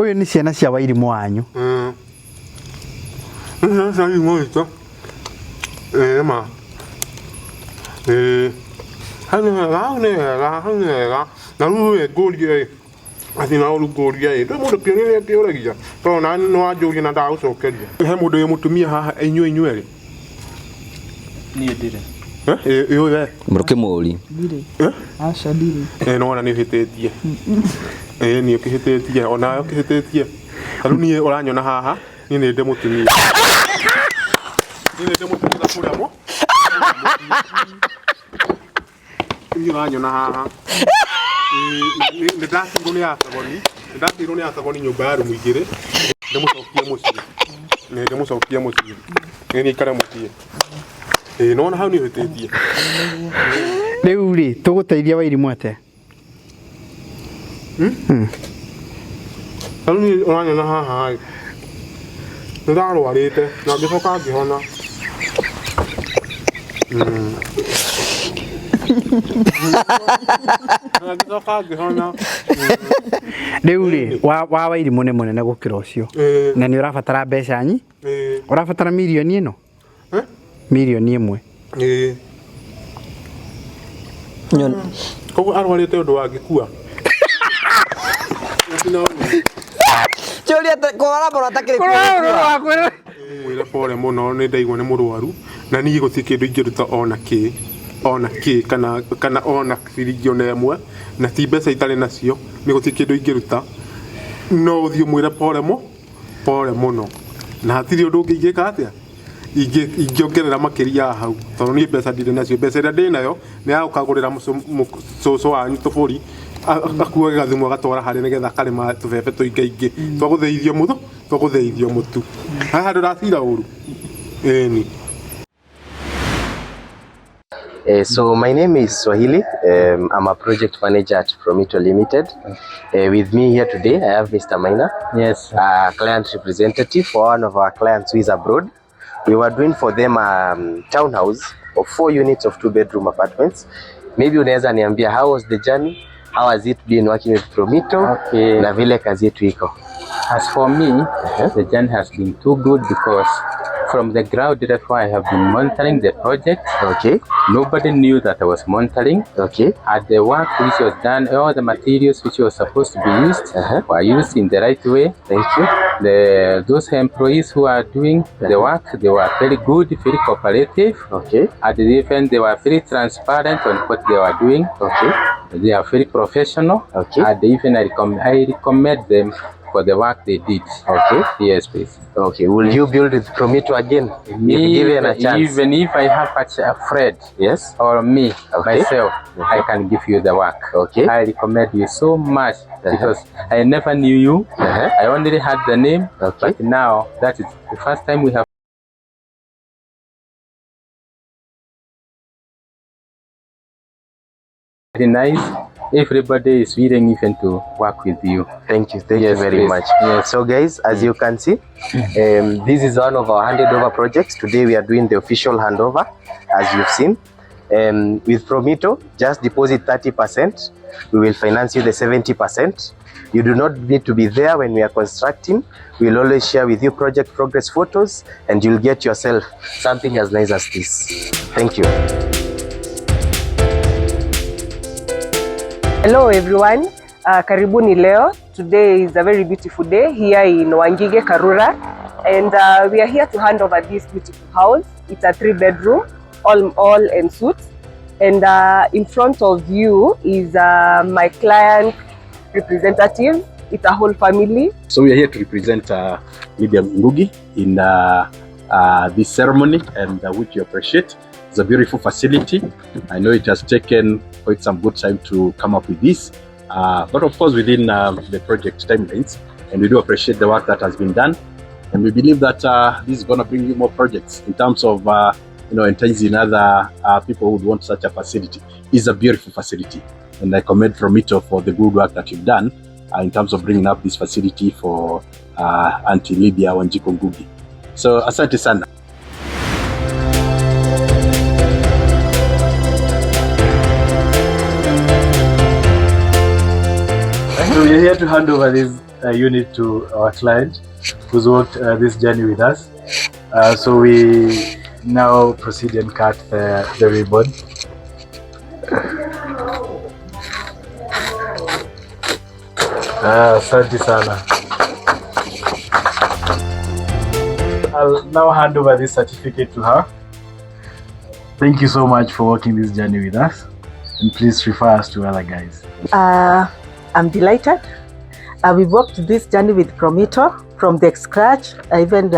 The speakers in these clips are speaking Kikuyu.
Ũyũ nĩ ciana cia Wairimũ wanyu. Nĩ ciana cia Wairimũ witũ. Ĩĩ ma. Ĩĩ. Hau nĩ hega, hau nĩ hega, hau nĩ hega. Na rĩu ĩ ngũrie ĩ, atĩ na ũru ngũrie ĩ, ndũĩ mũndũ kĩũria ũrĩa kĩũragia, tondũ nawe nĩ wanjũria na ndagũcokeria. He mũndũ wĩ mũtumia haha inyuĩ inyuerĩ? Niĩ ndirĩ. Eh, ĩ ĩ we? Mũrũkĩmũri. Ndirĩ. Eh? Aca ndirĩ. Ĩ nĩwona nĩ ũhĩtĩtie. Ĩ nĩ ũkĩhĩtĩtie, onawe ũkĩhĩtĩtie. Ta rĩu niĩ ũranyona haha, niĩ nĩ ndĩ mũtumia. Niĩ nĩ ndĩ mũtumia na kũrĩa mũ. Niĩ ũranyona haha. Nĩ ndatigirwo nĩ Atagoni, nĩ ndatigirwo nĩ Atagoni nyũmba ya rumu igĩrĩ, ndĩmũcokie mũciĩ. Nĩ ndĩmũcokie mũciĩ. Nĩ niĩ aikare mũciĩ. Ĩĩ nĩwona hau nĩ ũhĩtĩtie. Rĩu rĩ, tũgũteithia Wairimũ atĩa? Ta rĩu niĩ ũranyona haha ĩ, nĩ ndarwarĩte na ngĩcoka ngĩhona. Na ngĩcoka ngĩhona. Rĩu rĩ, wa Wairimũ nĩ mũnene gũkĩra ũcio. Na nĩ ũrabatara mbeca nyi? Ũrabatara mirioni ĩno? Eh? Mirioni ĩmwe. Ĩĩ. Koguo arwarĩte ũndũ wangĩkua. Kĩũria kũrora mũno atakĩrĩ Mwĩre pole mũno nĩ ndaigua nĩ mũrwaru na niĩ gũtirĩ kĩndũ ingĩruta ona kĩ ona kĩ kana kana ona ciringi ona ĩmwe na ti mbeca itarĩ nacio nĩ gũtirĩ kĩndũ ingĩruta no ũthiĩ ũmwĩre pole mũ pole mũno na hatirĩ ũndũ ũngĩ ingĩka atĩa ingĩongerera makĩria ya hau tondũ niĩ mbeca ndirĩ nacio mbeca ĩrĩa ndĩ nayo nĩ ya gũkagũrĩra cũcũ wanyu tũbũri akuage gathumu agatwara harĩa nĩgetha akarĩma tũbebe tũingaingĩ twagũthĩithio mũtu twagũthĩithio mũtu haha ndũracira ũru ĩni. So my name is Swahili. I'm a project manager at Promito Limited. With me here today, I have Mr. Maina. Yes. A client representative for one of our clients who is abroad. We were doing for them a townhouse of 4 units of 2-bedroom apartments. Maybe unaweza niambia how was the journey? How has it been working with Promito? Okay. Na vile kazi yetu iko. As for me, the journey has been too good because from the ground level I have been monitoring the project. Okay. Nobody knew that I was monitoring. Okay. At the work which was done, all the materials which were supposed to be used were used in the right way. Thank you. Those employees who are doing the work, they were very good, very cooperative. Okay. At the event, they were very transparent on what they were doing. Okay. They are very professional. Okay. And even I recommend them for the work they did. Okay. Yes, please. Okay. Will you build with Promito again? Me, if given a chance. Even if I have a friend. Yes. Or me, Okay. myself, I can give you the work. Okay. I recommend you so much because I never knew you. I only had the name. Okay. But now that is the first time we have very nice. Everybody is willing even to work with you. Thank you. Thank Yes, you very please. much. Yes. So guys, as you can see, this is one of our handed over projects. Today we are doing the official handover, as you've seen. With Promito, just deposit 30%. We will finance you the 70%. You do not need to be there when we are constructing. We'll always share with you project progress photos and you'll get yourself something as nice as this. Thank you. Hello everyone, karibuni leo. Today is a very beautiful day here in Wangige, Karura, and we are here to hand over this beautiful house. It's a 3-bedroom, all en suite, and in front of you is my client representative. It's a whole family. So we are here to represent Lydia Ngugi in this ceremony, and which we appreciate. It's a beautiful facility. I know it has taken quite some good time to come up with this, but of course within the project timelines, and we do appreciate the work that has been done, and we believe that this is going to bring you more projects in terms of enticing other people who would want such a facility. It's a beautiful facility, and I commend Promito for the good work that you've done in terms of bringing up this facility for Auntie Lydia Wanjiku Ngugi. So asante sana. So we're here to hand over this unit to our client who's walked this journey with us. So we now proceed and cut the ribbon. Asante sana. I'll now hand over this certificate to her. Thank you so much for walking this journey with us, and please refer us to other guys. I'm delighted. We walked this journey with Promito from the scratch, even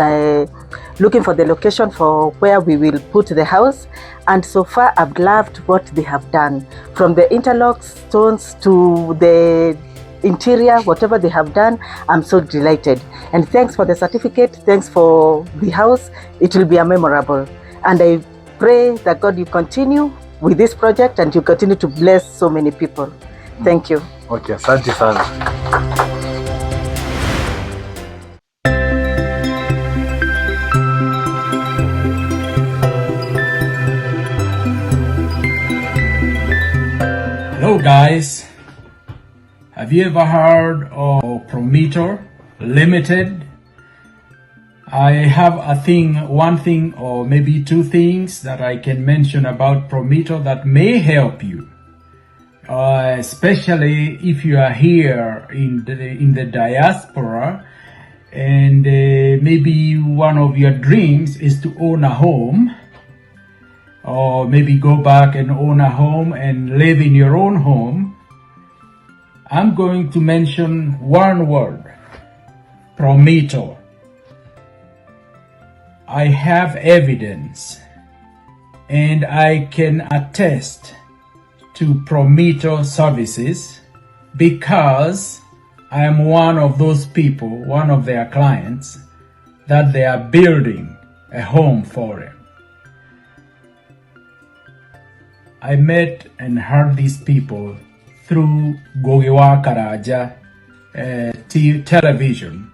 looking for the location for where we will put the house. And so far, I've loved what they have done. From the interlock stones to the interior, whatever they have done, I'm so delighted. And thanks for the certificate, thanks for the house. It will be a memorable. And I pray that God, you continue with this project and you continue to bless so many people. Thank you. Okay, asante sana. Hello guys, have you ever heard of Promito Limited? I have one thing or maybe two things that I can mention about Promito that may help you, especially if you are here in the diaspora and maybe one of your dreams is to own a home, or maybe go back and own a home and live in your own home. I'm going to mention one word, Promito. I have evidence and I can attest to Promito services because I am one of those people, one of their clients, that they are building a home for him. I met and heard these people through Ngugi wa Karanja television.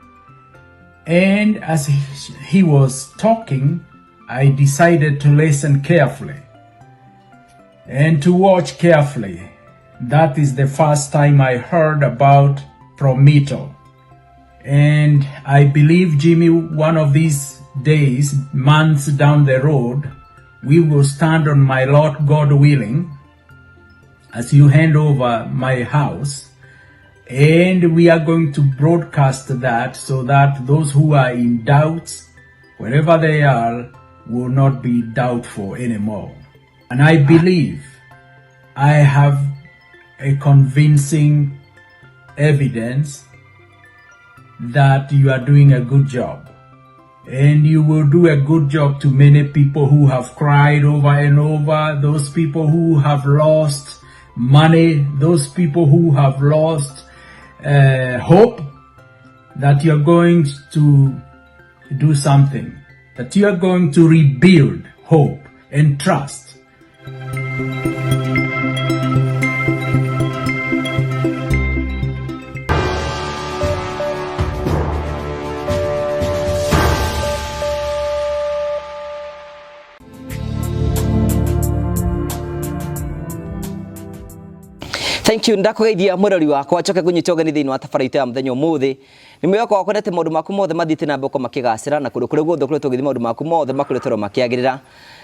And as he was talking, I decided to listen carefully and to watch carefully. That is the first time I heard about Promito. And I believe, Jimmy, one of these days, months down the road, we will stand on my lot, God willing, as you hand over my house. And we are going to broadcast that so that those who are in doubts, wherever they are, will not be doubtful anymore. And I believe I have a convincing evidence that you are doing a good job. And you will do a good job to many people who have cried over and over, those people who have lost money, those people who have lost hope, that you're going to do something, that you are going to rebuild hope and trust. Thank you. Ndakugeithia mwirori wakwa njoke ngunyite ũgeni thĩinĩ wa tabarĩra itũ ya mũthenya ũmũthĩ. Nĩ mwĩhoko wakwa nĩ atĩ maũndũ maku mothe mathiĩte na mbere gũkorwo makĩgacĩra na kũndũ kũrĩa guothe ũkoretwo ũgĩthiĩ maũndũ maku mothe makoretwo makĩagĩrĩra.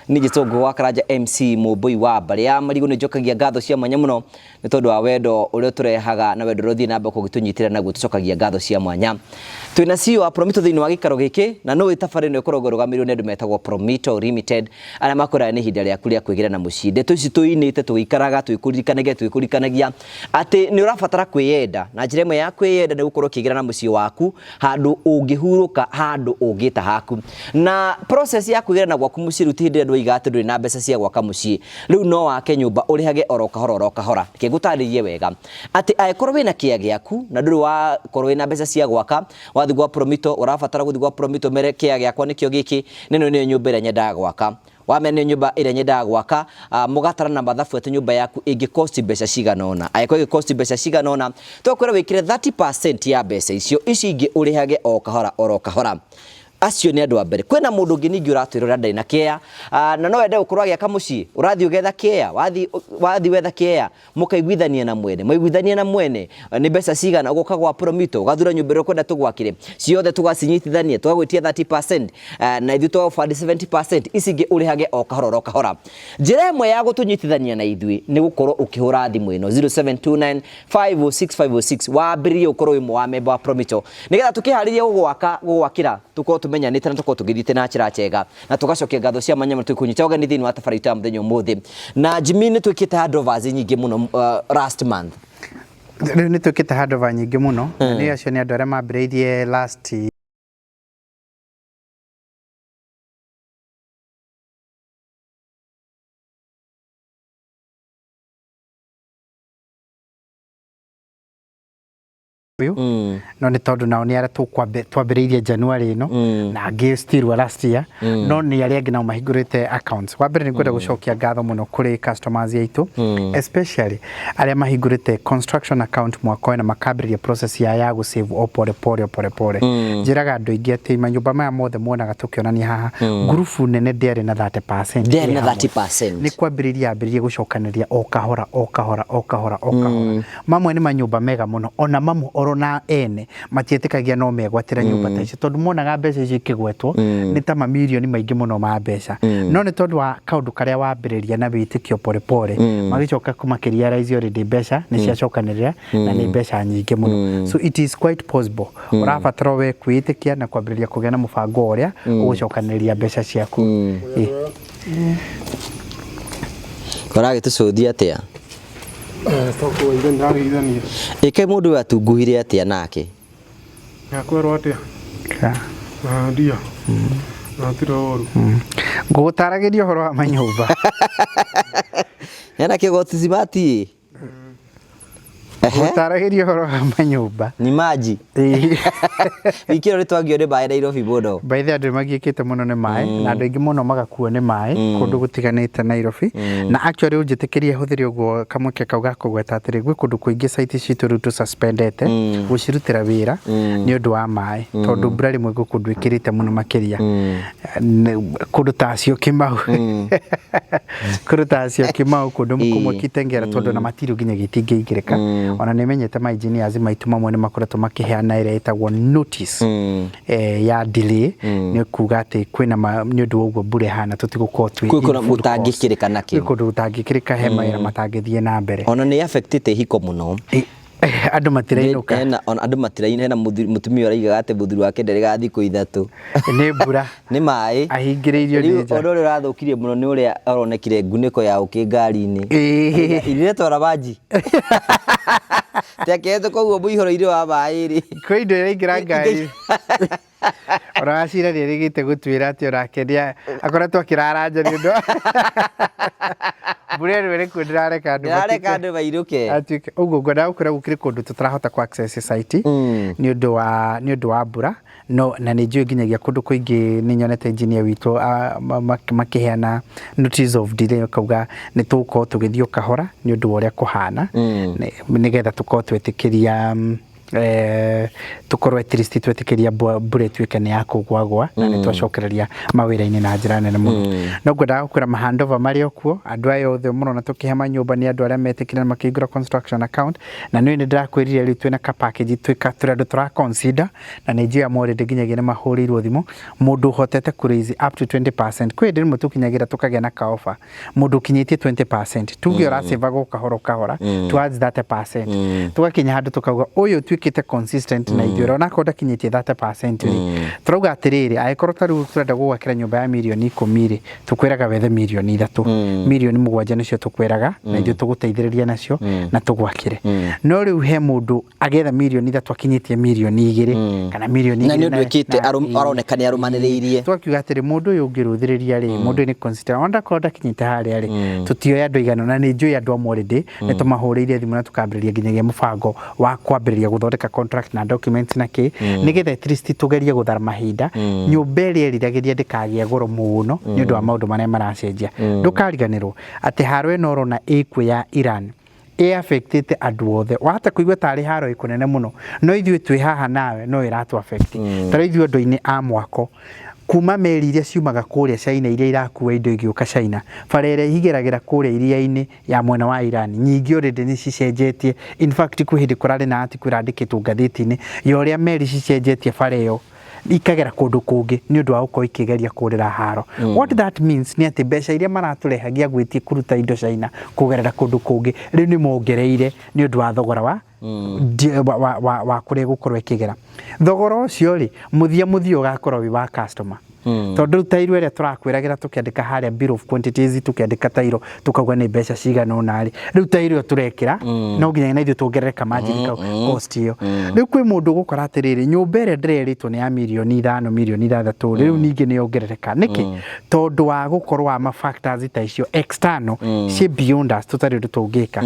Nĩ njĩtwo Ngugi wa Karanja MC Mũmbũi wa mbarĩ ya Marigũ. Nĩ njokagia ngatho cia mwanya mũno nĩ tondũ wa wendo ũrĩa tũrehaga na wendo ũrĩa ũthiĩ na mbere gũgĩtũnyitĩrĩra naguo tũcokagia ngatho cia mwanya. Twĩna CEO wa Promito thĩinĩ wa gĩikaro gĩkĩ na nĩ tabarĩra ĩno ĩkoragwo ĩrũgamĩrĩirwo nĩ andũ metagwo Promito Limited arĩa makwĩraga nĩ ihinda rĩaku rĩa kwĩgĩra na mũciĩ. Ndeto ici tũinĩte tũgĩikaraga twĩkũririkanagia atĩ nĩ ũrabatara kwĩyenda na njĩra ĩmwe ya kwĩyenda nĩ gũkorwo ũkĩgĩra na mũciĩ waku handũ ũngĩhurũka handũ ũngĩta haku. Na process ya kwĩgĩra na gwaku mũciĩ rĩu ti hĩndĩ ĩrĩa andũ oiga atĩ ndũrĩ na mbeca cia gwaka mũciĩ, rĩu no wake nyũmba ũrĩhage oro kahora oro kahora. Reke ngũtarĩrie wega atĩ angĩkorwo wĩna kĩea gĩaku na ndũrĩ wakorwo wĩna mbeca cia gwaka, wathiĩ gwa Promito, ũrabatara gũthiĩ gwa Promito mere kĩea gĩakwa nĩkĩo gĩkĩ, na ĩno nĩyo nyũmba ĩrĩa nyendaga gwaka. Wamenya nĩ nyũmba ĩrĩa nyendaga gwaka, mũgatarana mathabu atĩ nyũmba yaku ĩngĩkosti mbeca cigana ũna. Angĩkorwo ĩngĩkosti mbeca cigana ũna, tũgakwĩra wĩkĩre 30% ya mbeca icio, ici ingĩ ũrĩhage o kahora oro kahora. Acio nĩ andũ a mbere. Kwĩna mũndũ ũngĩ ningĩ ũratwĩrora ndarĩ na kĩea, na no ende gũkorwo agĩaka mũciĩ, ũrathiĩ ũgetha kĩea, wathiĩ wathiĩ wetha kĩea, mũkaiguithania na mwene, mwaiguithania na mwene, nĩ mbeca cigana, ũgoka gwa Promito, ũgathura nyũmba ĩrĩa ũkwenda tũgwakĩre, ciothe tũgacinyitithania, tũgagwĩtia 30%, na ithuĩ tũgagũbandi 70%, ici ingĩ ũrĩhage o kahora o kahora. Njĩra ĩmwe ya gũtũnyitithania na ithuĩ nĩ gũkorwo ũkĩhũra thimũ ĩno 0729 506506 wambĩrĩrie ũkorwo wĩ ũmwe wa memba wa Promito nĩgetha tũkĩharĩria gũgwaka gũgwakĩra tũkorwo tũmenyanĩte na tũkorwo tũgĩthiĩte na njĩra njega na tũgacokia ngatho cia mwanya mũno tũkũnyita ũgeni thĩinĩ wa tabarĩra itũ ya mũthenya ũmũthĩ. Na Jimmy, nĩ twĩkĩte handovers nyingĩ mũno last month. Rĩu nĩ twĩkĩte handover nyingĩ mũno na nĩ acio nĩ andũ arĩa mambĩrĩirie last ũyũ no nĩ tondũ nao nĩ arĩa twambĩrĩirie January ĩno na angĩ still wa last year, no nĩ arĩa angĩ nao mahingũrĩte accounts. Wa mbere nĩ ngwenda gũcokia ngatho mũno kũrĩ customers aitũ, especially arĩa mahingũrĩte construction account mwaka ũyũ na makambĩrĩria process ya gũ save o pole pole o pole pole. Njĩraga andũ aingĩ atĩ manyũmba maya mothe muonaga tũkĩonania haha, ngurubu nene ndĩarĩ na 30%. Ndĩarĩ na ĩ hamwe. 30%. Nĩ kwambĩrĩria ambĩrĩrie gũcokanĩrĩria o kahora o kahora o kahora o kahora. Mamwe nĩ manyũmba mega mũno, ona mamwe oro na ene matiĩtĩkagia no megwatĩra nyũmba ta icio, tondũ monaga mbeca icio ikĩgwetwo nĩ ta mamirioni maingĩ mũno ma mbeca, no nĩ tondũ wa kaũndũ karĩa wambĩrĩria na wĩtĩkio pole pole, magĩcoka makĩrealize already mbeca nĩ ciacokanĩrĩra na nĩ mbeca nyingĩ mũno. So it is quite possible. Ũrabatara we kwĩĩtĩkia na kwambĩrĩria kũgĩa na mũbango ũrĩa ũgũcokanĩrĩria mbeca ciaku. Ũragĩtũcũthia atĩa? Tokũwaire ndĩrageithania. Ĩke mũndũ ũyũ atunguhire atĩa nake? Nyakwĩrwo atĩa? Na ndio. Na tiro ũru. Ngũgũtaragĩria ũhoro wa manyũmba. Hena kĩgoti cimati. Ngũgũtaragĩria ũhoro wa manyũmba. Ni maji. Wiki ĩno nĩ twagio nĩ maĩ Nairobi mũno. By the andũ nĩ magiĩkĩte mũno nĩ maĩ na andũ aingĩ mũno magakuo nĩ maĩ kũndũ gũtiganĩte Nairobi. Na actually ũnjĩtĩkĩrie hũthĩre ũguo kamweke kau ga kũgweta atĩrĩ, gwĩ kũndũ kũingĩ site citũ rĩu tũsuspendete gũcirutĩra wĩra nĩ ũndũ wa maĩ, tondũ mbura rĩmwe gwĩ kũndũ ĩkĩrĩte mũno makĩria. Kũndũ ta Syokimau, kũndũ ta Syokimau, kũndũ kũmwe Kitengela, tondũ ona material nginyagia itingĩingĩrĩka. Ona nĩ menyete ma engineers maitũ mamwe nĩ makoretwo makĩheana ĩrĩa ĩtagwo notice ya delay, nĩ kuga atĩ kwĩna nĩ ũndũ wa ũguo mbura ĩhana tũtigũkorwo twĩ Kwĩ kũndũ in full course. gũtangĩkĩrĩka nakĩo. Gwĩ kũndũ gũtangĩkĩrĩka, he mawĩra matangĩthiĩ na mbere. Ona nĩ affectĩte hiko mũno. Andũ matirainũka. Hena ona andũ matirainũka, hena mũtumia ũraigaga atĩ mũthuri wake nderĩgaga thikũ 3. Nĩ mbura. Nĩ maĩ. Ahingĩrĩirio nĩ Rĩu nja. ũndũ ũrĩa ũrathũkirie mũno nĩ ũrĩa aronekire ngunĩko ya ũkĩ ngari-inĩ. Iretwara maji. Teketwo koguo mũihũro-inĩ wa maĩ rĩ. Kwĩ indo iraingĩra ngari. Ona Wacira nĩ erĩgĩte gũtuĩra atĩ onake nĩ akoretwo akĩrara nja nĩ ũndũ wa mbura ĩno ĩrĩ kuo, ndĩrareka andũ Ndĩrareka matuĩke andũ mainũke. Atuĩke ũguo ngwendaga gũkwĩra gũkĩrĩ kũndũ tũtarahota kũ access site nĩ ũndũ wa mbura, no na nĩ njũĩ nginyagia kũndũ kũingĩ nĩ nyonete engineer witũ makĩheana notice of delay, kauga nĩ tũgũkorwo tũgĩthiĩ o kahora nĩ ũndũ wa ũrĩa kũhana, nĩgetha tũkorwo twetĩkĩria tũkorwo at least twetĩkĩria mbura ĩtuĩke nĩ ya kũgwagwa na nĩ twacokereria mawĩra-inĩ na njĩra nene mũno. No ngwendaga gũkwĩra mahandover marĩ o kuo. Andũ aya othe mũrona tũkĩhe manyũmba nĩ andũ arĩa metĩkĩra na makĩhingũra construction account, na nĩ nĩ ndĩrakwĩrire rĩu twĩna ka package twĩka tũrĩ andũ tũra consider, na nĩ njũĩ amwe already nginyagia nĩ mahũrĩirwo thimũ. Mũndũ ũhotete kũ raise up to 20%, kwĩ hĩndĩ rĩmwe tũkinyagĩra tũkagĩa na ka offer, mũndũ ũkinyĩtie 20%, tuge ũracĩvaga o kahora o kahora towards 30%, tũgakinya handũ tũkauga ũyũ ũtuĩkĩte consistent na ithuĩ, onakorwo ndakinyĩtie 30% rĩ, tũrauga atĩrĩrĩ, angĩkorwo ta rĩu tũrenda gũgwakĩra nyũmba ya mirioni 10 rĩ, tũkwĩraga wethe mirioni 3, mirioni 7 nĩcio tũkwĩraga na ithuĩ tũgũteithĩrĩria nacio na tũgwakĩre. No rĩu he mũndũ agetha mirioni 3 akinyĩtie mirioni 2 kana mirioni Na nĩ igĩrĩ ũndũ ĩkĩte aroneka nĩ arũmanĩrĩirie. Twakiuga atĩrĩ, mũndũ ũyũ ũngĩrũthĩrĩria rĩ, mũndũ ũyũ nĩ consistent, ona ndakorwo ndakinyĩte harĩa rĩ, tũtioĩ andũ aigana, na nĩ njũĩ andũ amwe already nĩ tũmahũrĩire thimũ na tũkambĩrĩria nginyagia mũbango wa kwambĩrĩria gũthondeka contract na documents na kĩ, nĩgetha at least tũgerie gũthara mahinda nyũmba ĩrĩa ĩriragĩria ndĩkagĩe goro mũno nĩ ũndũ wa maũndũ marĩa maracenjia. Ndũkariganĩrwo atĩ haro ĩno ũrona ĩkuo ya Iran Ĩ affectĩte andũ othe. Wahota kũigua tarĩ haro ĩ kũnene mũno, no ithuĩ twĩ haha nawe no ĩratũ affect. Ta rĩu ithuĩ andũ-inĩ a mwako, kuma meri iria ciumaga kũrĩa China iria irakua indo igĩũka China, bara ĩrĩa igeragĩra kũrĩa iria-inĩ ya mwena wa Iran, nyingĩ already nĩ cicenjetie. In fact kwĩ hĩndĩ kũrarĩ na article ĩrandĩkĩtwo ngathĩti-inĩ ya ũrĩa meri cicenjetie bara ĩyo ikagera kũndũ kũngĩ nĩ ũndũ wa gũkorwo ikĩgeria kũrĩra haro. What that means nĩ atĩ mbeca iria maratũrehagia gwĩtia kũruta indo China kũgerera kũndũ kũngĩ rĩu nĩ mongereire nĩ ũndũ wa thogora wa wa, wa, wa, wa kũrĩa ĩgũkorwo ĩkĩgera. Thogora ũcio rĩ, mũthia mũthia ũgakorwo wĩ wa customer. Tondũ rĩu tairo ĩrĩa tũrakwĩragĩra tũkĩandĩka harĩa bill of quantities tũkĩandĩka tairo tũkauga nĩ mbeca cigana ũna rĩ, rĩu tairo ĩyo tũrekĩra no nginya na ithuĩ tuongerere kamargin kau cost ĩyo. Rĩu kwĩ mũndũ ũgũkora atĩrĩrĩ, nyũmba ĩrĩa ndĩrerĩtwo nĩ ya mirioni ithano, mirioni ithathatũ rĩ, rĩu ningĩ nĩ yongerereka. Nĩkĩ? Tondũ wa gũkorwo wa ma factors ta icio external ciĩ beyond us tũtarĩ ũndũ tũngĩka.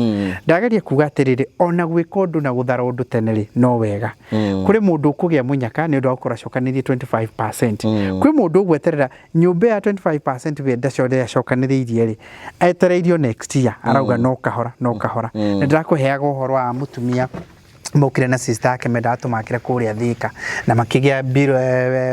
Ndageria kuga atĩrĩrĩ, ona gwĩka ũndũ na gũthara ũndũ tene rĩ, no wega. Kũrĩ mũndũ ũkũgĩa mũnyaka nĩ ũndũ wa gũkorwo acokanĩrĩirie 25%. Kwĩ mũndũ ũgweterera nyũmba ya 25% we ndaco acokanĩrĩirie rĩ, etereirio next year, arauga no kahora no kahora. Nĩ ndĩrakũheaga ũhoro wa mũtumia mokire na sister yake mendaga tũmakĩre kũrĩa Thika na makĩgĩa bill,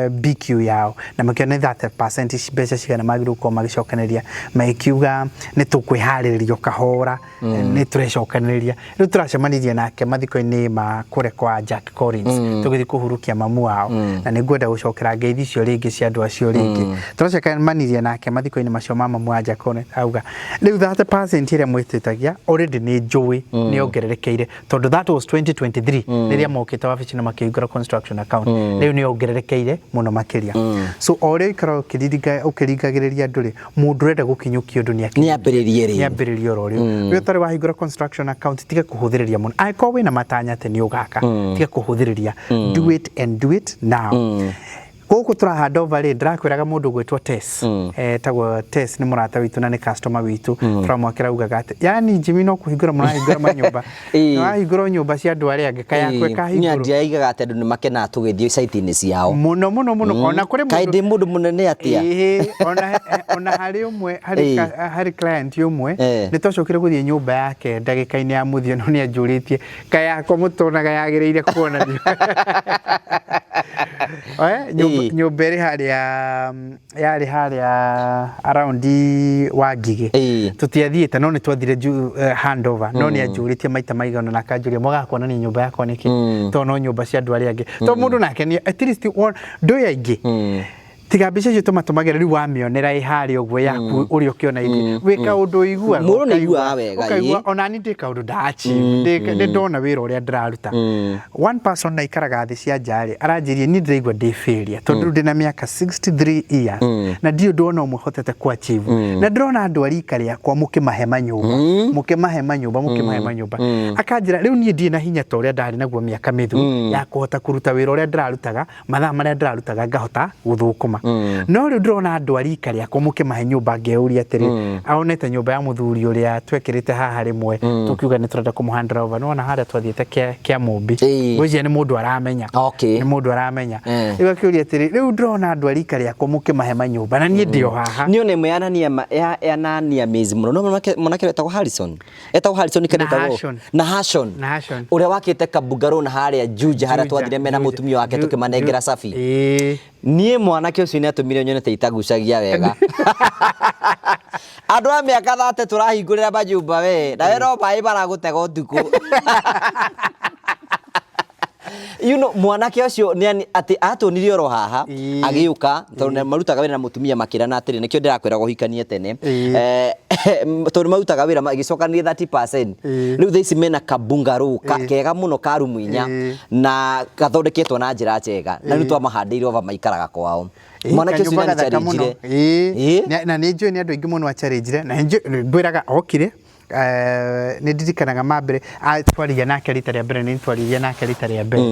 BQ yao na makĩona nĩ 30% mbeca cigana magĩrĩirwo gũkorwo magĩcokanĩrĩria, magĩkiuga nĩ tũkwĩharĩrĩria o kahora, nĩ tũrecokanĩrĩria. Rĩu tũracemanirie nake mathiko-inĩ ma kũrĩa kwa Jack Collins, tũgĩthiĩ kũhurukia mamu wao, na nĩ ngwenda gũcokera ngeithi icio rĩngĩ cia andũ acio rĩngĩ. Tũracemanirie nake mathiko-inĩ macio ma mamu wa Jack Collins, auga rĩu 30% ĩrĩa mwĩtĩtagia already nĩ njũĩ nĩ yongererekeire, tondũ that was 2023 rĩrĩa mokĩte wabici na makĩhingũra construction account, rĩu nĩ yongererekeire mũno makĩria. So o ũrĩa ũikara ũkĩringagĩrĩria andũ rĩ, mũndũ ũrenda gũkinyũkia ũndũ nĩ Nĩ ambĩrĩrie rĩu. Nĩ ambĩrĩrie oro rĩu. Rĩu ũtarĩ wahingũra construction account, tiga kũhũthĩrĩria mũno. Angĩkorwo wĩna matanya atĩ nĩ ũgaka, tiga kũhũthĩrĩria, do it and do it now. Gũkũ tũra hand over rĩ, ndĩrakwĩraga mũndũ ũgwĩtwo Tess, etagwo Tess, nĩ mũrata witũ na nĩ customer witũ tũramwakĩra, augaga atĩ yani Jimmy no kũhingũra mũrahingũra manyũmba, nĩwahingũra nyũmba cia andũ arĩa angĩ, kayaku Nĩ ĩkahingũrwo. Ndiaigaga atĩ andũ nĩ makenaga tũgĩthiĩ site-inĩ ciao. Mũno mũno mũno, ona kũrĩ Kaĩ mũndũ ndĩ mũndũ mũnene atĩa? Ĩhĩ, ona harĩ ũmwe harĩ harĩ client ũmwe nĩ twacokire gũthiĩ nyũmba yake ndagĩka-inĩ ya mũthia, no nĩ anjũrĩtie kaĩ yakwa mũtonaga yagĩrĩire kuonanio. Nyũmba ĩrĩ harĩa yarĩ harĩa around wa Ngigĩ, tũtiathiĩte no nĩ twathire handover, no nĩ anjũrĩtie maita maigana na akanjũria mwagaga kuonania nyũmba yakwa nĩkĩ, tondũ no nyũmba cia andũ arĩa angĩ, tondũ mũndũ nake nĩ at least ndũĩ aingĩ tiga mbica icio tũmatũmagĩra, rĩu wamĩonera ĩ harĩa ũguo yaku ũrĩa ũkĩona ithuĩ wĩ kaũndũ ũiguaga. Mũndũ nĩ aiguaga wega, Ũkaigua ona ni ndĩ kaũndũ nda-achieve, nĩ ndona wĩra ũrĩa ndĩraruta. One person na ikaraga thĩ cia nja rĩ, aranjĩria niĩ ndĩraigua ndĩ failure tondũ rĩu ndĩna mĩaka 63 years na ndirĩ ũndũ ona ũmwe hotete ku achieve, na ndĩrona andũ a rika rĩakwa mũkĩmahe manyũmba, mũkĩmahe manyũmba, mũkĩmahe manyũmba. Akanjĩra rĩu niĩ ndirĩ na hinya ta ũrĩa ndarĩ naguo mĩaka mĩthiru ya kũhota kũruta wĩra ũrĩa ndĩrarutaga mathaa marĩa ndĩrarutaga ngahota gũthũkũma, no rĩu ndĩrona andũ a rika rĩakwa mũkĩmahe nyũmba, ngeyũria atĩrĩ, aonete nyũmba ya mũthuri ũrĩa twekĩrĩte haha rĩmwe tũkiuga nĩ tũrenda kũmũ over, nĩwona harĩa twathiĩte kĩa Mũmbi, ngwĩciria nĩ mũndũ aramenya, nĩ mũndũ aramenya. Rĩu akĩũria atĩrĩ, rĩu ndĩrona andũ a rika rĩakwa mũkĩmahe manyũmba na niĩ ndĩ o haha. Nĩ ona ĩmwe yanania amaze mũno no mwanake wetagwo Harrison, etagwo Harrison kana Na etagwo Hashon. Na Hashon. Na Hashon. Ũrĩa wakĩte kabungarũ na harĩa Juja harĩa Juja, twathire mena Juja. mũtumia wake tũkĩmanengera cabi. Niĩ mwanake ũcio nĩ atũmire nyone ta itagucagia wega andũ a mĩaka 30 tũrahingũrĩra manyũmba, we nawe no maĩ maragũtega ũtukũ. Mwanake ũcio nĩ atĩ atũnirie oro haha agĩũka tondũ nĩ marutaga wĩra na mũtumia makĩrana atĩrĩ, nĩkĩo ndĩrakwĩra ũhikanie tene. Tondũ marutaga wĩra magĩcokanĩria 30%, rĩu thaa ici mena kabungarũ kega mũno ka rumu inya na gathondeketwo na njĩra njega, na rĩu twamahandĩire over maikaraga kwao. Mwanake ũcio Kanyũmba nĩ gathaka mũno. challenge. Na nĩ njũĩ nĩ andũ aingĩ mũno acharĩnjire, na nĩ ngwĩraga okire, nĩ ndirikanaga ma mbere twaririe nake rita rĩa mbere, nĩ twaririe nake rita rĩa mbere,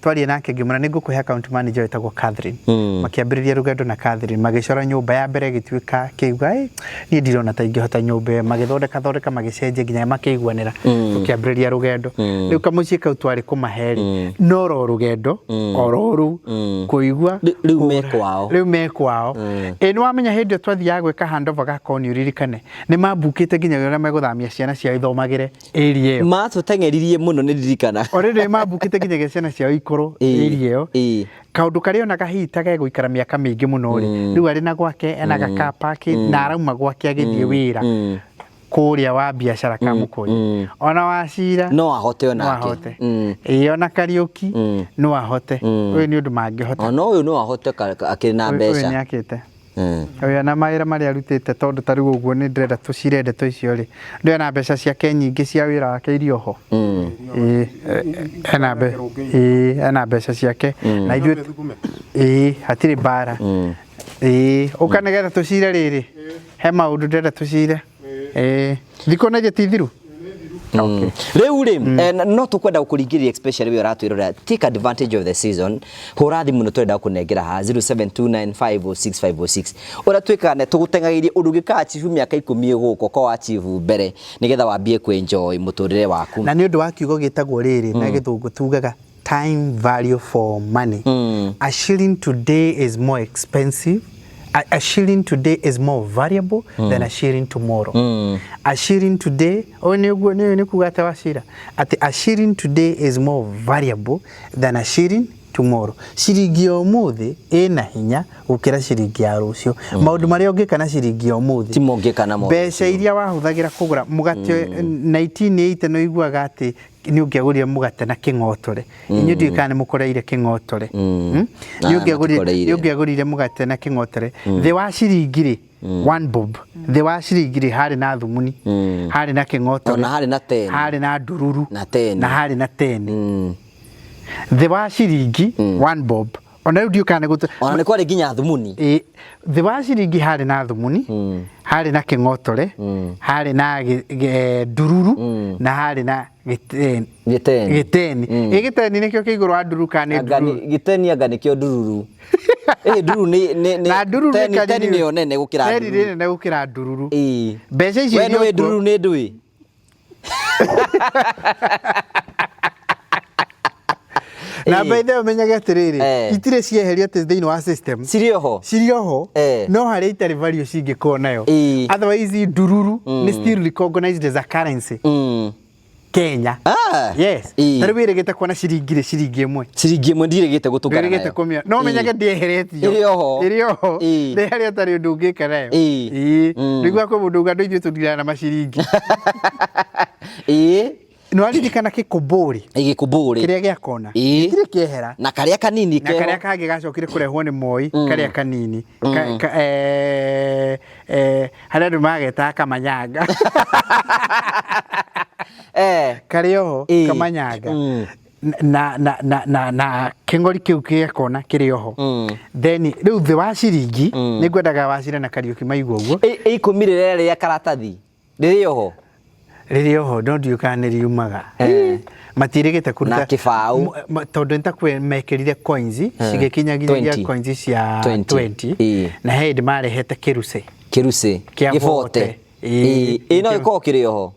twaria nake ngĩmwĩra nĩ ngũkũhe account manager wĩtagwo Catherine. Makĩambĩrĩria rũgendo na Catherine, magĩcora nyũmba ya mbere ĩgĩtuĩka kĩuga, "Ĩ, niĩ ndirona ta ingĩhota nyũmba ĩyo." Magĩthondeka thondeka, magĩcenjia nginya makĩiguanĩra, tũkĩambĩrĩria rũgendo. Rĩu kamũciĩ kau twarĩ kũmahe rĩ, no ro rũgendo oro rũu kũigua Rĩu me kwao. Rĩu me kwao. Ĩ nĩ wamenya hĩndĩ ĩyo twathiaga gwĩka handover gakoni, ũririkane nĩ mambukĩte nginya ũrĩa megũthamia ciana ciao ithomagĩre area ĩyo. Matũteng'eririe mũno nĩ ndirikana. Already mambukĩte nginyagia ciana ciao ikorwo area ĩyo. Kaũndũ karĩa onaga hihi ta gegũikara mĩaka mĩingĩ mũno rĩ, rĩu arĩ na gwake ena ga car park na arauma gwake agĩthiĩ wĩra kũrĩa wa biacara Kamũkũnyi, ona Wacira no ahote no onake. Ahote. Ĩĩ, ona Kariũki no ahote. Ũyũ nĩ ũndũ mangĩhota. Ona ũyũ no ahote akĩrĩ na Ũyũ mbeca. Nĩ akĩte ũyũ na mawĩra marĩa arutĩte, tondũ ta rĩu ũguo nĩ ndĩrenda tũcire ndeto icio rĩ, ndĩrĩ na mbeca ciake nyingĩ cia wĩra wake iria oho. Ĩĩ, ĩĩ, ena mbeca ciake na ithuĩ, ĩĩ, hatirĩ mbara. Ĩĩ, ũka nĩgetha tũcire rĩrĩ, he maũndũ ndĩrenda tũcire. Ĩĩ, thikũ na ithe ti thiru. Rĩu rĩ, no tũkwenda gũkũringĩrĩria, especially we ũratwĩrorera, take advantage of the season. Hũra thimũ nĩ tũrenda gũkũnengera haha 0729506506. Ũrĩa twĩkaga nĩ tũgũteng'agĩria ũndũ ũngĩka achieve mĩaka 10 ĩgũka, ũkorwo achieve mbere nĩgetha wambie kũ-enjoy mũtũrĩre waku. Na nĩ ũndũ wa kiugo gĩtagwo rĩrĩ na gĩthũngũ tugaga time value for money. A shilling today is more expensive, a shilling today is more valuable than a shilling tomorrow. A shilling today, ũyũ nĩ ũguo nĩ kuga atĩ Wacira atĩ a shilling today is more valuable than a shilling tomorrow. Ciringi ya ũmũthĩ ĩna hinya gũkĩra ciringi ya rũciũ. Maũndũ marĩa ũngĩka na ciringi ya ũmũthĩ Timo ũngĩka namo. Mbeca iria wahũthagĩra kũgũra mũgate 1980, nĩ ũiguaga atĩ nĩ ũngĩagũrire mũgate na kĩng'otore. Inyuĩ ndiũĩ kana nĩ mũkoreire kĩng'otore. Ah, Nĩ ũngĩagũrire matikoreire. Nĩ ũngĩagũrire mũgate na kĩng'otore thĩ wa ciringi rĩ, one bob, thĩ wa ciringi rĩ, harĩ na thumuni, harĩ na kĩng'otore, Ona harĩ na teni. Harĩ na ndururu. Na teni. Na harĩ na teni thĩ wa ciringi one bob. Ona rĩu ndiũĩ kana nĩ gũtũ. Ona nĩ kwarĩ nginya thumuni. Ĩ, thĩ wa ciringi harĩ na thumuni, harĩ na kĩng'otore, harĩ na ndururu na harĩ na gĩteni. Gĩteni. Gĩteni. Ĩ, gĩteni nĩkĩo kĩ igũrũ wa ndururu kana nĩ Anga ndururu? Gĩteni anga nĩkĩo ndururu. Ĩ, ndururu nĩ Na ndururu nĩ teni, kariri- teni nĩyo nene gũkĩra Teni nĩ ndururu. nene gũkĩra ndururu. Ĩĩ. Mbeca icio We iria nĩũĩ ũkuo- ndururu nĩ ndũĩ? Na Ĩĩ. by the way, ũmenyage atĩrĩrĩ, itirĩ cieherio atĩ thĩinĩ wa system. Cirĩ oho. Cirĩ oho. No harĩa itarĩ value cingĩkorwo nayo. Otherwise ndururu nĩ still recognized as a currency Kenya. Yes. Ta rĩu wĩrĩgĩte kuona ciringi rĩ, ciringi ĩmwe. Ciringi ĩmwe ndirĩgĩte gũtũngana Ndwĩrĩgĩte nayo. kũmĩona. No ũmenyage ndĩeheretio. Ĩrĩ oho. Ĩrĩ oho. Nĩ harĩa ũtarĩ ũndũ ũngĩka nayo. Ĩĩ. Nĩguo kwĩ mũndũ uga andũ ithuĩ tũndiraga na maciringi. Nĩ waririkana kĩkũmbũrĩ? Gĩkũmbũrĩ. Kĩrĩa gĩa kona. Gĩtirĩ kĩehera. Na karĩa kanini Na keho. Karĩa kangĩ gacokire kũrehwo nĩ Moi, karĩa kanini. Harĩa andũ magetaga kamanyanga. Karĩ oho kamanyanga. Na kĩng'ori kĩu gĩa kona kĩrĩ oho. Then rĩu thĩ wa ciringi nĩ ngwendaga Wacira na Kariũki maigua ũguo. Ĩ, 10 rĩrĩa rĩa karatathi rĩrĩ oho. Rĩrĩ oho, no ndiũĩ kana nĩ riumaga. Matirĩgĩte kũruta Na kĩbaũ. Tondũ nĩ ta kwĩ mekĩrire coins cigĩkinya nginyagia 20. Coins cia 20. 20. Na he hĩndĩ marehete kĩruce. Kĩruce. Kĩa Gĩbote. bote. Ĩĩ. Ĩ, no gĩkorwo kĩrĩ oho.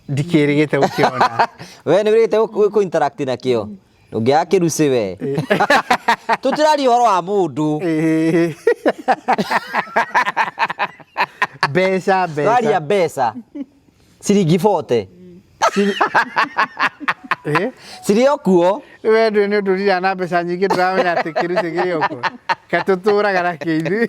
Ndikĩrĩgĩte gũkĩona. We nĩ wĩrĩgĩte kũ interact nakĩo? Ndũngĩaga kĩruce we. Tũtiraria ũhoro wa mũndũ. Mbeca, mbeca. Tũraria mbeca. Ciringi 40. Cirĩ o kuo. We ndũĩ nĩ ũndũ ũrira na mbeca nyingĩ, ndũramenya atĩ kĩruce kĩrĩ o kuo. Katũtũraga na kĩ ithuĩ.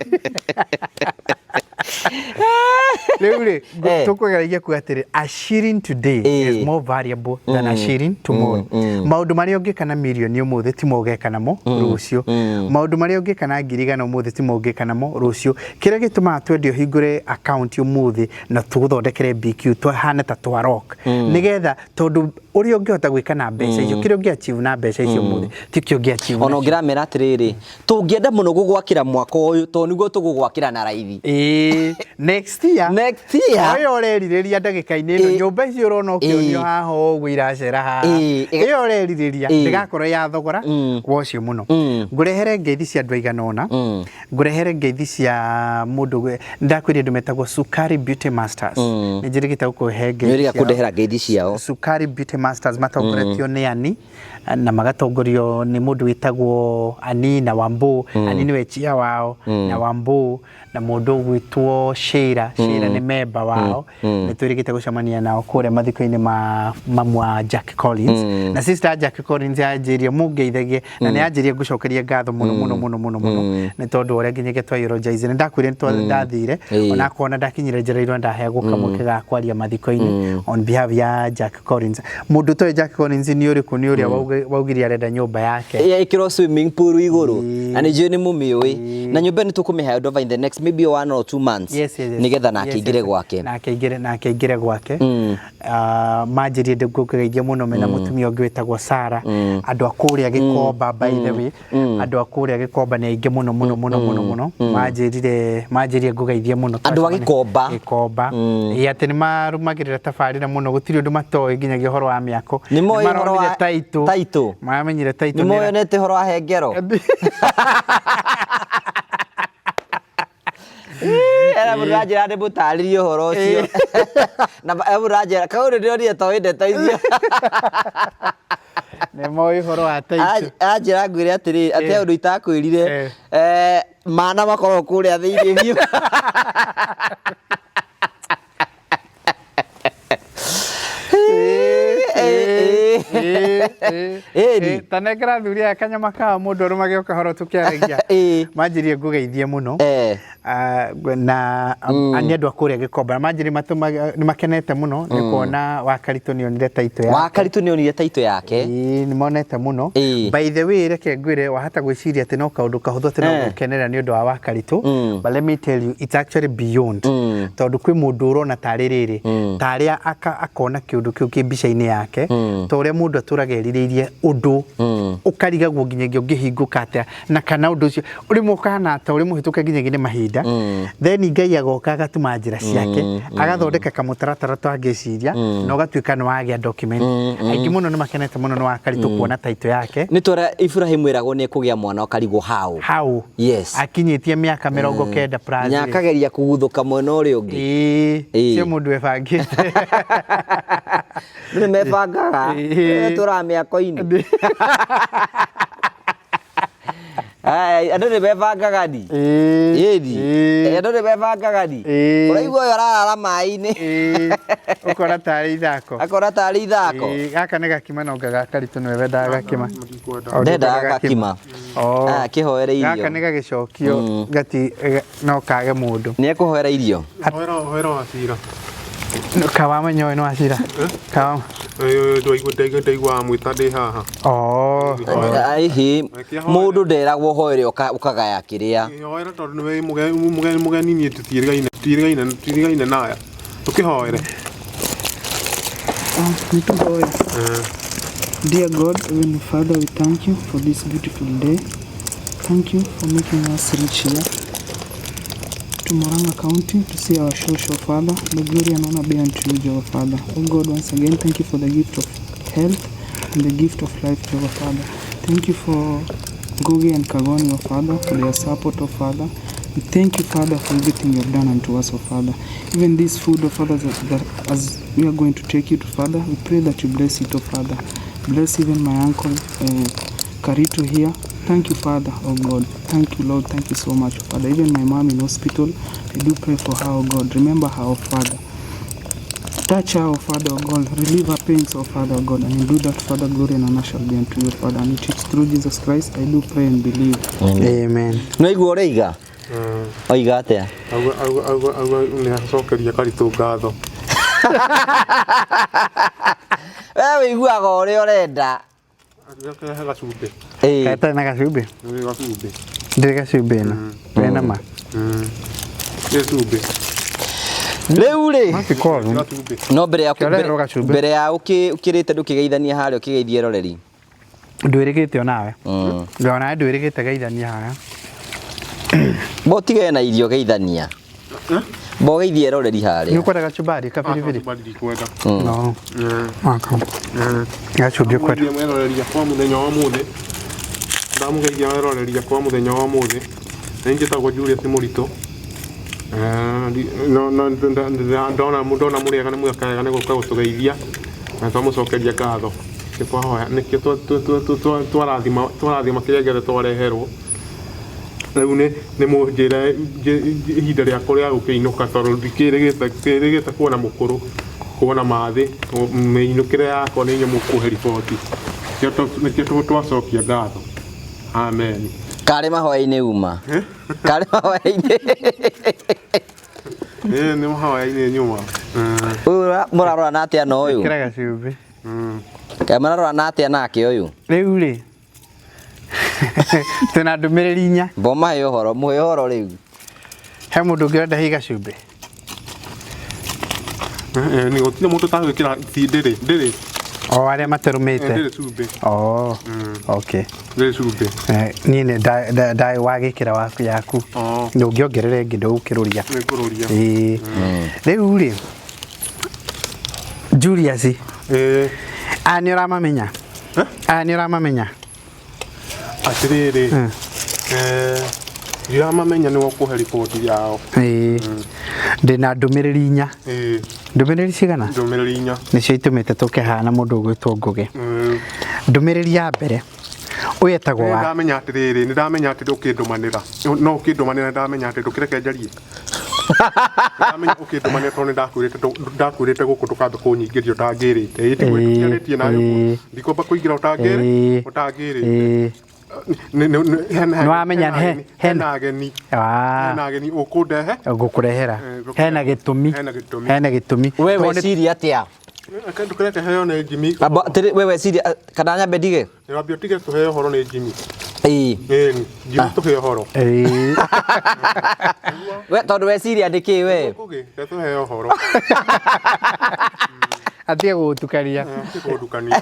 Rĩu rĩ, tũkũgeragia kuga atĩrĩ, a shilling today is more valuable than a shilling tomorrow. Maũndũ marĩa ũngĩka na mirioni ũmũthĩ timo ũgeka namo rũciũ. Maũndũ marĩa ũngĩka na 100,000 ũmũthĩ timo ũngĩka namo rũciũ. Kĩrĩa gĩtũmaga twende ũhingũre account ũmũthĩ na tũgũthondekere BQ tũhane ta twa rock, nĩgetha tondũ ũrĩa ũngĩhota gwĩka na mbeca icio, kĩrĩa ũngĩ achieve na mbeca icio ũmũthĩ tikĩo ũngĩ achieve Ona nacio. ũngĩramera atĩrĩrĩ, tũngĩenda mũno gũgwakĩra mwaka ũyũ tondũ nĩguo tũgũgwakĩra na raithi. Ĩĩ, next year. Next year. Ũyũ ũrerirĩria ndagĩka-inĩ ĩno, nyũmba icio ũrona ũkĩonio haha ũguo iracera haha, ĩyo ũrerirĩria ndĩgakorwo ya thogora wa ũcio mũno. Ngũrehere ngeithi cia andũ aigana ũna. Ngũrehere ngeithi cia mũndũ ndakwĩrire andũ metagwo Sukari Beauty Masters. Nĩ njĩrĩgĩte gũkũhe ngeithi Nĩũrĩga ciao. Kũndehera ngeithi ciao. Sukari Beauty Masters matongoretio nĩ Ani. Na magatongorio nĩ mũndũ wĩtagwo Ani na Wambu. Ani nĩwe chia wao, na Wambu na mũndũ ũgwĩtwo Sheila. Sheila nĩ memba wao. Nĩ twĩrĩgĩte gũcemania nao kũrĩa mathiko-inĩ ma mamu wa Jack Collins. Na sister Jack Collins yanjĩrie mũngeithagie na nĩ yanjĩrie ngũcokeria ngatho mũno mũno mũno mũno mũno, nĩ tondũ ũrĩa nginyagia twa eulogize. Nĩ ndakwĩrire nĩ ndathire, onakorwo ndakinyire njereirwo, ndaheagwo kamweke ga kwaria mathiko-inĩ on behalf ya Jack Collins. Mũndũ ũtoĩ Jack Collins nĩ ũrĩkũ? Nĩ ũrĩa waugire arenda nyũmba yake ĩkĩrwo swimming pool igũrũ, na nĩ njũĩ nĩ mũmĩũĩ, na nyũmba ĩno tũkũmĩ hand over in the next maybe 1 or 2 months, nĩgetha nake aingĩre gwake. Nake aingĩre gwake. Ah, manjĩrie ndĩngũkĩgeithia mũno mena mũtumia ũngĩ wĩtagwo Sara. Andũ a kũrĩa Gĩkomba, by the way, andũ a kũrĩa Gĩkomba nĩ aingĩ mũno mũno mũno mũno mũno. Manjĩrire ngũgeithie mũno. Andũ a Gĩkomba. Gĩkomba. Ĩĩ, atĩ nĩ marũmagĩrĩra tabarĩra mũno, gũtirĩ ũndũ matoĩ nginyagia ũhoro wa mĩako. Nĩ moĩ ũhoro wa maronire taitũ. Taitũ. Mamenyire taitũ. Nĩ moyonete ũhoro wa hengero. Era mũndũ aranjĩra ndĩmũtarĩrie ũhoro ũcio, na mũndũ aranjĩra kaũndũ ndĩronire toĩ ndeto icio. Nĩ moĩ ũhoro wa taitũ. Anjĩra ngwĩre atĩrĩrĩ, atĩ ũndũ itakwĩrire, mana makoragwo kũrĩa thĩinĩ biũ. Ĩni. Ta nengera athuri aya kanyama kao, mũndũ arũmage o kahora tũkĩaragia. Manjĩrie ngũgeithie mũno. Ah, na nĩ andũ a kũrĩa Gĩkomba, na manjĩrie nĩ makenete mũno nĩ kuona Wakaritũ nĩ onire taitũ yake. Wakaritũ nĩ onire taitũ yake. Ĩĩ, nĩ monete mũno. By the way, reke ngwĩre, wahota gwĩciria atĩ no kaũndũ kahũthũ atĩ no gũkenera nĩ ũndũ wa Wakaritũ, but let me tell you, it's actually beyond, tondũ kwĩ mũndũ ũrona tarĩ rĩrĩ tarĩa akona kĩũndũ kĩu kĩ mbica-inĩ yake, ta ũrĩa mũndũ atũraga erirĩirie ũndũ, ũkarigagwo nginyagia ũngĩhingũka atĩa, na kana ũndũ ũcio ũrĩmwe ũkahana ta ũrĩ mũhĩtũke nginyagia nĩ mahinda. Then Ngai agoka agatuma njĩra ciake, agathondeka kamũtaratara twangĩciria, na ũgatuĩka nĩ wagĩa document. Aingĩ mũno nĩ makenete mũno nĩ Wakaritũ kuona taitũ yake. Nĩ tũrĩa Ibrahim ĩragwo nĩ ekũgĩa mwana, ũkarigwo how. How? Akinyĩtie mĩaka 90 plus. Na akageria kũguthũka mwena ũrĩa ũngĩ. Ĩĩ, cio mũndũ ebangĩte. Nĩ mebangaga. Tũraga mĩako-inĩ. Ai, andũ nĩ mebangaga ni. Ĩni. Andũ nĩ mebangaga ni. Ũraigua ũyũ ararara maĩ-inĩ. Ũkona tarĩ ithako. Akona tarĩ ithako. Ĩĩ, gaka nĩ gakima, no nga Gakaritũ nĩwe wendaga gakima. O, Ndendaga gakima. Oh. Ah, kĩhoere irio. Gaka nĩ gagĩcokio gati no kage mũndũ. Nĩ ekũhoera irio. Hoera hoera wa cira. Kawamenya ũyũ nĩ wacira kawa. Ndaigua mwĩta ndĩ haha. Oh. Aihi, mũndũ nderagwo hoere ũkagaya kĩrĩa. Hoera tondũ nĩwe mũgeni mũgeni niĩ tũtiĩrĩgaine tũtiĩrĩgaine tũtiĩrĩgaine naya tũkĩhoere. Nituhoe. Dear God, Heavenly Father, we thank you for this beautiful day. Thank you for making us reach here to Murang'a County to see our Shosho, Father. The glory and honor be unto you, Jehovah Father. Oh God, once again, thank you for the gift of health and the gift of life, Jehovah Father. Thank you for Ngugi and Kagoni, oh Father, for their support, oh Father. We thank you, Father, for everything you have done unto us, oh Father. Even this food, oh Father, that as we are going to take you to Father, we pray that you bless it, oh Father. Bless even my uncle Karito here. Thank you, Father, oh God. Thank you, Lord. Thank you so much, Father. Even my mom in hospital, I do pray for her, oh God. Remember her, oh Father. Touch her, oh Father, oh God. Relieve her pains, oh Father, oh God. And do that, Father, glory and honor shall be unto you, Father. And it is through Jesus Christ I do pray and believe. Amen. No igua ũraiga? Oiga atĩa? Auga nĩ acokeria Karitũ ngatho. We wĩiguaga ũrĩa ũrenda. He gacumbĩ. Gatarĩ na gacumbĩ. Nĩ gacumbĩ. Ndĩrĩ gacumbĩ ĩno wĩna ma. Nĩ cumbĩ. Rĩu rĩ, Gacumbĩ. no mbere ya Kĩorerwo gacumbĩ. Mbere ya ũkĩrĩte ndũkĩgeithania harĩa ũkĩgeithia eroreri. Ndwĩrĩgĩte onawe. Onawe ndwĩrĩgĩte geithania haha. Bo tigane na irio, geithania. Bo geithia eroreri Nĩ harĩa. ũkwenda gacumbari kabiribiri? Gacumbari ndikwenda. No. Aka. Gacumbĩ ũkwenda. Ndamũgeithia mweroreria kwa mũthenya wa ũmũthĩ. Ndamũgeithia mweroreria kwa mũthenya wa ũmũthĩ. Na niĩ njĩtagwo Julius Mũritũ. No ndona ndona mũrĩega nĩ mwĩkaga nĩ gũka gũtũgeithia na twamũcokeria ngatho. Nĩkĩo twahoya nĩkĩo twarathima twarathima kĩrĩa gĩothe twareherwo. Rĩu nĩ nĩ mũnjĩre ihinda rĩakwa rĩa gũkĩinũka tondũ ndikĩrĩgĩte kĩrĩgĩte kuona mũkũrũ kuona mathĩ mĩinũkĩre yakwa nĩ inyuĩ mũkũhe riboti. Nĩkĩo twacokia ngatho. Amen. Karĩ mahoya-inĩ uma. Karĩ mahoya-inĩ. Ĩĩ nĩ mahoya-inĩ nyuma. Ũyũ mũrarora na atĩa na ũyũ? Ĩkĩra gacumbĩ. Kaĩ mũrarora na atĩa nake ũyũ? Rĩu rĩ twĩna ndũmĩrĩri inya. Mbo mahe ũhoro, mũhe ũhoro rĩu. He mũndũ ũngĩ ũrenda hihi gacumbĩ? Nĩ gũtirĩ mũndũ ũtagwĩkĩra ti ndĩrĩ ndĩrĩ. O arĩa materũmĩte. Ndĩrĩ cumbĩ. Oh, okay. Ndĩrĩ cumbĩ. Niĩ nĩ nda wagĩkĩra waku yaku. Ndũngĩongerera ĩngĩ ndũgũkĩrũria. Nĩngũrũria. Ĩĩ. Rĩu rĩ Julius. Ĩĩ. Aya nĩ ũramamenya? Aya nĩ ũramamenya? Atĩrĩrĩ. Ndiramamenya nĩwe ũkũhe riboti yao. Ĩĩ. Ndĩna ndũmĩrĩri inya. Ĩĩ. Ndũmĩrĩri cigana? Ndũmĩrĩri inya. Nĩcio itũmĩte tũke haha na mũndũ ũgwĩtwo Ngũgĩ. Ndũmĩrĩri ya mbere ũyũ etagwo wa Nĩndamenya atĩrĩrĩ, nĩndamenya atĩ ũkĩndũmanĩra. No ũkĩndũmanĩra nĩndamenya atĩ ndũkĩreke njarie. Nĩndamenya ũkĩndũmanĩra tondũ nĩndakwĩrĩte ndakwĩrĩte gũkũ ndũkambe kũnyingĩria ũtangĩrĩte. Ĩĩ tiguo tũtiarĩtie nawe ũguo. Ndikwamba kũingĩra ũtangĩrĩte. Ũtangĩrĩte. Nĩwamenya hena ageni. Hena ageni ũkũndehe. Ngũkũrehera. Hena gĩtũmi. Hena gĩtũmi. Hena gĩtũmi. We weciria atĩa? Ndũkĩreke heo nĩ Jimmy. Amba atĩrĩ we weciria kana nyambe ndige? Wambe ũtige tũheo ũhoro nĩ Jimmy. Ĩĩ. Ĩĩ Jimmy tũhe ũhoro. Ĩĩ. We tondũ weciria nĩ kĩ we? Ngũgĩ, reke tũheo ũhoro. Atige gũgũtukania. Atige kũndukania.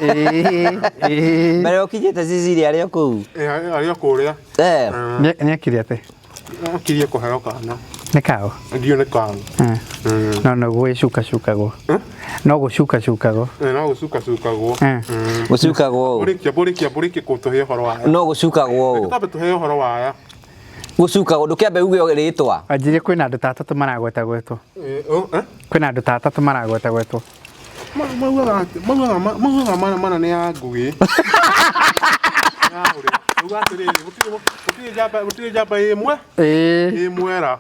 Mbere ũkinyĩte Cecilia arĩ o kũu. Arĩ o kũrĩa. Nĩ akire atĩ? Akirie kũheo kana. Nĩ kaũ? Ndiũ nĩ kaũ. No no gwĩcukacukagwo. No gũcukacukagwo. No gũcukacukagwo. Gũcukagwo ũũ. Mbũrĩkia mbũrĩkia mbũrĩkia kũtũhe ũhoro waya. No gũcukagwo ũũ. Twambe tũheo ũhoro waya. Gũcukagwo ndũkĩambe uge rĩtwa. Anjirie kwĩna andũ ta atatũ maragweta gwetwo. Kwĩna andũ ta atatũ maragweta gwetwo. Maugaga maugaga maugaga mana mana nĩ ya Ngũgĩ. Mauga atĩrĩrĩ gũtirĩ njamba gũtirĩ njamba ĩ mwe ĩ mwera.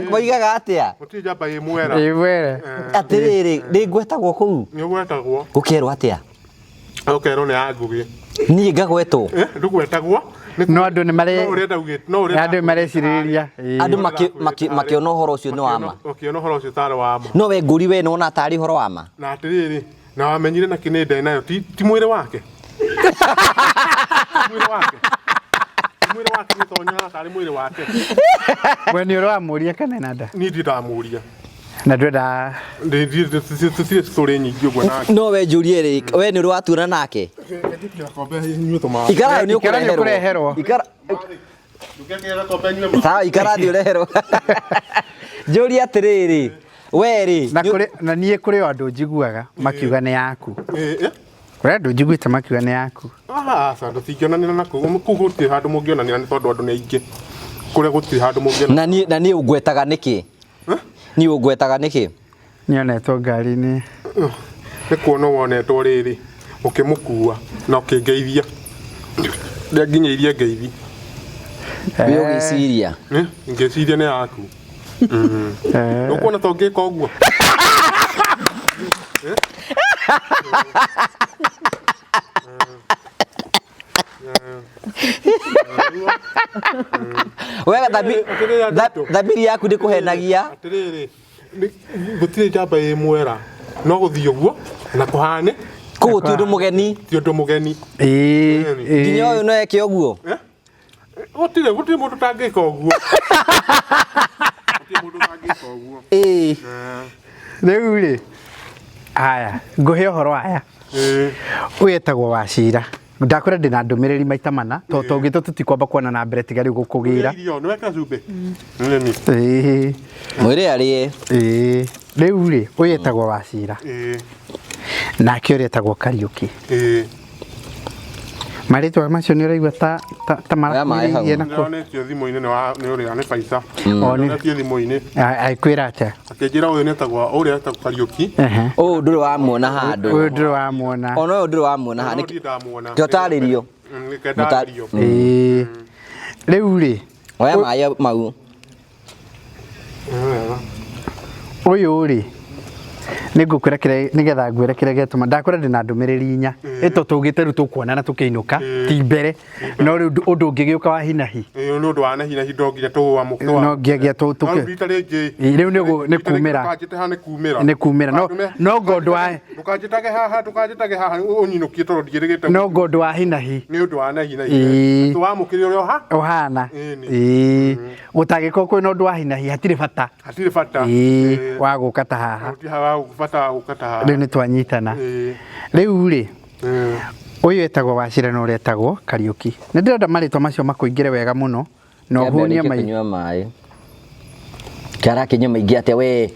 Moigaga atĩa? Gũtirĩ njamba ĩ mwera. Ĩ mwera. Atĩrĩrĩ nĩ ngwetagwo kũu? Nĩ ũgwetagwo. Gũkerwo atĩa? Ũkerwo nĩ ya Ngũgĩ. Niĩ ngagwetwo? Ndũgwetagwo. No andũ nĩ mare No ũrĩa ndaugĩte no ũrĩa andũ marecirĩria. Andũ makĩona ũhoro ũcio nĩ wa ma. Makĩona ũhoro ũcio tarĩ wa ma. No we ngũri we nĩwona tarĩ ũhoro wa ma? Na atĩrĩrĩ na wamenyire na kĩ nĩ nda nayo ti mwĩrĩ wake. Ti mwĩrĩ wake. Ti mwĩrĩ wake nĩ tondũ nyonaga tarĩ mwĩrĩ wake. We nĩ ũramũria kana ena nda? Niĩ ndirĩ ndamũria. Na ndwenda Tũtirĩ story nyingĩ ũguo nake. No we njũrie rĩ, we nĩ ũrĩ watuona nake? Ikara nĩ ũkũreherwo. Ikara Sawa, ikara thiĩ ũreherwo. Njũrie atĩrĩrĩ, we rĩ. Na kũrĩ na niĩ kũrĩ o andũ njiguaga makiuga nĩ yaku. Kũrĩ andũ njiguĩte makiuga nĩ yaku. Aca tũtingĩonanĩra na kũu kũu gũtirĩ handũ mũngĩonanĩra nĩ tondũ andũ nĩ aingĩ. Kũrĩa gũtirĩ handũ mũngĩonanĩra. Na niĩ na niĩ ũngwetaga nĩkĩ? Niĩ ũngwetaga nĩkĩ? Nĩonetwo ngari-inĩ. Nĩ kuona wonetwo rĩrĩ ũkĩmũkua na ũkĩngeithia. Ndĩanginyĩirie ngeithi. We ũgĩciria? Ngĩciria nĩ yaku. Ũkuona ta ũngĩka ũguo? We thamiri yaku ndĩkũhenagia. Atĩrĩrĩ, gũtirĩ njamba ĩ mwera no gũthiĩ ũguo na kũhane Kũguo ti ũndũ mũgeni. Ti ũndũ mũgeni. Nginya ũyũ no eke ũguo. Gũtirĩ gũtirĩ mũndũ ũtangĩka ũguo. Gũtirĩ mũndũ ũtangĩka ũguo. Ĩĩ. Rĩu rĩ haya ngũhe ũhoro aya. Ũyũ etagwo Wacira. Ndakwĩra ndĩna ndũmĩrĩri maita mana tondũ tũngĩtwo tũtikwamba kuona na mbere tiga rĩu gũkũgĩra. Irio nĩ wekĩra cumbĩ? Nĩ. Ĩĩ. Mwĩre arĩe. Ĩĩ. Rĩu rĩ ũyũ etagwo Wacira. Ĩĩ. Nake ũrĩa etagwo Kariũki. Ĩĩ. Marĩtwa macio nĩ ũraigua ta ta, ta Oya maĩ hau. marakuhĩrĩirie na kũ Ndĩronetio thimũ-inĩ nĩ wa nĩ ũrĩa nĩ Baisa. O, nĩ- Ndĩronetio thimũ-inĩ. Akwĩra atĩa? Akĩnjĩra ũyũ nĩ etagwo ũrĩa etagwo Kariũki. Ehe. Ũyũ ndũrĩ wamuona handũ. Ũyũ ndũrĩ wamuona. Ona ũyũ ndũrĩ wamuona handũ. No ndirĩ ndamuona. Kĩo tarĩrio. Nĩkĩo ndarĩrio. Ĩĩ. Rĩu rĩ, Oya maĩ mau. Ũyũ rĩ, nĩ ngũkwĩra kĩrĩa nĩgetha ngwĩre kĩrĩa gĩatũma ndakwĩra ndĩna ndũmĩrĩri inya ĩto tũgĩte rĩu tũkuonana tũkĩinũka ti mbere no rĩu ũndũ ũngĩgĩũka wa hinahi Ĩĩ nĩ ũndũ wa nahi nahi ndongire tũamũke. No ngiagia No tũke rita rĩngĩ. Ĩĩ, rĩu nĩ kumĩra. Ndũkanjĩte haha nĩ kumĩra. Nĩ kumĩra. No ngo ũndũ wa Ndũkanjĩtage haha, ndũkanjĩtage haha ũnyinũkie tondũ ndiĩrĩgĩte. No ngo ũndũ wa hinahi. Nĩ ũndũ wa nahi nahi. Ĩĩ. Tũwamũkĩre ũrĩa ũha. Ũhana. Ĩĩ nĩ. Ĩĩ. Gũtangĩkorwo kwĩna ũndũ wa hinahi hatirĩ bata. Hatirĩ bata. Ĩĩ, wa gũka ta haha. Hatirĩ bata wa gũka ta haha. Rĩu nĩ twanyitana. Ĩĩ. Rĩu rĩ, ũyũ etagwo Wachira na ũrĩa etagwo Kariũki. Nĩ ndĩrenda marĩtwa macio makũingĩre wega mũno na ũhũnie Kĩambe mai. kũnyua maĩ. Kĩarakĩnyua maingĩ atĩa we?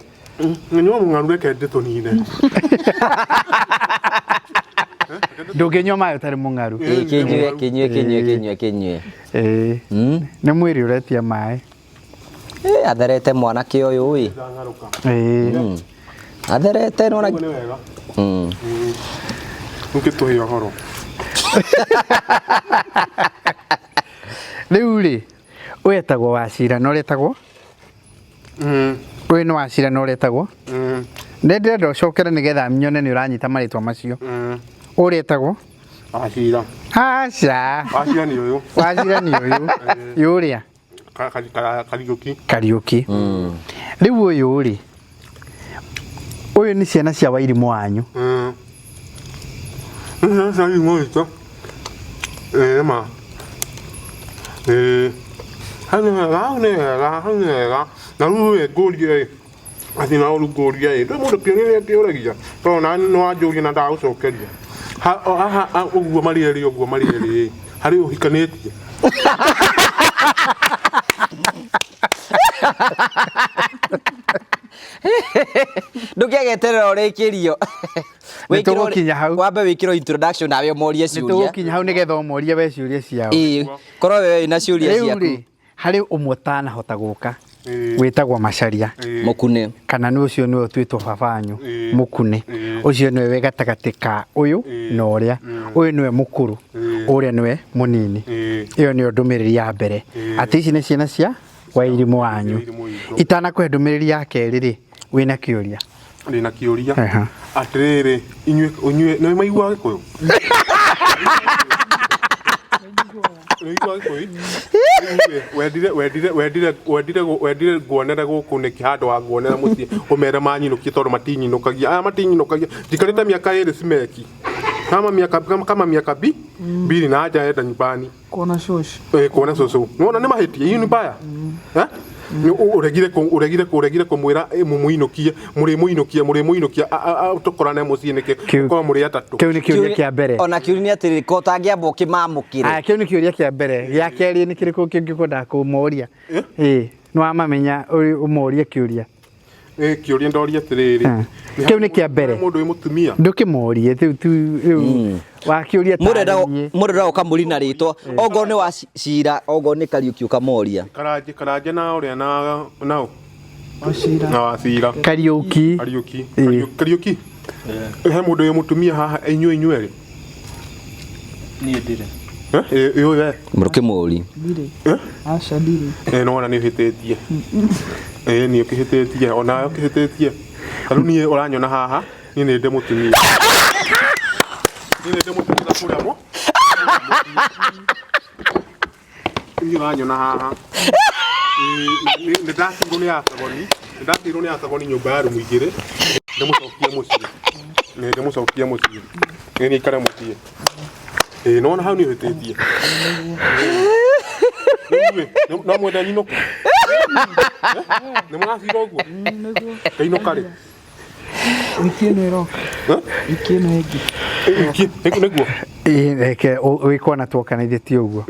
Nyua mũng'aru reke ndĩtũnine. Ndũngĩnyua maĩ ũtarĩ mũng'aru. Ĩĩ, kĩnyue, kĩnyue, kĩnyue, kĩnyue, kĩnyue. Ĩĩ. Nĩ mwĩrĩ ũretia maĩ. Ĩ, atherete mwanake ũyũ ĩ. Ĩĩ. Atherete nona. Nĩ wega. Mm. Ũngĩtũhe ũhoro. Rĩu rĩ, ũyũ etagwo Wachira na ũrĩa etagwo? Ũyũ nĩ Wachira na ũrĩa etagwo? Nĩ ndĩrenda ũcokere nĩgetha nyone nĩ ũranyita marĩtwa macio. Ũrĩa etagwo? Wachira. Aca. Wachira nĩ ũyũ. Wachira nĩ ũyũ. Ĩ ũrĩa? Kariũki. Kariũki. Rĩu ũyũ rĩ, ũyũ nĩ ciana cia Wairimũ wanyu. Nĩ ciana cia Wairimũ witũ. Ĩĩ ma. Ĩĩ. Hau nĩ wega, hau nĩ wega, hau nĩ wega. Na rĩu ĩ ngũrie ĩ, atĩ na rĩu ngũrie ĩ, ndũĩ mũndũ kĩũria kĩũragia, tondũ na nĩ wanjũria na ndagũcokeria. Haha ũguo marĩ erĩ ũguo marĩ erĩ ĩ, harĩ ũhikanĩtie? Ndũkĩgeterera ũrĩkĩrio. Nĩ tũgũkinya hau. Wambe wĩkĩrwo introduction nawe ũmorie Nĩ ciũria. tũgũkinya hau nĩgetha ũmorie we ciũria ciao. Ĩĩ, korwo we wĩna ciũria Rĩu ciaku. rĩ, harĩ ũmwe ũtanahota gũka wĩtagwo Macharia. Mũkune. Kana nĩ ũcio nĩwe ũtuĩtwo baba wanyu Mũkune. Ũcio nĩwe wĩ gatagatĩ ka ũyũ na ũrĩa. Ũyũ nĩwe mũkũrũ, ũrĩa nĩwe mũnini. Ĩyo nĩyo ndũmĩrĩri ya mbere. Atĩ ici nĩ ciana cia Wairimũ wanyu. Itanakũhe ndũmĩrĩri ya kerĩ rĩ, wĩna kĩũria? Ndĩna kĩũria. Atĩrĩrĩ, inyuĩ inyuĩ nĩ maiguaga Gĩkũyũ? Nĩ ũiguaga Gĩkũyũ? Wendire wendire wendire wendire wendire nguonere gũkũ nĩkĩ handũ wa nguonere mũciĩ ũmere manyinũkie tondũ matinyinũkagia. Aya matinyinũkagia. Njikarĩte mĩaka ĩrĩ Simeki. Kama miaka kama miaka bi mbili na hajaenda nyumbani. Kuona shosh. Eh, kuona cũcũ. Nĩwona nĩ mahĩtia, hiyo ni mbaya. Eh? Ũregire ũregire ũregire kũmwĩra mũmũinũkie, mũrĩmũinũkia, mũrĩmũinũkia tũkorane mũciĩ nĩkĩ? Korwo mũrĩ atatũ. Kĩu nĩ kĩũria kĩa mbere. Ona kĩũria nĩ atĩrĩrĩ, ko ũtangĩamba ũkĩmamũkĩre. Aya, kĩu nĩ kĩũria kĩa mbere. Gĩa kerĩ nĩ kĩrĩkũ kĩngĩ ũkwendaga kũmoria? Ĩĩ, nĩ wamamenya ũmorie kĩũria. Ĩ kĩũria ndoria atĩrĩrĩ. Kĩu nĩ kĩa mbere. Mũndũ wĩ mũtumia. Ndũkĩmorie rĩu tu rĩu wakĩũria Mũndũ endaga ũkamũri na rĩtwa ongorwo nĩ wa Cira ongorwo nĩ Kariũki ũkamoria. Karanja Karanja na ũrĩa na nao. Wachira. Na Wachira. Kariũki. Kariũki. Kariũki. He mũndũ wĩ mũtumia haha inyuĩ inyuĩ erĩ? Niĩ ndirĩ. Ĩ ĩ we. Mũrũkĩmũri. Ndirĩ. Aca ndirĩ. Ĩ no ona nĩ ũhĩtĩtie. Ĩ nĩ ũkĩhĩtĩtie onawe ũkĩhĩtĩtie. Ta rĩu niĩ ũranyona haha niĩ nĩ ndĩ mũtumia. Niĩ nĩ ndĩ mũtumia na kũrĩa mũ. Niĩ ũranyona haha. Nĩ ndatigirwo nĩ Asagoni. Nĩ ndatigirwo nĩ Asagoni nyũmba ya rumu igĩrĩ. Ndĩmũcokie mũciĩ. Nĩ ndĩmũcokie mũciĩ. Nĩ niĩ ikare mũciĩ. Ĩ nĩwona hau nĩ ũhĩtĩtie. No mwende nyinũke? Nĩ mũracira ũguo? Ngainũka rĩ? Wiki ĩno ĩroka. Wiki ĩno ĩngĩ. Wiki nĩguo? Ĩ reke wĩkwo na tuoka na ithe ti ũguo.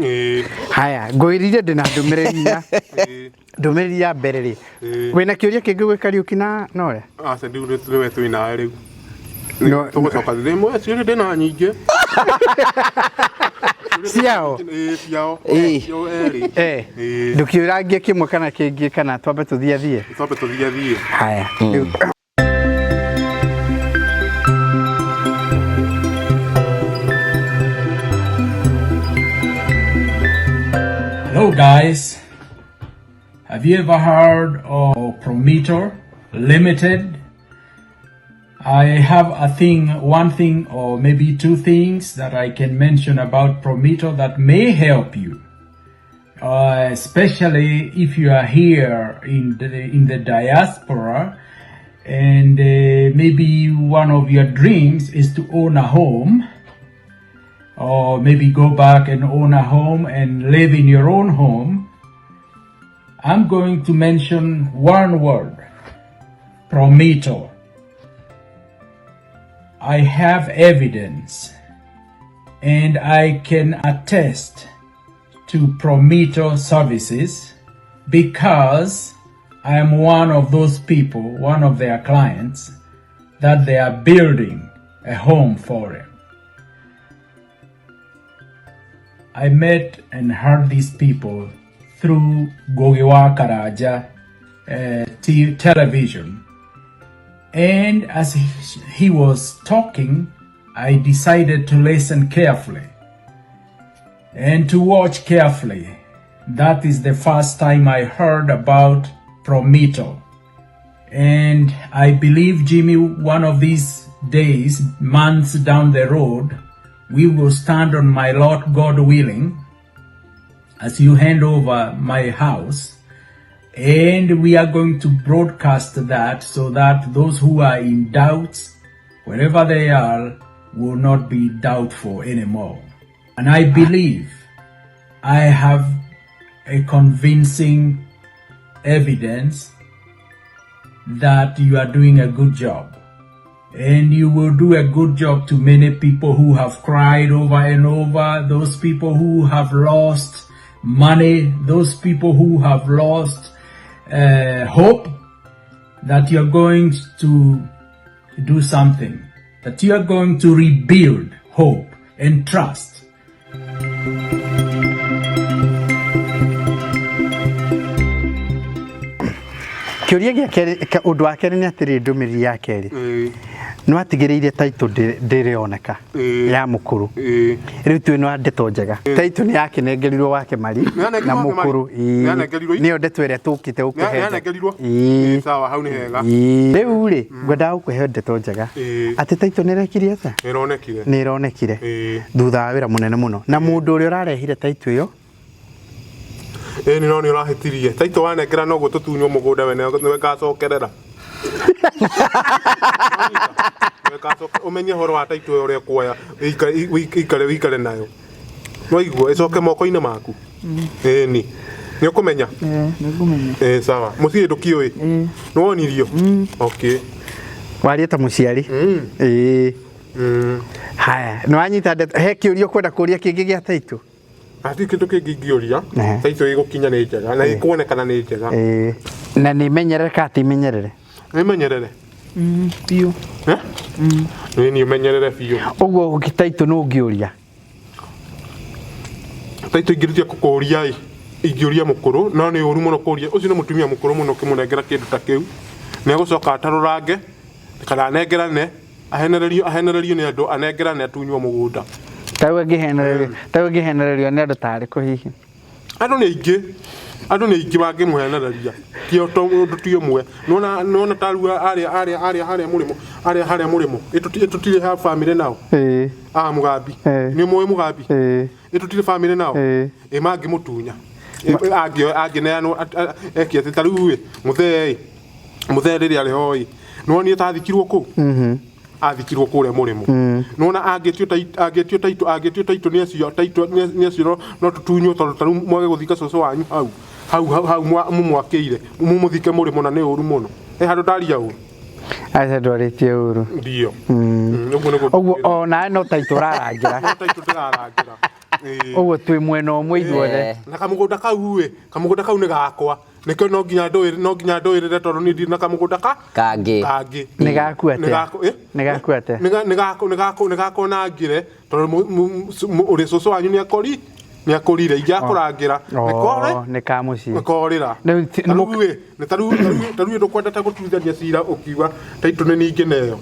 Haya, ngwĩrire ndĩna ndũmĩrĩri inya. Ndũmĩrĩri ya mbere rĩ, wĩna kĩũria kĩngĩ gwĩ Kariũki na ũrĩa? Aca rĩu nĩwe twĩ nawe rĩu. Tũgũcoka rĩmwe ciũria ndĩna nyingĩ. Ciao? Ĩĩ, ciao. Ĩĩ. Ciao erĩ. Eh, Ĩĩ. ndũkiũrangie kĩmwe kana kĩngĩ kana twambe tũthiathie. Twambe tũthiathie. Haya. Rĩu Hello, guys. Have you ever heard of Promitor Limited? I have a thing, one thing, or maybe two things that I can mention about Promitor that may help you, especially if you are here in the diaspora, and maybe one of your dreams is to own a home, or maybe go back and own a home and live in your own home. I'm going to mention one word: Promitor. I have evidence and I can attest to Promitor services because I am one of those people, one of their clients, that they are building a home for him. I met and heard these people through Ngugi wa Karanja television. And as he was talking, I decided to listen carefully and to watch carefully. That is the first time I heard about Promitor. And I believe, Jimmy, one of these days, months down the road, we will stand on my lot, God willing, as you hand over my house. And we are going to broadcast that so that those who are in doubts, wherever they are, will not be doubtful anymore. And I believe I have a convincing evidence that you are doing a good job. And you will do a good job to many people who have cried over and over, those people who have lost money, those people who have lost hope, that you're going to do something, that you are going to rebuild hope and trust. Kĩũria gĩa kerĩ, ũndũ wa kerĩ nĩ atĩrĩ, ndũmĩrĩri ya kerĩ. Nĩ watigĩrĩire title ndĩrĩoneka ya mũkũrũ. Rĩu twĩ na ndeto njega. Title nĩ yakĩnengerirwo wa Kĩmari Nĩyanengerirwo na wa Kĩmari? mũkũrũ. Ĩĩ. Nĩyanengerirwo? Nĩyo ndeto ĩrĩa tũkĩte gũkũhe. Nĩyanengerirwo? Ĩĩ. Ĩĩ, sawa, hau nĩ hega. Ĩĩ. Rĩu rĩ, ngwendaga gũkũhe ndeto njega. Atĩ title nĩ ĩrekire atĩa? Nĩ ĩronekire. Nĩ ĩronekire. Thutha wa wĩra mũnene mũno. Na mũndũ ũrĩa ũrarehire title ĩyo Ĩĩ, nĩ no nĩ ũrahĩtirie. Title wanengera noguo tũtunywo mũgũnda we nĩwe ngacokerera. Ũmenye ũhoro wa title ĩyo ũrĩa ũkuoya, ũikare nayo. Nĩwaigua, ĩcoke moko-inĩ maku. Ĩni. Nĩ ũkũmenya? Ĩĩ, nĩ ngũmenya. Ĩĩ, sawa. Mũciĩ ndũkĩũĩ? Nĩwonirio? Okay. Waria ta mũciari. Ĩĩ. Haya, nĩwanyita ndeto. He kĩũria ũkwenda kũria kĩngĩ gĩa title? Hatirĩ kĩndũ kĩngĩ ingĩũria. Title ĩgũkinya nĩ njega na ĩkuonekana nĩ njega. Na nĩ menyerere kana ti menyerere? Nĩ menyerere. Biũ. Nĩ niĩ menyerere biũ. Ũguo title nũ ũngĩũria? Title ingĩrutia kũkũria ĩ, ingĩũria mũkũrũ, no nĩ ũru mũno kũria. Ũcio nĩ mũtumia mũkũrũ mũno ũkĩmũnengera kĩndũ ta kĩu. Nĩ egũcoka atarũrange kana anengerane, ahenererio nĩ andũ, anengerane atunywo mũgũnda. Ta rĩu angĩhenererio nĩ andũ ta arĩkũ hihi? Andũ nĩ aingĩ. Andũ nĩ aingĩ mangĩmũhenereria. Ti ũndũ ti ũmwe. Nĩwona ta rĩu arĩa mũrĩmo, arĩa harĩa mũrĩmo. Ĩtũtirĩ ha bamĩrĩ nao. Mũgambi. Nĩ ũmũĩ mũgambi? Ĩtũtirĩ bamĩrĩ nao. Ĩ mangĩmũtunya. Angĩneanwo eke atĩ ta rĩu ĩ, mũthee ĩ. Mũthee rĩrĩa arĩ ho ĩ. Nĩwonire ta athikirwo kũu? Athikirwo kũrĩa mũrĩmo. Nĩwona angĩtio taitũ nĩ acio, taitũ nĩ acio no tũtunywo tondũ ta rĩu mwage gũthika cũcũ wanyu hau. Hau, hau, hau mũmwakĩire, mũmũthike mũrĩmo na nĩ ũru mũno. He handũ ndaria ũru? Aca ndwarĩtie ũru. Ndio. Ũguo nĩguo Ũguo o nawe no taitũ ũrarangĩra. No taitũ ndĩrarangĩra. Ũguo twĩ mwena ũmwe ithuothe. Na kamũgũnda kau ĩ, kamũgũnda kau nĩ gakwa, nĩkĩo no nginya ndũĩrĩ, no nginya ndũĩrĩre tondũ niĩ ndirĩ na kamũgũnda ka Kangĩ. Kangĩ. Nĩ gaku Nĩ atĩa? gaku, ĩ? Nĩ gaku atĩa? Nĩ ga- nĩ gaku, nĩ gaku, nĩ gakwa na ngĩre tondũ ũrĩ cũcũ wanyu nĩ akori, nĩ akũrire, ingĩakũrangĩra nĩ kore Oh, nĩ ka mũciĩ. nĩ korĩra. Rĩu ti- Ta rĩu ĩ, nĩ ta rĩu ta rĩu ndũkwendete gũtuithania cira ũkiuga taitũ nĩ ningĩ neyo.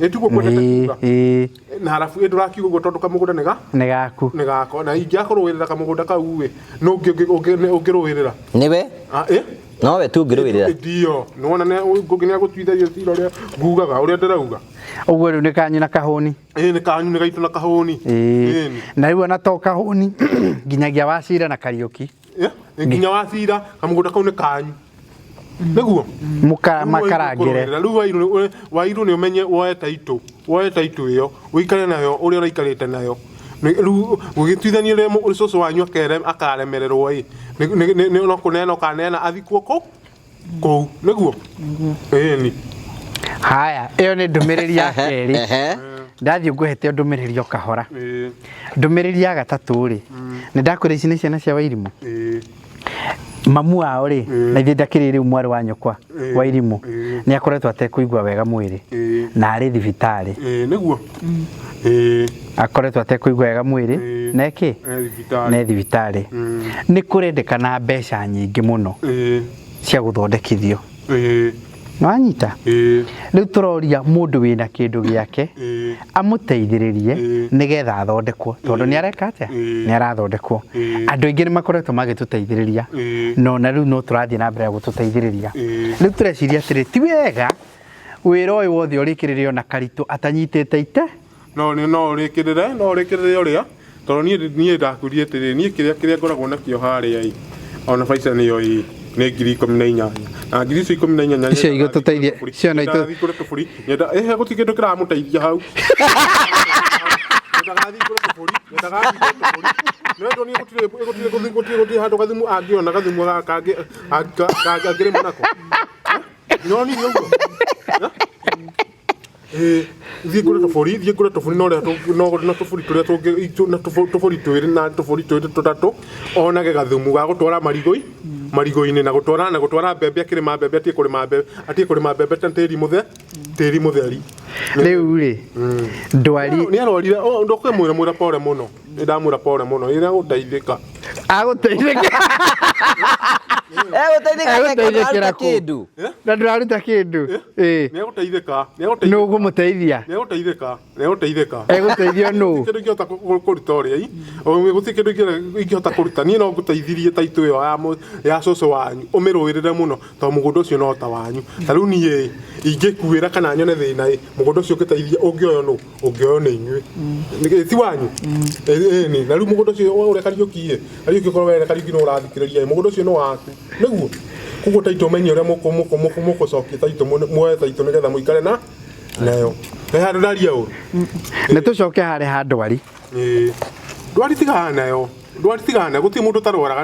Ĩ tiguo kwendete kuga? Ĩĩ, Na harabu ĩ ndũrakiuga ũguo tondũ kamũgũnda nĩ ga nĩ gaku. Nĩ gakwa, na ingĩakũrũĩrĩra kamũgũnda kau ĩ, nũ ũngĩ ũngĩrũĩrĩra? Nĩwe? Ah, ĩ? Nowe tu ũngĩrũĩrĩra. Ndio, nĩwona Ngũgĩ nĩagũtuithagia cira ũrĩa ngugaga, ũrĩa ndĩrauga. Ũguo rĩu nĩ kanyu na kahũni. Ĩ nĩ kanyu, nĩ gaitũ na kahũni. Ĩĩ. Ĩni. Na rĩu ona to kahũni, nginyagia Wacira na Kariũki. Ĩ, nginya Wacira, kamũgũnda kau nĩ kanyu. Nĩguo? Makarangĩre. Rĩu Wairũ nĩ ũmenye woe taitũ, woe taitũ ĩyo, ũikare nayo ũrĩa ũraikarĩte nayo. Rĩu gũgĩtuithania ũrĩa cũcũ wanyu akaremererwo ĩ, no kũneana ũkaneana athikwo kũ? Kũu, nĩguo? Ĩni. Haya, ĩyo nĩ ndũmĩrĩri ya kerĩ. Ndathiĩ ngũhete ndũmĩrĩri o kahora. Ndũmĩrĩri ya gatatũ rĩ, nĩ ndakwĩra ici nĩ ciana cia Wairimũ. Mamu wao rĩ, na ithuĩ ndakĩrĩ rĩu mwarĩ wa nyũkwa Wairimũ, nĩ akoretwo atekũigua wega mwĩrĩ na arĩ thibitarĩ. Nĩguo? Akoretwo atekũigua wega mwĩrĩ na ĩkĩ? Ne thibitarĩ. Nĩ kũrendekana mbeca nyingĩ mũno cia gũthondekithio. Nĩwanyita? Rĩu tũroria mũndũ wĩna kĩndũ gĩake amũteithĩrĩrie nĩgetha athondekwo, tondũ nĩ areka atĩa? Nĩ arathondekwo. Andũ aingĩ nĩ makoretwo magĩtũteithĩrĩria, no na rĩu no tũrathiĩ na mbere gũtũteithĩrĩria. Rĩu tũreciria atĩrĩ, ti wega wĩra ũyũ wothe ũrĩkĩrĩre ona Karitũ atanyitĩte ite. No nĩ no ũrĩkĩrĩre, no ũrĩkĩrĩre ũrĩa, tondũ niĩ niĩ ndakwĩrire atĩrĩrĩ, niĩ kĩrĩa kĩrĩa ngoragwo nakĩo harĩa ĩ, ona Pfizer nĩyo ĩ, nĩ 18,000. Na ngiri icio 18 Icio igũtũteithia, icio no itũ. Nyendaga thiĩ ngũre tũbũri, nyenda, ĩhĩ gũtirĩ kĩndũ kĩramũteithia hau. Nyendaga thiĩ ngũre tũbũri, nyendaga thiĩ ngũre tũbũri. Nĩ wendwo niĩ gũtirĩ, gũtirĩ, gũtirĩ, gũtirĩ handũ gathumu angĩona gathumu gaka angĩrĩma nako. No niĩ ũguo. Ĩĩ, thiĩ ngũre tũbũri, thiĩ ngũre tũbũri no ũrĩa no na tũbũri tũrĩa tũngĩ, na tũbũri twĩrĩ na tũbũri twĩrĩ tũtatũ, onage gathumu ga gũtwara marigũ-inĩ, marigũ-inĩ na gũtwara, na gũtwara mbembe akĩrĩma mbembe atige kũrĩma mbembe, atige kũrĩma mbembe ta tĩri mũthe, tĩri mũtheri. Rĩu rĩ, ndwari. Nĩ arwarire, ndũkũmwĩra mwĩra pore mũno. Nĩ ndamwĩra pore mũno, ĩrĩa agũteithĩka. Agũteithĩka. Egũteithĩka Egũteithĩkĩra ndũraruta kũ? kĩndũ. Na ndũraruta kĩndũ. Ĩĩ. Nĩ egũteithĩka, nĩ egũteithĩka. Nũ ũkũmũteithia? Nĩ egũteithĩka, nĩ egũteithĩka. Egũteithio nũ? Gũtirĩ kĩndũ ingĩhota kũruta ũrĩa i. Gũtirĩ kĩndũ ingĩhota kũruta. Niĩ no ngũteithirie taitũ ĩyo ya cũcũ wanyu, ũmĩrũĩrĩre mũno tondũ mũgũnda ũcio no ta wanyu. Ta rĩu niĩ ingĩkuĩra kana nyone thĩna ĩ, mũgũnda ũcio ũngĩteithia ũngĩoywo nũ? Ũngĩoywo nĩ inyuĩ. Nĩ ti wanyu? Ĩni, na rĩu mũgũnda ũcio ũrĩa Kariũki ĩ, Kariũki ũkorwo wee Kariũki nĩ ũrathikĩrĩria ĩ, mũgũnda ũcio nĩ waku. Nĩguo? Koguo taitũ ũmenye ũrĩa mũkũcokia taitũ, muoye taitũ nĩgetha mũikare na nayo. He handũ ndaria ũru? Nĩ tũcoke harĩa ha ndwari. Ĩĩ. Ndwari tigana nayo. Ndwari tigana nayo, gũtirĩ mũndũ ũtarwaraga.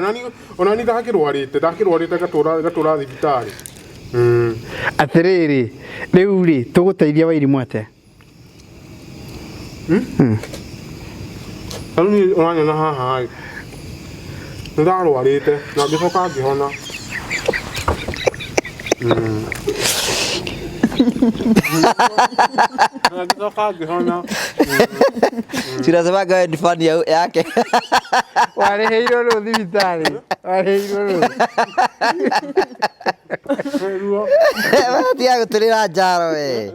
Ona niĩ ndakĩrwarĩte, ndakĩrwarĩte ngatũra thibitarĩ. Atĩrĩrĩ, rĩu rĩ, tũgũteithia Wairimũ atĩa? Rĩu niĩ ũranyona haha ĩ, nĩ ndarwarĩte na ngĩcoka ngĩhona. Na ngĩcoka ngĩhona. Tunasemaga wewe ni fan yake. Warĩhĩirwo rũ thibitarĩ? Warĩhĩirwo rũ? Tiga gũtũrĩra njaro we.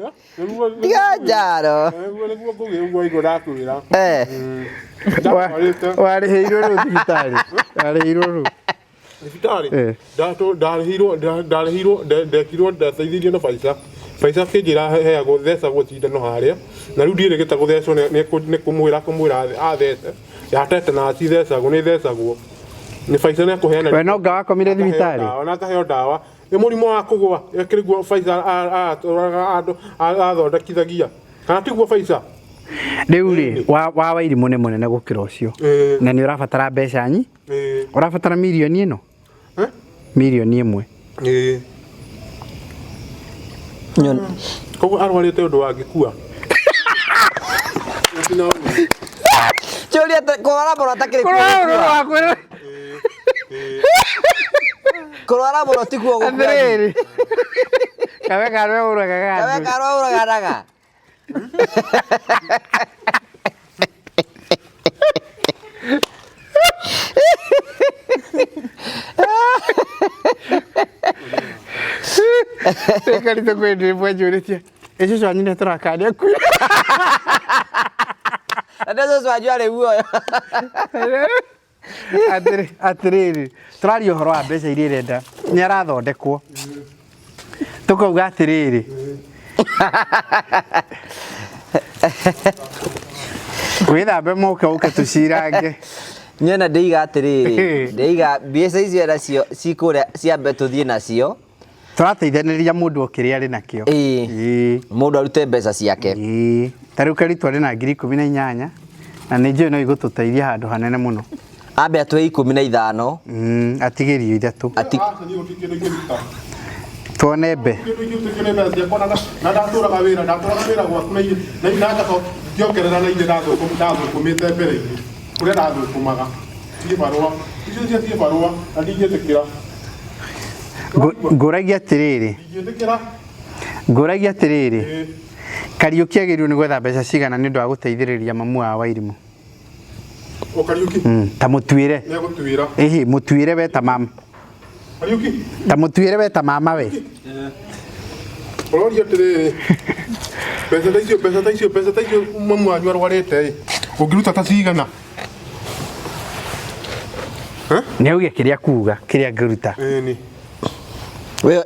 Tiga njaro. Nĩguo nĩguo ngũgĩ ũguo aigua ndakwĩra. Warĩhĩirwo rũ thibitarĩ? Warĩhĩirwo rũ? Thibitarĩ? Ndarĩhĩirwo, ndarĩhĩirwo, ndekirwo, ndateithirio na Pfizer. Pfizer akĩnjĩra heagwo thecagwo cindano harĩa, na rĩu ndiĩrĩgĩte gũthecwo nĩ kũmwĩra kũmwĩra athece. Ya tetanus ithecagwo, nĩ ithecagwo. Nĩ Pfizer nĩ akũheana. We no anga wakomire thibitarĩ? Na akaheo ndawa. Nĩ mũrimũ wa kũgũa, ĩkĩrĩguo Pfizer aratwaraga andũ, athondekithagia. Kana tiguo Pfizer? Rĩu rĩ, wa Wairimũ nĩ mũnene gũkĩra ũcio. Na nĩ ũrabatara mbeca nyi? Ũrabatara mirioni ĩno? Mirioni ĩmwe. Koguo arwarĩte ũndũ wangĩkua. Njũria kũrwara mũno atakĩrĩ Kũrwara mũno wakwĩra. Kũrwara mũno tikuo gũkua. Atĩrĩrĩ. Kawe karwe ũragaga Kawe andũ. karwa ũraganaga. Rĩkarĩte kwĩ ndĩ mwanjũrĩtie. Ĩ cũcũ wanyu nĩatũrakania kuire. Na nĩ cũcũ wanyu arĩ muoyo. Atĩrĩ atĩrĩrĩ tũraria ũhoro wa mbeca iria irenda nĩ arathondekwo tũkauga atĩrĩrĩ wĩthambe moko ũke tũcirange Nyona ndĩiga atĩrĩrĩ, ndĩiga mbeca icio nacio cikũrĩa ciambe tũthiĩ nacio. Tũrateithanĩrĩria mũndũ o kĩrĩa arĩ nakĩo. Ĩĩ. Mũndũ arute mbeca ciake. Ĩĩ. Ta rĩu Karitu arĩ na 18,000 na nĩ njũĩ no igũtũteithia handũ hanene mũno. Ambe atũhe 15. Atigĩrio ithatũ. Tuone mbe. Kĩndũ ingĩrutĩkio nĩ mbeca ciakwa na ndatũraga wĩra ndatũraga wĩra gwaku na na ngacoka ngĩongerera na iria ndathũkũmĩte mbere-inĩ kũrĩa ndathũkũmaga thiĩ barũa icio cia thiĩ barũa na ndingĩtĩkĩra Ngũragia atĩrĩrĩ ndingĩtĩkĩra ngũragia atĩrĩrĩ Kariũki agĩrĩirwo nĩ gwetha mbeca cigana nĩ ũndũ wa gũteithĩrĩria mamu wa Wairimũ? O Kariũki Ta mũtuĩre. Nĩ egũtuĩra. Ĩhĩ mũtuĩre we ta mama. Kariũki Ta mũtuĩre we ta mama we. Ũroria atĩrĩrĩ mbeca ta icio mbeca ta icio mbeca ta icio mamu wanyu arwarĩte ĩ ũngĩruta ta cigana? Nĩ auge kĩrĩa kuga kĩrĩa angĩruta. Ĩni. We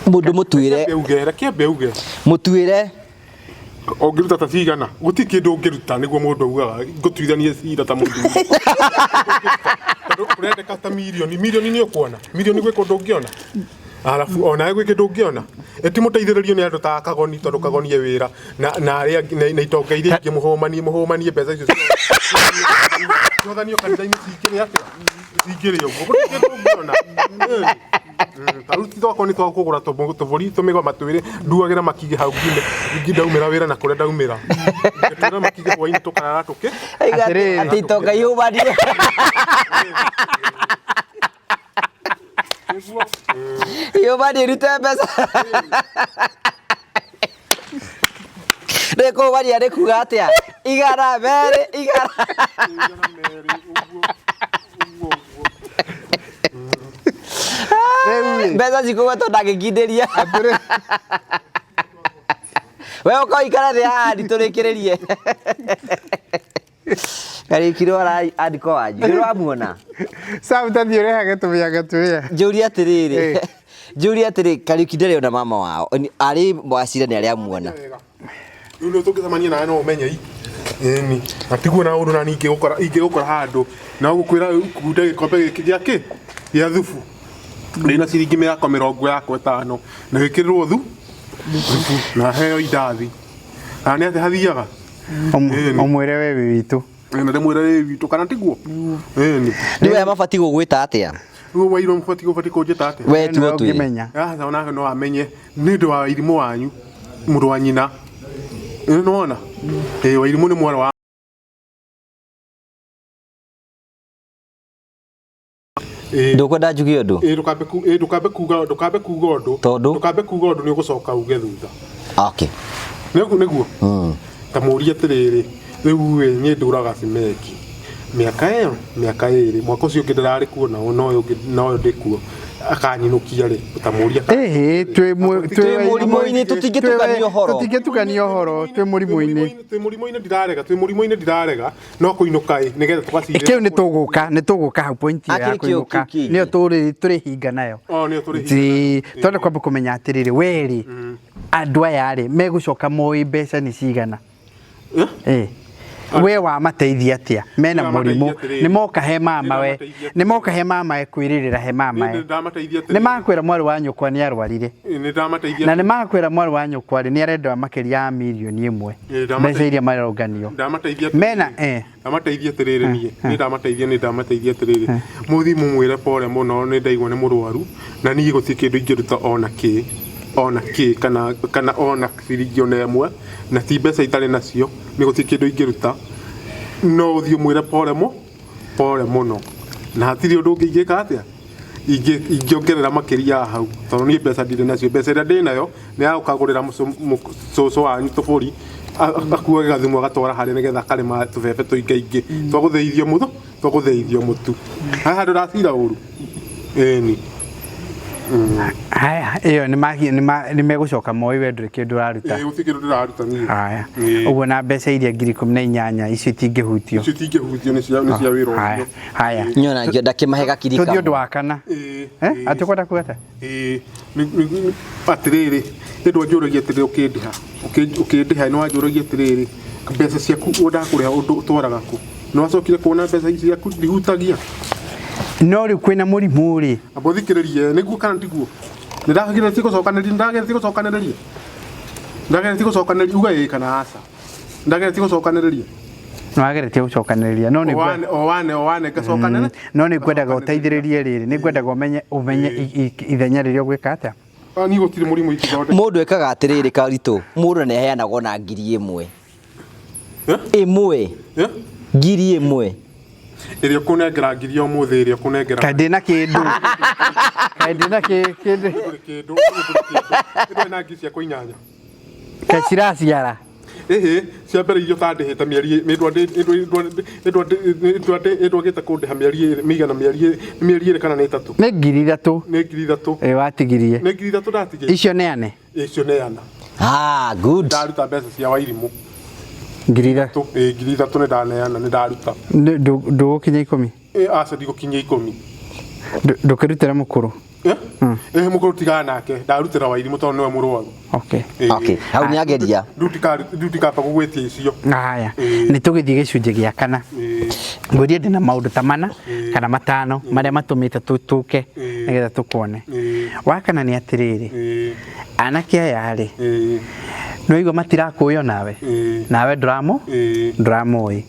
mũndũ mũtuĩre. Auge reke ambe auge. Mũtuĩre. Ũngĩruta ta cigana? Gũtirĩ kĩndũ ũngĩruta nĩguo mũndũ augaga ngũtuithanie cira ta mũthuri. Tondũ kũrendeka ta mirioni, mirioni nĩ ũkuona? Mirioni gwĩ kũndũ ũngĩona? Arabu onawe gwĩ kĩndũ ũngĩona? Ĩti mũteithĩrĩrio nĩ andũ ta Kagoni tondũ Kagoni e wĩra na na arĩa angĩ na itonga iria ingĩ mũhũmanie mũhũmanie mbeca icio ciothanio kanitha-inĩ cingĩrĩ atĩa? Cingĩrĩ ũguo. Gũtirĩ kĩndũ ũngĩona. Ta rĩu twakwa nĩ twakũgũra tũbũri tũmĩgoma twĩrĩ nduagĩra makigĩ hau nginya ndaumĩra wĩra na kũrĩa ndaumĩra. Ngĩtuĩra makigĩ hwainĩ tũkarara tũkĩ. Atĩ itonga ihũmanie. Ihũmanie irute mbeca. Rĩ kũhũmania nĩ kuga atĩa? Igana merĩ igana. Mbeca cikũgwetwo ndangĩkindĩria. We ũka ũikare thĩ haha tũrĩkĩrĩrie. Kariũki andĩko wanyu nĩ ũramuona. Sam ta thiĩ ũrehage tũmĩanga tũrĩa. Njũria atĩrĩrĩ njũria atĩrĩ Kariũki ndarĩ ona mama wao arĩ wacira nĩ arĩ amuona. Rĩu nĩ tũngĩcemania nawe no ũmenye i. Ĩni. Na tiguo na ũndũ na niĩ ingĩgũkora ingĩgũkora handũ na ũgũkwĩra kunde gĩkombe gĩkĩ gĩa kĩ? Gĩa thubu. Ndĩna ciringi mĩako mĩrongo yakwa ĩtano na gĩkĩrĩrwo thu thubu na heo indathi. Na nĩ atĩa hathiaga? Ũmwĩre we wĩ witũ. Na ndĩmwĩre wĩ witũ kana tiguo? Ĩni. Rĩu aya mabatiĩ gũgwĩta atĩa? Rĩu wairwo mũbatiĩ ũbatiĩ kũnjĩta atĩa? We tiwe ũtwĩre. Aca onake no amenye nĩ ũndũ wa irimũ wanyu mũrũ wa nyina. Nĩ wona? Ĩĩ Wairimũ nĩ mwarĩ wa Ndũkwenda njuge ũndũ? Ĩĩ ndũkambe ku ĩĩ ndũkambe kuga ndũkambe kuga ũndũ. Tondũ? Ndũkambe kuga ũndũ nĩ ũgũcoka uge thutha. Okay. Nĩguo nĩguo. Ta mũrie atĩrĩrĩ, rĩu ĩ niĩ ndũraga cementi mĩaka ĩyo mĩaka ĩrĩ mwaka ũcio ũngĩ ndĩrarĩ kuo na na ũyũ ũngĩ na ũyũ ndĩ kuo akanyinũkia rĩ ta mũrie Ĩhĩ twĩ Twĩ mũrimũ-inĩ tũtingĩtukania ũhoro. Tũtingĩtukania ũhoro twĩ mũrimũ-inĩ. Twĩ mũrimũ-inĩ ndirarega twĩ mũrimũ-inĩ ndirarega no kũinũka ĩ nĩgetha tũgacirĩra Kĩu nĩ tũgũka nĩ tũgũka hau point ĩyo ya Akĩrĩ kĩo kũinũka kĩu kĩngĩ. nĩyo tũrĩhinga nayo. O nĩyo tũrĩhinga. Ti twenda kwamba kũmenya atĩrĩrĩ we rĩ andũ aya rĩ megũcoka moĩ mbeca nĩ cigana. Ĩ. We wamateithia atĩa mena mũrimũ nĩ moka he mama we nĩ moka he mama we kwĩrĩrĩra he mama we Ndamateithia nĩ makwĩra mwarĩ wa nyũkwa nĩ arwarire nĩ ndamateithia na nĩ makwĩra mwarĩ wa nyũkwa rĩ nĩ arenda makĩria ya mirioni ĩmwe Ĩ, mbeca iria maronganio ndamateithia mena eh ndamateithia atĩrĩrĩ niĩ nĩ ndamateithia nĩ ndamateithia atĩrĩrĩ mũthiĩ mũmwĩre pole mũno nĩ ndaigua nĩ mũrwaru na niĩ gũtirĩ kĩndũ ingĩruta ona kĩ ona kĩ kana kana ona ciringi ona ĩmwe na ti mbeca itarĩ nacio nĩ gũtirĩ kĩndũ ingĩruta No ũthiĩ ũmwĩre pore mũ pore mũno na hatirĩ ũndũ ũngĩ ingĩka atĩa ingĩongerera makĩria ya hau tondũ niĩ mbeca ndirĩ nacio. Mbeca ĩrĩa ndĩ nayo nĩ ya gũkagũrĩra cũcũ wanyu tũbũri akuage gathumu agatwara harĩa nĩgetha akarĩma tũbebe tũingaingĩ twagũthĩithio mũthu twagũthĩithio mũtu. Haha handũ ndacira ũru ĩni. Haya, ĩyo nĩ megũcoka moĩ we ndũrĩ kĩndũ ũraruta. Ĩĩ, gũtirĩ kĩndũ ndĩraruta niĩ. Haya. Ĩĩ. Ũguo na mbeca iria 18,000 icio itingĩhutio. Icio itingĩhutio nĩ cia nĩ cia wĩra Haya, ũcio. haya. Nyona ngĩenda kĩmahe gakiri Tũthiĩ ũndũ kamwe. wa kana. Ĩĩ. Eh? Atĩ ũkwenda kuga atĩa? Ĩĩ, atĩrĩrĩ, nĩ ndwanjũragia atĩrĩrĩ ũkĩndĩha, ũkĩndĩha nĩ wanjũragia atĩrĩrĩ, mbeca ciaku ndakũrĩha ũndũ ũtwaraga kũ? Nĩ wacokire kuona mbeca ici ciaku ndihutagia? No rĩu kwĩna mũrimũ rĩ. Amba ũthikĩrĩrie, nĩguo kana tiguo? Nĩ ndageretie gũcokanĩrĩria, nĩ ndageretie gũcokanĩrĩria? Ndageretie gũcokanĩrĩria, uga ĩĩ kana aca. Ndageretie gũcokanĩrĩria? Nĩ wageretie gũcokanĩrĩria no nĩ O wane, o wane, o wane ngacokanĩrĩria. No nĩ ngwendaga ũteithĩrĩrie rĩrĩ, nĩ ngwendaga ũmenye ũmenye ithenya rĩrĩa ũgwĩka atĩa. Ah, niĩ gũtirĩ mũrimũ ingĩthondeka. Mũndũ ekaga atĩrĩrĩ Karitũ, mũndũ nĩ aheanagwo na 1,000. Ĩmwe. 1,000. Ĩrĩa ũkũnengera ngiri ũmũthĩ, ĩrĩa ũkũnengera. Kaĩ ndĩ na kĩndũ. Kaĩ ndĩ na kĩndũ. Ndũrĩ kĩndũ, ndũrĩ kĩndũ. Ndũrĩ na ngiri ciakwa inyanya. Kaĩ ciraciara. Ĩhĩ, cia mbere iria ũtandĩhĩte mĩeri ĩndwagĩte kũndĩha mĩeri ĩrĩ, mĩigana mĩeri ĩrĩ, mĩeri ĩrĩ kana nĩ ĩtatũ. Nĩ 3,000. Nĩ 3,000. Ĩ watigirie. Nĩ 3,000 ndatigirie. Icio neane. Icio neana. Ah, good. Ndaruta mbeca cia Wairimũ. 3,000. Ĩ 3,000 nĩ ndaneana, nĩ ndaruta. Ndũgũkinya 10. Ĩ aca ndigũkinyia 10. Ndũkĩrutĩra mũkũrũ. Ĩ mũkũrũ tigana nake, ndarutĩra Wairimũ tondũ nĩwe mũrwaru. Okay. Okay. Hau nĩ ageria. Rĩu ndikamba gũgwĩtia icio. Haya, nĩ tũgĩthiĩ gĩcunjĩ gĩa kana. Ngwĩrie ndĩ na maũndũ ta mana kana matano marĩa matũmĩte tũke nĩgetha tũkuone. Wa kana nĩ atĩrĩrĩ, anake aya rĩ, nĩ waigua matirakũĩ onawe, nawe ndũramũ ndũramũĩ.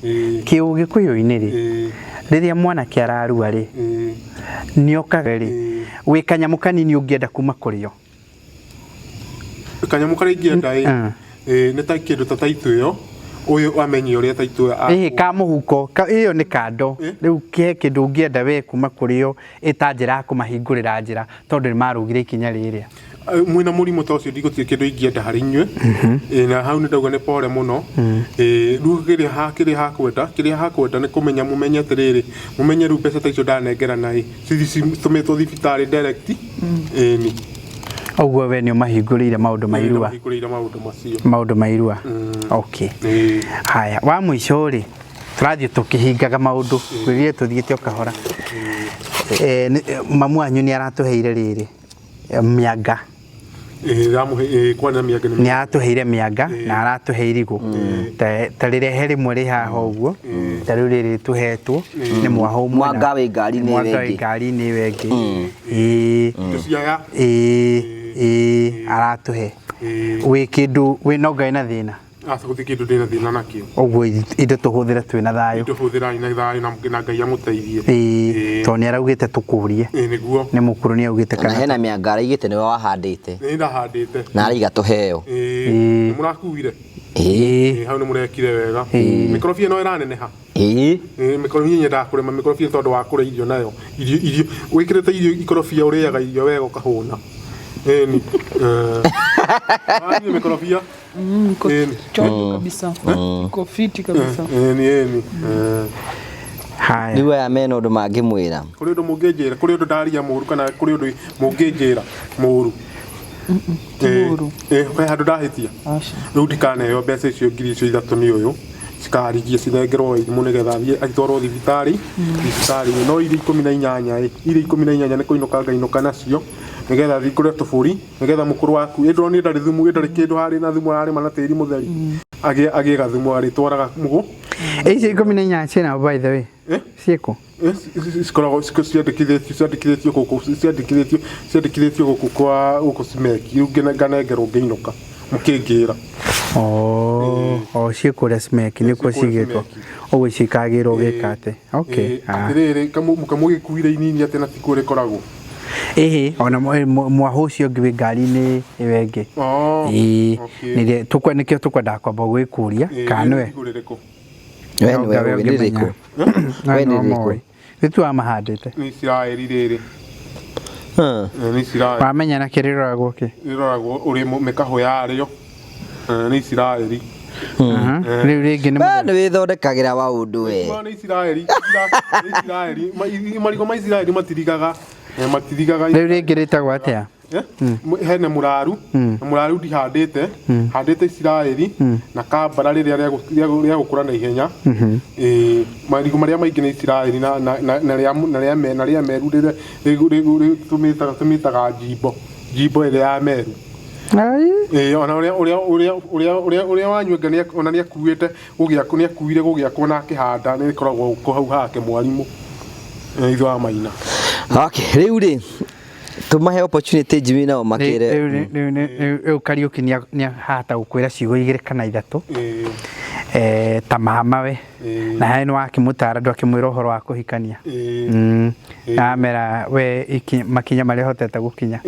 Kĩũgĩkũyũ-inĩ rĩ, rĩrĩa mwanake ararua rĩ, nĩ okaga rĩ, wĩ kanyamũ kanini ũngĩenda kuma kũrĩ o. Kanyamũ karĩa ingĩenda ĩ, nĩ ta kĩndũ ta taitũ ĩyo, ũyũ amenye ũrĩa taitũ ĩyo. Ĩhĩ ka mũhuko, ĩyo nĩ kando. Rĩu he kĩndũ ũngĩenda we kuma kũrĩ o ĩta njĩra ya kũmahingũrĩra njĩra tondũ nĩ marũgire ikinya rĩrĩa. Mwĩna mũrimũ ta ũcio ndigũtirĩ kĩndũ ingĩenda harĩ inyuĩ. Na hau nĩ ndauga nĩ pore mũno. Rĩu kĩrĩa hakwenda, kĩrĩa hakwenda nĩ kũmenya mũmenye atĩrĩrĩ, mũmenye rĩu mbeca ta icio ndanengerana ĩ, citũmĩtwo thibitarĩ direct. Ĩni. Ũguo we nĩ ũmahingũrĩire maũndũ ma irua. Nĩndamahingũrĩire maũndũ macio. Maũndũ ma irua. Okay. Haya, wa mũico rĩ, tũrathiĩ tũkĩhingaga maũndũ, ngwĩrire tũthiĩte o kahora. Mamu wanyu nĩ aratũheire rĩrĩ, mĩanga. Kwana mĩanga nĩ aratũheire mĩanga na aratũhe irigũ. Ta rĩrehe rĩmwe rĩ haha ũguo, ta rĩu rĩrĩ tũhetwo nĩ mwaho ũmwe. Mwanga wĩ ngari-inĩ ĩyo Mwanga wĩ ĩngĩ. ngari-inĩ ĩyo ĩngĩ. Ĩĩ, ĩĩ, aratũhe. Wĩ kĩndũ, wĩ no ngai na thĩna. Aca gũtirĩ kĩndũ ndĩna thĩna nakĩo. Ũguo indo tũhũthĩre twĩna thayũ. Indo hũthĩrai na thayũ na Ngai amũteithie. Ĩĩ, tondũ nĩ araugĩte tũkũrie. Ĩĩ nĩguo. Nĩ mũkũrũ nĩ augĩte Na kana. hena mĩanga araigĩte nĩwe wahandĩte. Nĩ ndahandĩte. Na araiga tũheo. Ĩĩ. Nĩ mũrakuire? Ĩĩ. Hau nĩ mũrekire wega. Mĩkorobia no ĩraneneha? Ĩĩ. Mĩkorobia nyendaga kũrĩma mĩkorobia tondũ wa kũrĩa irio nayo. Irio irio wĩkĩrĩte irio ikorobia ũrĩaga irio wega ũkahũna. Ĩni. Wathiĩ mĩkorobia? Iko chonjo kabisa. Iko fiti kabisa. Ĩni ĩni. Haya. Rĩu aya mena ũndũ mangĩmwĩra. Kũrĩ ũndũ mũngĩnjĩra, kũrĩ ũndũ ndaria mũru kana kũrĩ ũndũ mũngĩnjĩra mũru? He handũ ndahĩtia? Rĩu ndikaneheo mbeca icio 3,000 nĩ ũyũ, cikarigie cinengerwo Wairimũ nĩgetha athiĩ atwarwo thibitarĩ, thibitarĩ no iria 18 ĩ, iria 18 nĩ kũinũka ngainũka nacio nĩgetha thiĩ ngũre tũbũri nĩgetha mũkũrũ waku ĩ ndũronire ndarĩ thumu, ĩ ndarĩ kĩndũ harĩ na thumu ararĩma na tĩri mũtheri, agĩe gathumu arĩtwaraga mũgũ. Icio 18 ciĩna by the way. Ciĩkũ? Cikoragwo ciandĩkithĩtio ciandĩkithĩtio gũkũ ciandĩkithĩtio ciandĩkithĩtio gũkũ kwa gũkũ Simeki, rĩu nganengerwo ngĩinũka mũkĩngĩra. Oh, ciĩ kũrĩa Simeki nĩkuo cigĩtwo. Ũguo cikagĩrwo gĩka atĩ. Okay. Atĩrĩrĩ, kamũgĩkuire inini atĩ na tikuo rĩkoragwo. Ĩhĩ, ona mwahũ ũcio ũngĩ wĩ ngari-inĩ ĩyo ĩngĩ. Ĩĩ, nĩkĩo tũkwendaga kwamba gwĩkũria kana nĩwe. We nĩwe ũĩ nĩ rĩrĩkũ? We nĩ rĩrĩkũ? Rĩtu wamahandĩte. Nĩ Isiraeli rĩrĩ. Nĩ Isiraeli. Wamenya na kĩrĩroragwo kĩ? Rĩroragwo ũrĩ mĩkahũ yarĩo. Nĩ Isiraeli. Rĩu rĩngĩ nĩ We nĩ wĩthondekagĩra maũndũ we. Nĩ Isiraeli. Nĩ Isiraeli. Marigũ ma Isiraeli matirigaga. Matirigaga. Rĩu rĩngĩ rĩtagwo atĩa? Hena mũraru, na mũraru ndihandĩte, handĩte Isiraeli na kambara rĩrĩa rĩa gũkũra na ihenya. Marigũ marĩa maingĩ nĩ Isiraeli na na rĩa Meru rĩrĩa tũmĩtaga njimbo, njimbo ĩrĩa ya Meru. Ona ũrĩa wanyuenga ona nĩakuĩte gũgĩakwo, nĩakuire gũgĩakwo na akĩhanda, nĩ ĩkoragwo hau hake mwarimũ ithe wa Maina. Okay, rĩu rĩ tumahe opportunity Jimmy nao makĩre. Rĩu Kariũki nĩahota gũkwĩra ciugo igĩrĩ kana ithatũ ta mamawe na harĩa nĩwakĩmũtara ndwakĩmwĩra ũhoro wa kũhikania na amera we makinya marĩa ũhotete gũkinya.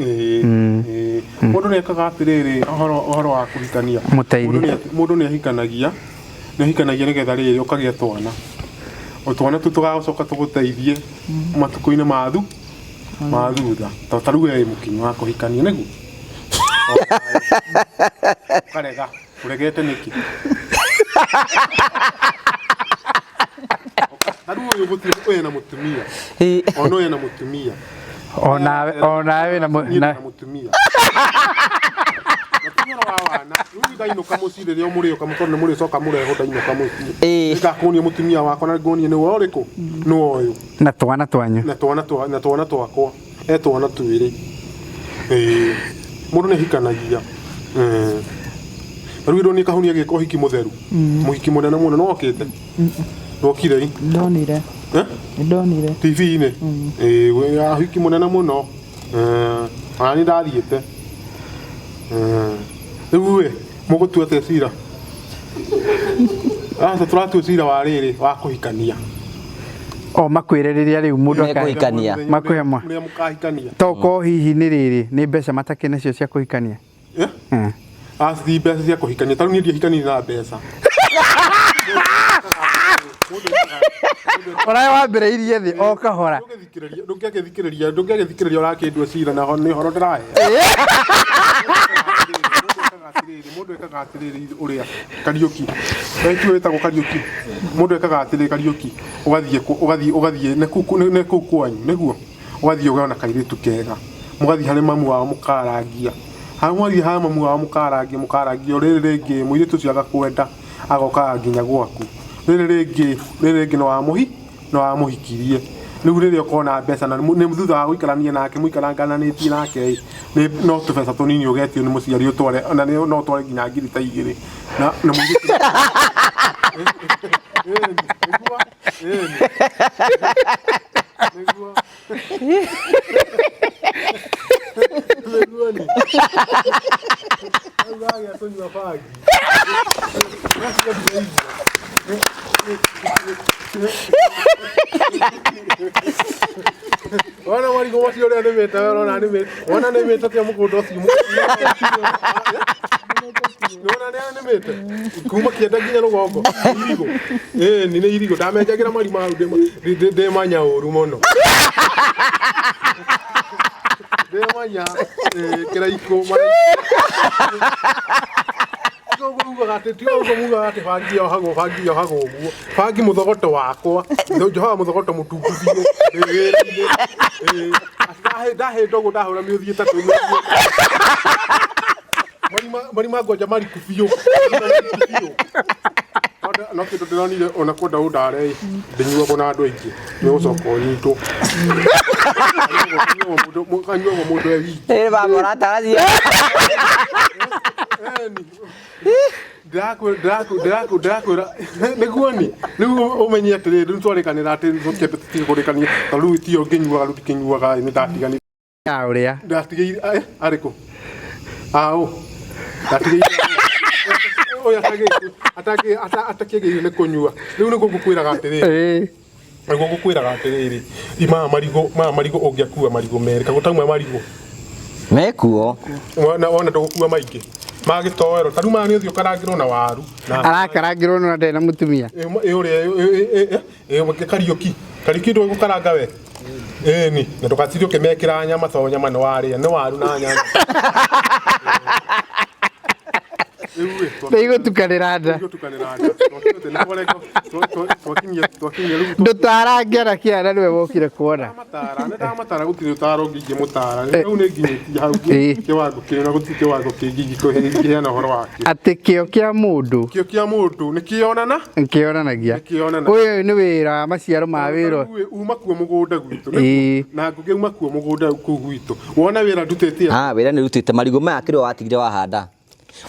Mũndũ nĩekaga atĩrĩrĩ ũhoro wa kũhikania, Mũteithie. Mũndũ nĩahikanagia, nĩahikanagia nĩgetha rĩrĩ ũkagĩa twana, o twana tũu tũgagũcoka tũgũteithie matukũ-inĩ ma thutha, to ta rĩu we wĩ mũkinyu wa kũhikania nĩguo? Ũkarega, ũregete nĩkĩ? Ta rĩu ũyũ gũtirĩ, ũyũ ena mũtumia, ona ũyũ ena mũtumia. Onawe wĩna Niĩ ndĩna mũtumia. Mũtumia wa wana, rĩu ndainũka mũciĩ rĩrĩa mũrĩũka tondũ nĩ mũrĩcoka mũrehwo ndainũka mũciĩ. Nĩngakuonia mũtumia wakwa na nguonie nĩwe ũrĩkũ, nĩwe ũyũ. Na twana twanyu. Na twana twakwa, e twana twĩrĩ. Mũndũ nĩahikanagia. Rĩu ĩrwo nĩ kahunia gĩka ũhiki mũtheru. Mũhiki mũnene mũno nĩwokĩte? Ndwokire ĩ? Ndonire. Ndonire. TV-inĩ? Ũhiki mũnene mũno. Ona niĩ ndathiĩte. Rĩu ĩ, mũgũtua atĩa cira? Aca tũratua cira wa rĩrĩ wa kũhikania. O makwĩre rĩrĩa rĩu mũndũ Mekũhikania. Makwĩre mwa. Ũrĩa mũkahikania. Tokorwo hihi nĩ rĩrĩ nĩ mbeca matakĩ nacio cia kũhikania. Aca ti mbeca cia kũhikania, ta rĩu niĩ ndiahikanirie na mbeca. Ũrĩa wambĩrĩirie thĩ o kahora. Ndũngĩagĩthikĩrĩria ũrakĩndua cira na nĩ ũhoro ndĩrahe. Mũndũ ekaga atĩrĩrĩ ũrĩa Kariũki, we wĩtagwo Kariũki, mũndũ ekaga atĩrĩrĩ Kariũki, ũgathiĩ ũgathiĩ ũgathiĩ nĩ kũu kwanyu nĩguo, ũgathiĩ ũgona kairĩtu kega, mũgathiĩ harĩ mamu wao mũkarangia, mwathiĩ harĩ mamu wao mũkarangia mũkarangia rĩrĩ rĩngĩ mũirĩtu ũcio agakwenda agokaga nginya gwaku, rĩrĩ rĩngĩ rĩrĩ rĩngĩ nĩ wamũhikirie, rĩu rĩrĩa ũkona mbeca na nĩ thutha wa gũikarania nake mũikaranganĩtie nake ĩ, no tũbeca tũnini ũgetio nĩ mũciari ũtware, ona no ũtware nginya ngiri ta igĩrĩ na mũirĩtu. Nĩguo nĩguo nĩ rĩu wagĩa kũnyua bangi. Wona marigũ macio ũrĩa nĩmĩte we ũrona nĩmĩte, wona nĩmĩte atĩa mũgũnda ũcio nĩwona nĩ nĩmĩte kuma kĩanda nginya rũgongo irigũ ĩni nĩ irigũ ndamenjagĩra marima hau ndĩmanya ũru mũno ndĩmanya kĩraikũ mugaga atĩ ti ũguo mugaga atĩ bangi yohagwo bangi yohagwo ũguo bangi mũthogoto wakwa njohaga mũthogoto mũtungu biũ ndĩ wĩra-inĩ ndahĩnda ũguo ndahũra mĩũthi ĩtatũ marima ngwanja mariku biũ no kĩndũ ndĩronire ona kwenda ũndare ndĩnyuagwo na andũ aingĩ nĩ gũcoka ũnyitwo kanyuagwo mũndũ e wiki. Ĩ baba ũratara Ndĩrakwĩra nĩguo ni rĩu ũmenye atĩrĩrĩ rĩu twarĩkanĩra atĩ tũkĩambe tũtige kũrĩkania tondũ rĩu tiyo ngĩnyuaga rĩu ndikĩnyuaga nĩ ndatiganire ũrĩa ndatigĩire arĩkũ aũ ndatigĩire ũyũ atakĩagĩrĩire nĩ kũnyua rĩu nĩguo ngũkwĩraga atĩrĩrĩ nĩguo ngũkwĩraga atĩrĩrĩ maya marigũ ũngĩakua marigũ merĩ kagũtauma marigũ mekuo wona ndũgũkua maingĩ. Ma gĩtoero ta rĩu maya nĩ ũthiĩ ũkarangĩrwo na waru na Arakarangĩrwo no ndarĩ na mũtumia. Ĩ ũrĩa ĩ Kariũki Kariũki ndũĩ gũkaranga we ĩni na ndũgatinde ũkĩmekĩra nyama tondũ nyama nĩ warĩa nĩ waru na nyanya. Rĩu ĩ, Nĩ igũtukanĩra nda. Igũtukanĩra nda. Twakinyia twakinyia rĩu Ndũtarange na kĩara nĩwe wokire kuona. Matara nĩ ndamatara gũtirĩ ũtaro ũngĩ ingĩmũtara rĩu nĩ nginyĩtie hau kĩwango kĩu na gũtirĩ kĩwango kĩngĩ ingĩheana ũhoro wakĩo. Atĩ kĩo kĩa mũndũ Kĩo kĩa mũndũ nĩ kĩonana kĩonanagia. Kĩonanagia. Ũyũ nĩ wĩra wa maciaro ma wĩra. Rĩu uma kuo mũgũnda gwitũ Ĩĩ. na ngũgĩ uma kuo mũgũnda kũu gwitũ wona wĩra ndutĩtie Ah, wĩra nĩ rutĩte marigũ maya kĩrĩa watigire wahanda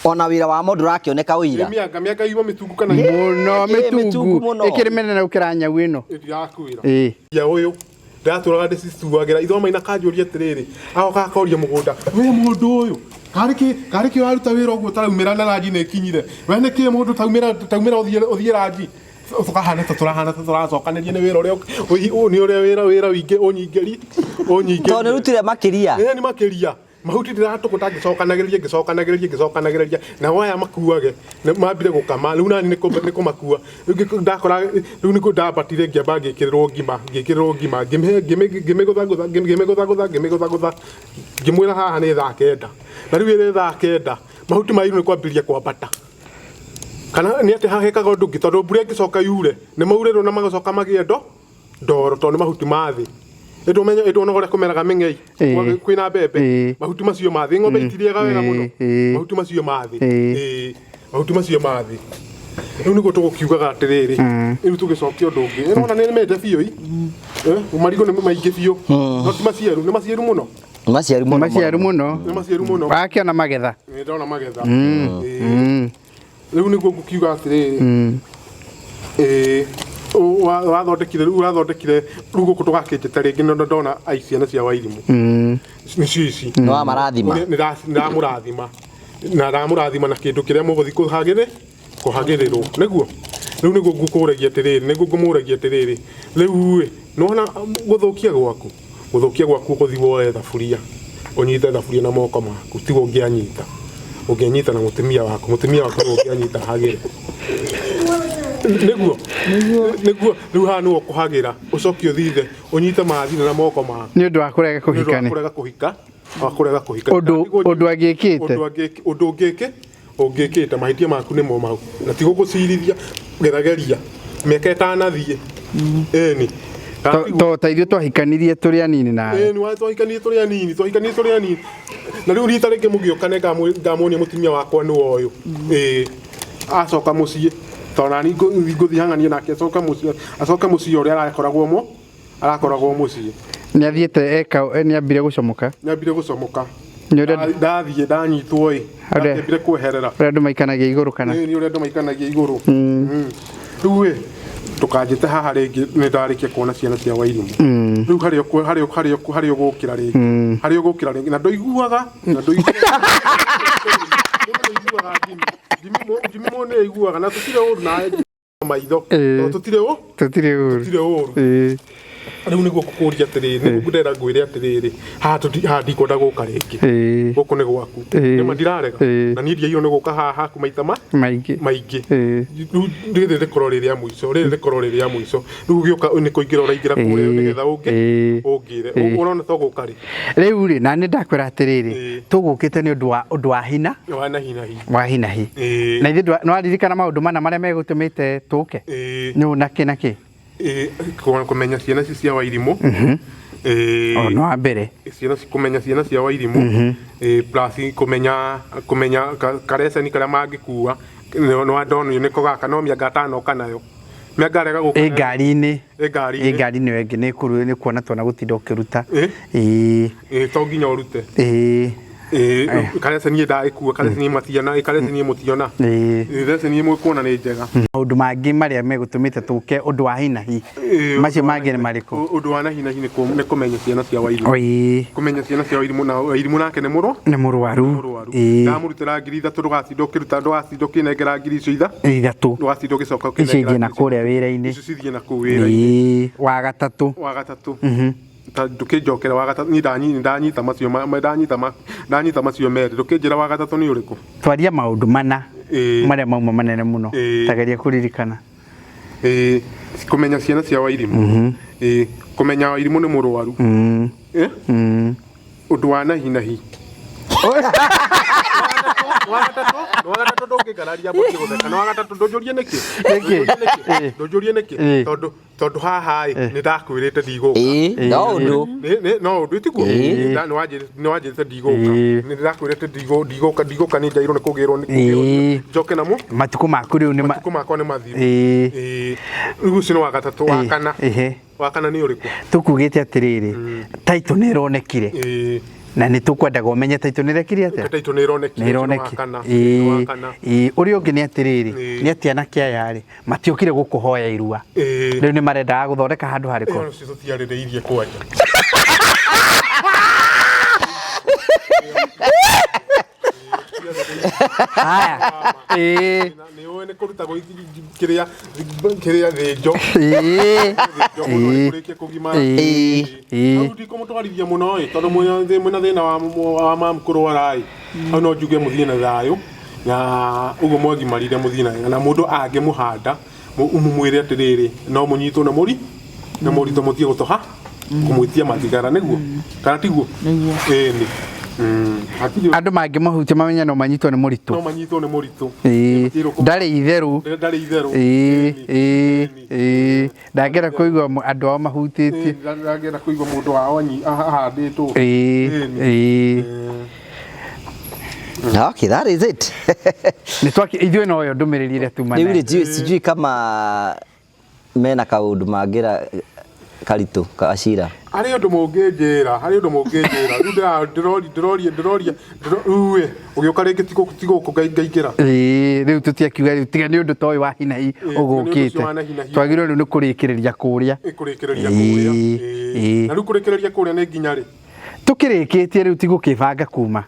ona wĩra wa mũndũ ũrakĩoneka ũira mĩanga mĩanga yuma mĩtungu kana Mũno Ĩ, mĩtungu mĩtungu. mũno. Ĩkĩrĩ mĩnene gũkĩra nyau ĩno. Ndirakwĩra Ĩĩ. ya ũyũ ndatũraga ndĩcicuagĩra ithoma ina kanjũria atĩrĩrĩ agoka akoria mũgũnda we mũndũ ũyũ karĩ kĩ karĩ kĩ ũraruta wĩra ũguo ũtaraumĩra na ranji nĩ ĩkinyire we nĩ kĩ mũndũ taumĩra taumĩra ũthiĩ ũthiĩ ranji tũkahana ta tũrahana ta tũracokanĩria nĩ wĩra ũrĩa nĩ ũrĩa wĩra wĩra wingĩ ũnyingĩri ũnyingĩri Tondũ nĩ rutire makĩria. Ĩĩ nĩ makĩria mahuti ndĩratũkũta ngĩcokanagĩrĩria ngĩcokanagĩrĩria ngĩcokanagĩrĩria nao aya makuage mambire gũkama rĩu nani nĩ kũmakua rĩu ndakora rĩu nĩ ndambatire ngĩamba ngĩkĩrĩrwo ngima ngĩkĩrĩrwo ngima ngĩmĩhe ngĩmĩgũthagũtha ngĩmĩgũthagũtha ngĩmĩgũthagũtha ngĩmwĩra haha nĩ thaa kenda na rĩu ĩrĩ thaa kenda mahuti ma iru nĩ kwambĩrĩria kwambata kana nĩ atĩ hahekaga ũndũ ũngĩ tondũ mbura ĩngĩcoka yure nĩ maurĩrwo na magacoka magĩe ndo ndoro tondũ nĩ mahuti ma thĩ ĩndũ ũmenye ĩndũ ona ũrĩa kũmeraga mĩng'ei kwĩna mbembe mahuti macio ma thĩ ng'ombe itirĩaga wega mũno mahuti macio ma thĩ Ĩĩ, mahuti macio ma thĩ rĩu nĩguo tũgũkiugaga atĩrĩrĩ rĩu tũgĩcokia ũndũ ũngĩ ĩrona nĩ mende biũ i marigũ nĩ maingĩ biũ no ti maciaru nĩ maciaru mũno Maciaru mũno. Maciaru mũno. nĩ maciaru mũno Wakĩona magetha. Nĩ ndona magetha Mm. Ĩĩ. Mm. Rĩu nĩguo ngũkiuga atĩrĩrĩ ĩĩ wathondekire rĩu wathondekire rĩu gũkũ tũgakĩnjĩta rĩngĩ nĩ ndona ai ciana cia Wairimũ nĩcio ici Nĩ wamarathima. Nĩ ndamũrathima na ndamũrathima na kĩndũ kĩrĩa mũgũthiĩ kũhagĩrĩ kũhagĩrĩrwo nĩguo rĩu nĩguo ngũkũragia atĩrĩrĩ nĩguo ngũmũragia atĩrĩrĩ rĩu ĩ nĩwona gũthũkia gwaku gũthũkia gwaku ũgũthiĩ woe thaburia ũnyite thaburia na moko maku tiguo ũngĩanyita ũngĩanyita na mũtumia waku mũtumia waku nĩwe ũngĩanyita hagĩre nĩguo nĩguo rĩu haha nĩwe ũkũhagĩra ũcoke ũthithe ũnyite mathina na moko maku Nĩ ũndũ wa kũrega kũhikania. kũrega kũhika wa kũrega kũhika Ũndũ ũndũ angĩkĩte. ũndũ angĩk- ũndũ ũngĩkĩ ũngĩkĩte mahĩtia maku nĩmo mau na ti gũgũcirithia gerageria mĩaka ĩtanathiĩ ĩni To ta ithuĩ twahikanirie tũrĩ anini nawe. ĩni wa twahikanirie tũrĩ anini twahikanirie tũrĩ anini na rĩu rita rĩngĩ mũgĩũka nĩ ngamuonia mũtumia wakwa nĩ ũyũ ĩĩ acoka mũciĩ tondũ nani ngũthiĩ hang'anie nake acoke mũciĩ acoke mũciĩ ũrĩa arakoragwo mo arakoragwo mũciĩ Nĩ athiĩte eka nĩ ambire gũcomoka. nĩambire gũcomoka Nĩ ũrĩa ndathiĩ ndanyitwo ĩ Ũrĩa- ndambire kweherera ũrĩa andũ maikanagia igũrũ kana. Nĩ ũrĩa andũ maikanagia igũrũ rĩu ĩ ndũkanjĩte haha rĩngĩ nĩ ndarĩkia kuona ciana cia Wairimũ rĩu harĩa ũkũ- harĩa harĩa harĩa ũgũkĩra rĩngĩ harĩa ũgũkĩra rĩngĩ na ndũiguaga na ndũiguaga Jimmy mo nĩ aiguaga na tũtirĩ ũru na maitho Ĩĩ. Tondũ tũtirĩ ũ Tũtirĩ ũru. tũtirĩ ũru Ĩĩ. rĩu nĩguo ngũkũria atĩrĩrĩ nĩguo ndĩrenda ngwĩre atĩrĩrĩ haha haha ndikwenda gũka rĩngĩ Ĩĩ. gũkũ nĩ gwaku Ĩĩ. nĩma ndirarega Ĩĩ. na niĩ ndiagĩrĩirwo nĩ gũka haha haku maita ma Maingĩ. maingĩ Ĩĩ. rĩu rĩrĩ rĩkorwo rĩ rĩa mũico rĩrĩ rĩkorwo rĩ rĩa mũico rĩu gĩũka nĩ kũingĩra ũraingĩra kũrĩa nĩgetha ũngĩ ũngĩre Ĩĩ. ũrona to gũka rĩ Rĩu rĩ na nĩ ndakwĩra atĩrĩrĩ tũgũkĩte nĩ ũndũ wa ũndũ wa hina wa na hi na hi wa hinahi Ĩĩ. na ithuĩ nĩ waririkana maũndũ mana marĩa megũtũmĩte tũke Ĩĩ. nĩ na kĩ na kĩ Ĩĩ, kũmenya ciana ici cia Wairimũ Ĩĩ. O, nĩ wa mbere ciana kũmenya ciana cia Wairimũ Ĩĩ, plus kũmenya kũmenya kareceni karĩa mangĩkua nĩ ndonio nĩko gaka no mĩanga atanoka nayo mĩanga arega gũka ĩ ngari-inĩ ĩ ngari-inĩ ĩ ngari-inĩ ĩyo ĩngĩ nĩ kũru nĩ kuona tuona gũtinda ũkĩruta Ĩ? ĩĩ Ĩ, to nginya ũrute ĩĩ Ĩ, kareceni ndagĩkua kareceni mationa ĩ, kareceni mũtiona Ĩĩ. Ĩ, receni ĩmwe kuona nĩ njega maũndũ mangĩ marĩa megũtũmĩte tũke ũndũ wa hinahi Ĩ, macio mangĩ nĩ marĩkũ ũndũ wa na hi na hi nĩ nĩ kũmenya ciana cia Wairimũ Ĩĩ. kũmenya ciana cia Wairimũ na Wairimũ nake nĩ mũrũ nĩ mũrwaru mũrwaru Ĩĩ. ndamũrutĩra ngiri ithatũ ndũgatinda ũkĩruta ndũgatinda ũkĩnengera ngiri icio itha ithatũ ndũgatinda ũgĩcoka icio ũkĩnengera ingĩ na kũrĩa wĩra-inĩ icio cithiĩ na kũu wĩra-inĩ Ĩĩ. wa gatatũ wa gatatũ Mhm. Ta ndũkĩnjokera wa gatatũ niĩ ndanyita macio ndanyita macio merĩ ndũkĩnjĩra wa gatatũ nĩ ũrĩkũ. Twaria maũndũ mana marĩa mauma manene mũno. Tageria kũririkana. Ĩĩ, kũmenya ciana cia Wairimũ. Ĩĩ, kũmenya Wairimũ nĩ mũrwaru. Ũndũ wa nahi nahi. Wa gatatũ ndũngĩngararia mbũki gũtheka. Na wa gatatũ ndũnjũrie nĩkĩ? Nĩkĩ? Ndũnjũrie nĩkĩ? Tondũ tondũ haha ĩ nĩ ndakwĩrĩte ndigũka. Ĩĩ, no ũndũ. No ũndũ tiguo? Nĩ wanjĩrĩte ndigũka. Nĩ ndakwĩrĩte ndigũka ndigũka nĩ njairwo nĩ kũgĩrwo nĩ kũgĩrwo. Njoke namo Matukũ maku rĩu nĩ matukũ makwa nĩ mathiru. Ĩĩ. Rĩu ũcio nĩ wa gatatũ. Wa kana. Wa kana nĩ ũrĩkũ? Tũkugĩte atĩrĩrĩ, title nĩ ĩronekire. Na nĩ tũkwendaga ũmenye title nĩ ĩrekire atĩa? Title nĩ ĩronekire. Nĩ ĩronekire. Ĩĩ, ũrĩa ũngĩ nĩ atĩrĩrĩ, nĩ atĩ anake aya rĩ, matiokire gũkũhoya irua. Rĩu nĩ marendaga gũthondeka handũ harĩkũ? Ĩyo tũtiarĩrĩirie kwanja. Haya. Ĩĩ. Nĩ ũĩ nĩ kũrutagwo kĩrĩa kĩrĩa thĩnjo. Ĩĩ. Thĩnjo mũno nĩ kũrĩkia kũgimara. Ĩĩ. Ĩĩ. Hau ndikũmũtwarithia mũno ĩ tondũ mwĩna thĩna wa mamu kũrwara ĩ. Hau no njuge mũthiĩ na thayũ na ũguo mwagimarire mũthiĩ na wega na mũndũ angĩmũhanda mũmwĩre atĩrĩrĩ no mũnyitwo na mũri na mũritũ mũtige gũtoha kũmwĩtia mathigara nĩguo kana tiguo? Nĩguo. Ĩni. Hatirĩ Andũ mangĩmahutia mamenye no manyitwo nĩ mũritũ. no manyitwo nĩ mũritũ. Ĩĩ. Ndarĩ itherũ. Ndarĩ itherũ. Ĩĩ, ĩĩ, ĩĩ. Ndangĩenda kũigua andũ ao mahutĩtie. Ndangĩenda kũigua mũndũ wao ahandĩtwo. Ĩĩ, ĩĩ. Okay, that is it. Nĩ twaki ithuĩ noyo ndũmĩrĩri ĩrĩa tuma Rĩu nayo. rĩ sijui kama mena kaũndũ mangĩra karitũ ka cira. Harĩ ũndũ mũngĩnjĩra, harĩ ũndũ mũngĩnjĩra. Rĩu ndĩroria ndĩroria ndĩroria rĩu ĩ ũgĩũka rĩngĩ ti gũkũ ngaingĩra. Ĩĩ, rĩu tũtiakiuga rĩu tiga nĩ ũndũ ta ũyũ wa hi na hi ũgũkĩte. wa na hi na hi. Twagĩrĩirwo rĩu nĩ kũrĩkĩrĩria kũrĩa. Kũrĩkĩrĩria kũrĩa. Ĩĩ. Na rĩu kũrĩkĩrĩria kũrĩa nĩ nginya rĩ? Tũkĩrĩkĩtie rĩu ti gũkĩbanga kuma.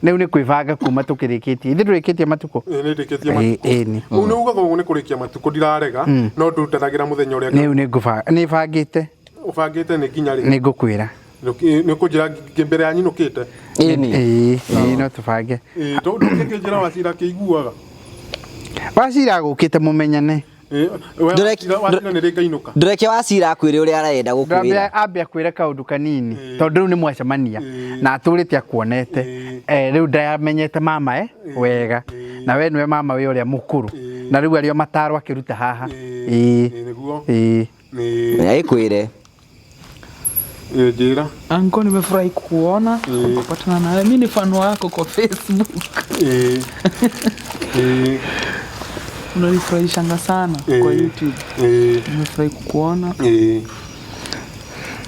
Rĩu nĩ kwĩbanga kuma tũkĩrĩkĩtie. Ithuĩ ndũrĩkĩtie matukũ? Ĩĩ nĩ ndĩkĩtie matukũ. Ĩĩ nĩ. Ũguo nĩ ugaga ũguo nĩ kũrĩkia matukũ ndirarega no ndundaragĩra mũthenya ũrĩa Rĩu nĩ ngũbanga nĩ bangĩte. ũbangĩte nĩ nginya rĩ? Nĩ ngũkwĩra. Nĩ ũkũnjĩra mbere ya nyinũkĩte? Ĩĩ, ĩĩ no tũbange. Ĩĩ ndũngĩkĩnjĩra Wachira akĩiguaga. Wachira agũkĩte mũmenyane. Wachira nĩ rĩ ngainũka? Ndũreke Wachira akwĩre ũrĩa arenda gũkwĩra. Ambe akwĩre kaũndũ kanini tondũ rĩu nĩ mwacemania na atũrĩte akuonete. Rĩu ndamenyete mama wega na we nĩwe mama wĩ ũrĩa mũkũrũ na rĩu arĩ o mataro akĩruta haha. Ĩĩ. Ĩĩ. Ĩkwĩre. Njĩra. Anko, nimefurahi kukuona, kupatana nawe. Mimi ni fan wako kwa Facebook. Unanifurahishanga sana kwa YouTube. Nimefurahi kukuona.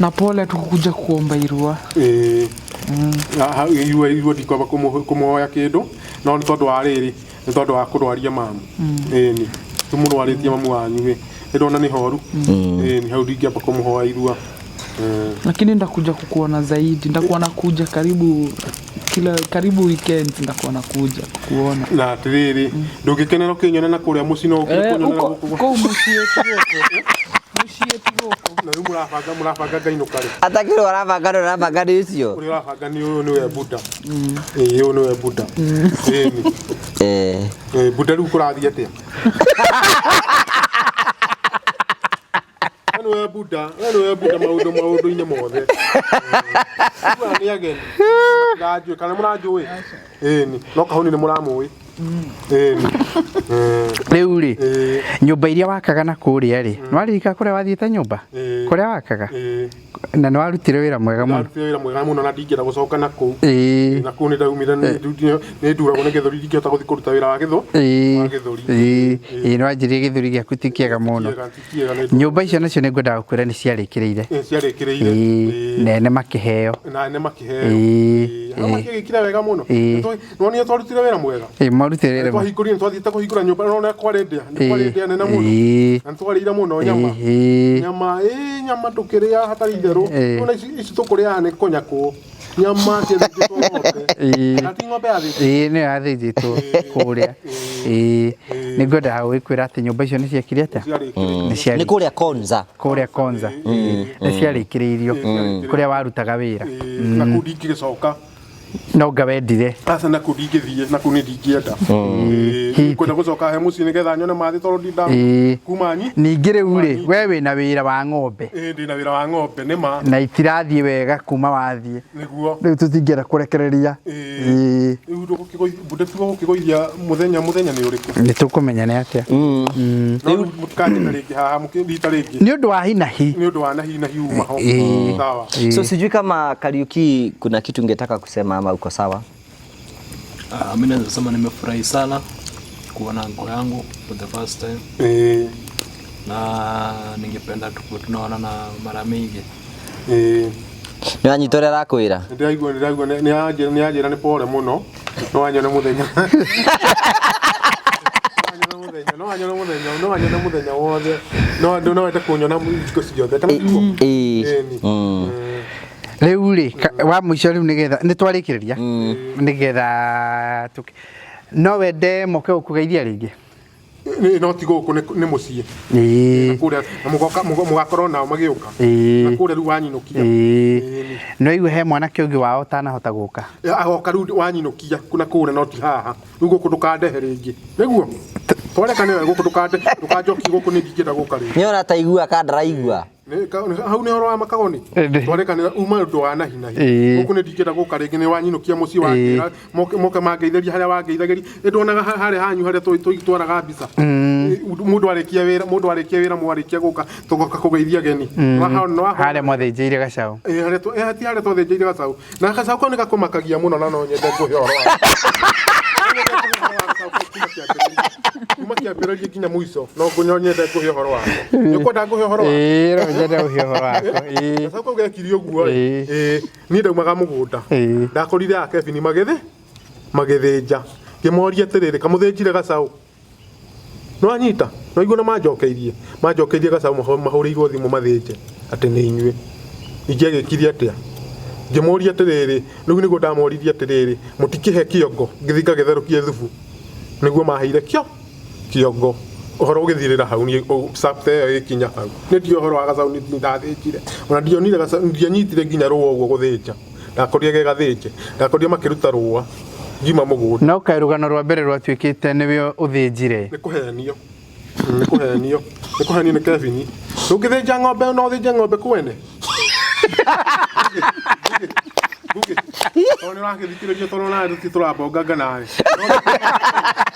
Na pole tukukuja kuomba irua. Irua irua ndikwamba kũmũhoya kĩndũ no nĩ tondũ wa rĩrĩ nĩ tondũ wa kũrwaria mamu. Ĩni tũmũrwarĩtie mamu wanyu ĩ ndona nĩ horu. Ĩni hau ndingĩamba kũmũhoya irua. Lakini ndakuja kukuona zaidi, ndakuwa nakuja karibu kila karibu weekend ndakuwa nakuja kukuona. Na atĩrĩrĩ ndũngĩkenera ũkĩnyona na kũrĩa mũciĩ no ũkĩre kũnyona na gũkũ. Kũu mũciĩ ti gũkũ. Mũciĩ ti gũkũ. Na rĩu mũrabanga ngainũka rĩ? Atakĩrwo arabanga ndũrĩ arabanga nĩ ũcio. Ũrĩa ũrabanga nĩ ũyũ nĩwe Buda. Ĩĩ ũyũ nĩwe Buda. Ĩni. Buda rĩu kũrathiĩ atĩa? We Buda, we nĩwe Buda maũndũ maũndũ-inĩ mothe. Rĩu nĩ ageni. Mũtiranjũĩ kana mũranjũĩ? Ĩni, no kahũni nĩ mũramũĩ. Ĩni. Rĩu rĩ, nyũmba iria wakaga na kũrĩa rĩ, nĩ waririkana kũrĩa wathiĩte nyũmba? Kũrĩa wakaga? Na nĩ warutire wĩra mwega mũno. Ndarutire wĩra mwega mũno na ndingĩenda gũcoka na kũu. Ĩĩ. Na kũu nĩ ndaumire nĩ nduragwo nĩ gĩthũri ndingĩhota gũthiĩ kũruta wĩra wa gĩthũ. Ĩĩ. Ĩĩ, ĩĩ nĩ wanjirie gĩthũri gĩaku ti kĩega mũno. Nyũmba icio nacio nĩ ngwendaga gũkwĩra nĩ ciarĩkĩrĩire. Ciarĩkĩrĩire. Ĩĩ, nene makĩheo. Na ene makĩheo. Ĩĩ. Hau makĩgĩkire wega mũno. Ĩĩ. Nĩwonire twarutire wĩra mwega. Ĩĩ, mwarutire wĩra mwega. Twahingũrire twathiĩte kũhingũra nyũmba nĩwona kwarĩ ndĩa. Nĩ kwarĩ ndĩa nene mũno. Ĩĩ. Na nĩtwarĩire mũno nyama. Ĩĩ. Nyama, ĩĩ nyama tũkĩrĩa hatarĩ itherũ. Ĩĩ. Ona ici ici tũkũrĩa nĩ kũnyakwo nyama ciathĩnjĩtwo ng'ombe. Ĩĩ. Na ti ng'ombe yathĩnjĩtwo. Ĩĩ nĩyo yathĩnjĩtwo kũrĩa. Ĩĩ nĩ ngwendaga gũgĩkwĩra atĩ nyũmba icio nĩ ciekire atĩa? Nĩ ciarĩ- Nĩ kũrĩa Konza. Kũrĩa Konza. Nĩ ciarĩkĩrĩirio kũrĩa warutaga wĩra. Na kũu ndingĩgĩcoka. No nga wendire. Aca na kũu ndingĩthiĩ na kũu nĩ ndingĩenda. Ĩĩ, Ngwenda gũcoka he mũciĩ nĩgetha nyone mathĩ tondũ ndinda Ĩĩ. kuma nyi. Ningĩ rĩu rĩ, we wĩna wĩra wa ng'ombe Ĩĩ ndĩna wĩra wa ng'ombe nĩ ma. na itirathiĩ wega kuma wathiĩ. Nĩguo. Rĩu tũtingĩenda kũrekereria. Ĩĩ. Rĩu ndũgũkĩgũithia gũkĩgũithia mũthenya mũthenya nĩ ũrĩkũ? Nĩ tũkũmenya nĩ atĩa. No rĩu mũtikanjĩte rĩngĩ haha mũkĩrita rĩngĩ. Nĩ ũndũ wa hinahi. Nĩ ũndũ wa nahi nahi uma ho. Ĩĩ. Sawa. So sijui kama Kariuki kuna kitu ungetaka kusema ama uko sawa? Ah, mi naweza sema nimefurahi sana kuona anko yangu for the first time. Eh. Na ningependa tukuwe tunaonana mara mingi. Eh. Nĩ wanyita ũrĩa arakwĩra? Ndĩraigua ndĩraigua nĩ anjĩra nĩ anjĩra nĩ pore mũno. No anyone mũthenya. No anyone mũthenya no anyone mũthenya wothe. No no wende kũnyona hingo ciothe kana tiguo? Ĩni. Rĩu rĩ, wa mũico rĩu nĩgetha nĩ twarĩkĩrĩria nĩgetha no wende moke gũkũgeithia rĩngĩ? Nĩ no ti gũkũ nĩ mũciĩ. Ĩĩ. Kũrĩa na mũgoka mũgakorwo nao magĩũka. Ĩĩ. Na kũrĩa rĩu wanyinũkia. Ĩĩ. No igue he mwanake ũngĩ wao ũtanahota gũka. Agoka rĩu wanyinũkia kuna kũrĩa no ti haha. Rĩu gũkũ ndũkandehe rĩngĩ. Nĩguo? Twarekane gũkũ ndũkande ndũkanjokie gũkũ nĩ ndingĩenda gũka rĩngĩ. Nĩ ona taigua ka ndaraigua. Hau nĩ ũhoro wa makagoni twarekanĩra uma ũndũ wa nahi nahi Ĩĩ. gũkũ nĩ ndingĩenda gũka rĩngĩ nĩ wanyinũkia mũciĩ wanjĩra moke mangeithĩria harĩa wangeithagĩria nĩ ndonaga harĩa hanyu harĩa twaraga mbica mũndũ arĩkia wĩra mũndũ arĩkia wĩra mwarĩkia gũka tũgoka kũgeithia ageni Harĩa mwathĩnjĩire gacaũ. Ĩĩ, harĩa ti harĩa twathĩnjĩire gacaũ na gacaũ kau nĩ gakũmakagia mũno na no nyende ngũhe ũhoro wako. Kuma kĩambĩrĩria nginya mũico no ngũnyo nyende ngũhe ũhoro wako. Nĩ ũkwenda ngũhe ũhoro wako? Ĩĩ, no nyende ũhe ũhoro wako. Ĩĩ. Gacaũ kau gekire ũguo ĩ, ĩĩ, niĩ ndaumaga mũgũnda ndakorire a Kevin magĩthĩ magĩthĩnja ngĩmoria atĩrĩrĩ kamũthĩnjire gacaũ nĩwanyita no igua na manjokeirie manjokeirie gacaũ mahũrĩirwo thimũ mathĩnje atĩ nĩ inyuĩ ingĩagĩkire atĩa ngĩmũria atĩrĩrĩ rĩu nĩguo ndamoririe atĩrĩrĩ mũtikĩhe kĩongo ngĩthiĩ ngagĩtherũkie thubu nĩguo maheire kĩo kĩongo ũhoro ũgĩthirĩra hau niĩ chapter ĩyo ĩkinya hau nĩ ndiũĩ ũhoro wa gacaũ nĩ ndathĩnjire ona ndionire gacaũ ndianyitire nginya rũa ũguo gũthĩnja ndakorire ge gathĩnje ndakorire makĩruta rũa ngiuma mũgũnda No kaĩ rũgano rwa mbere rwatuĩkĩte nĩwe ũthĩnjire. nĩ kũhenio nĩ kũhenio nĩ kũhenio nĩ Kevin ndũngĩthĩnja ng'ombe no ũthĩnje ng'ombe kwene tondũ nĩ ũragĩthikĩrĩria tondũ nawe tũtirĩ tũrabonganga nawe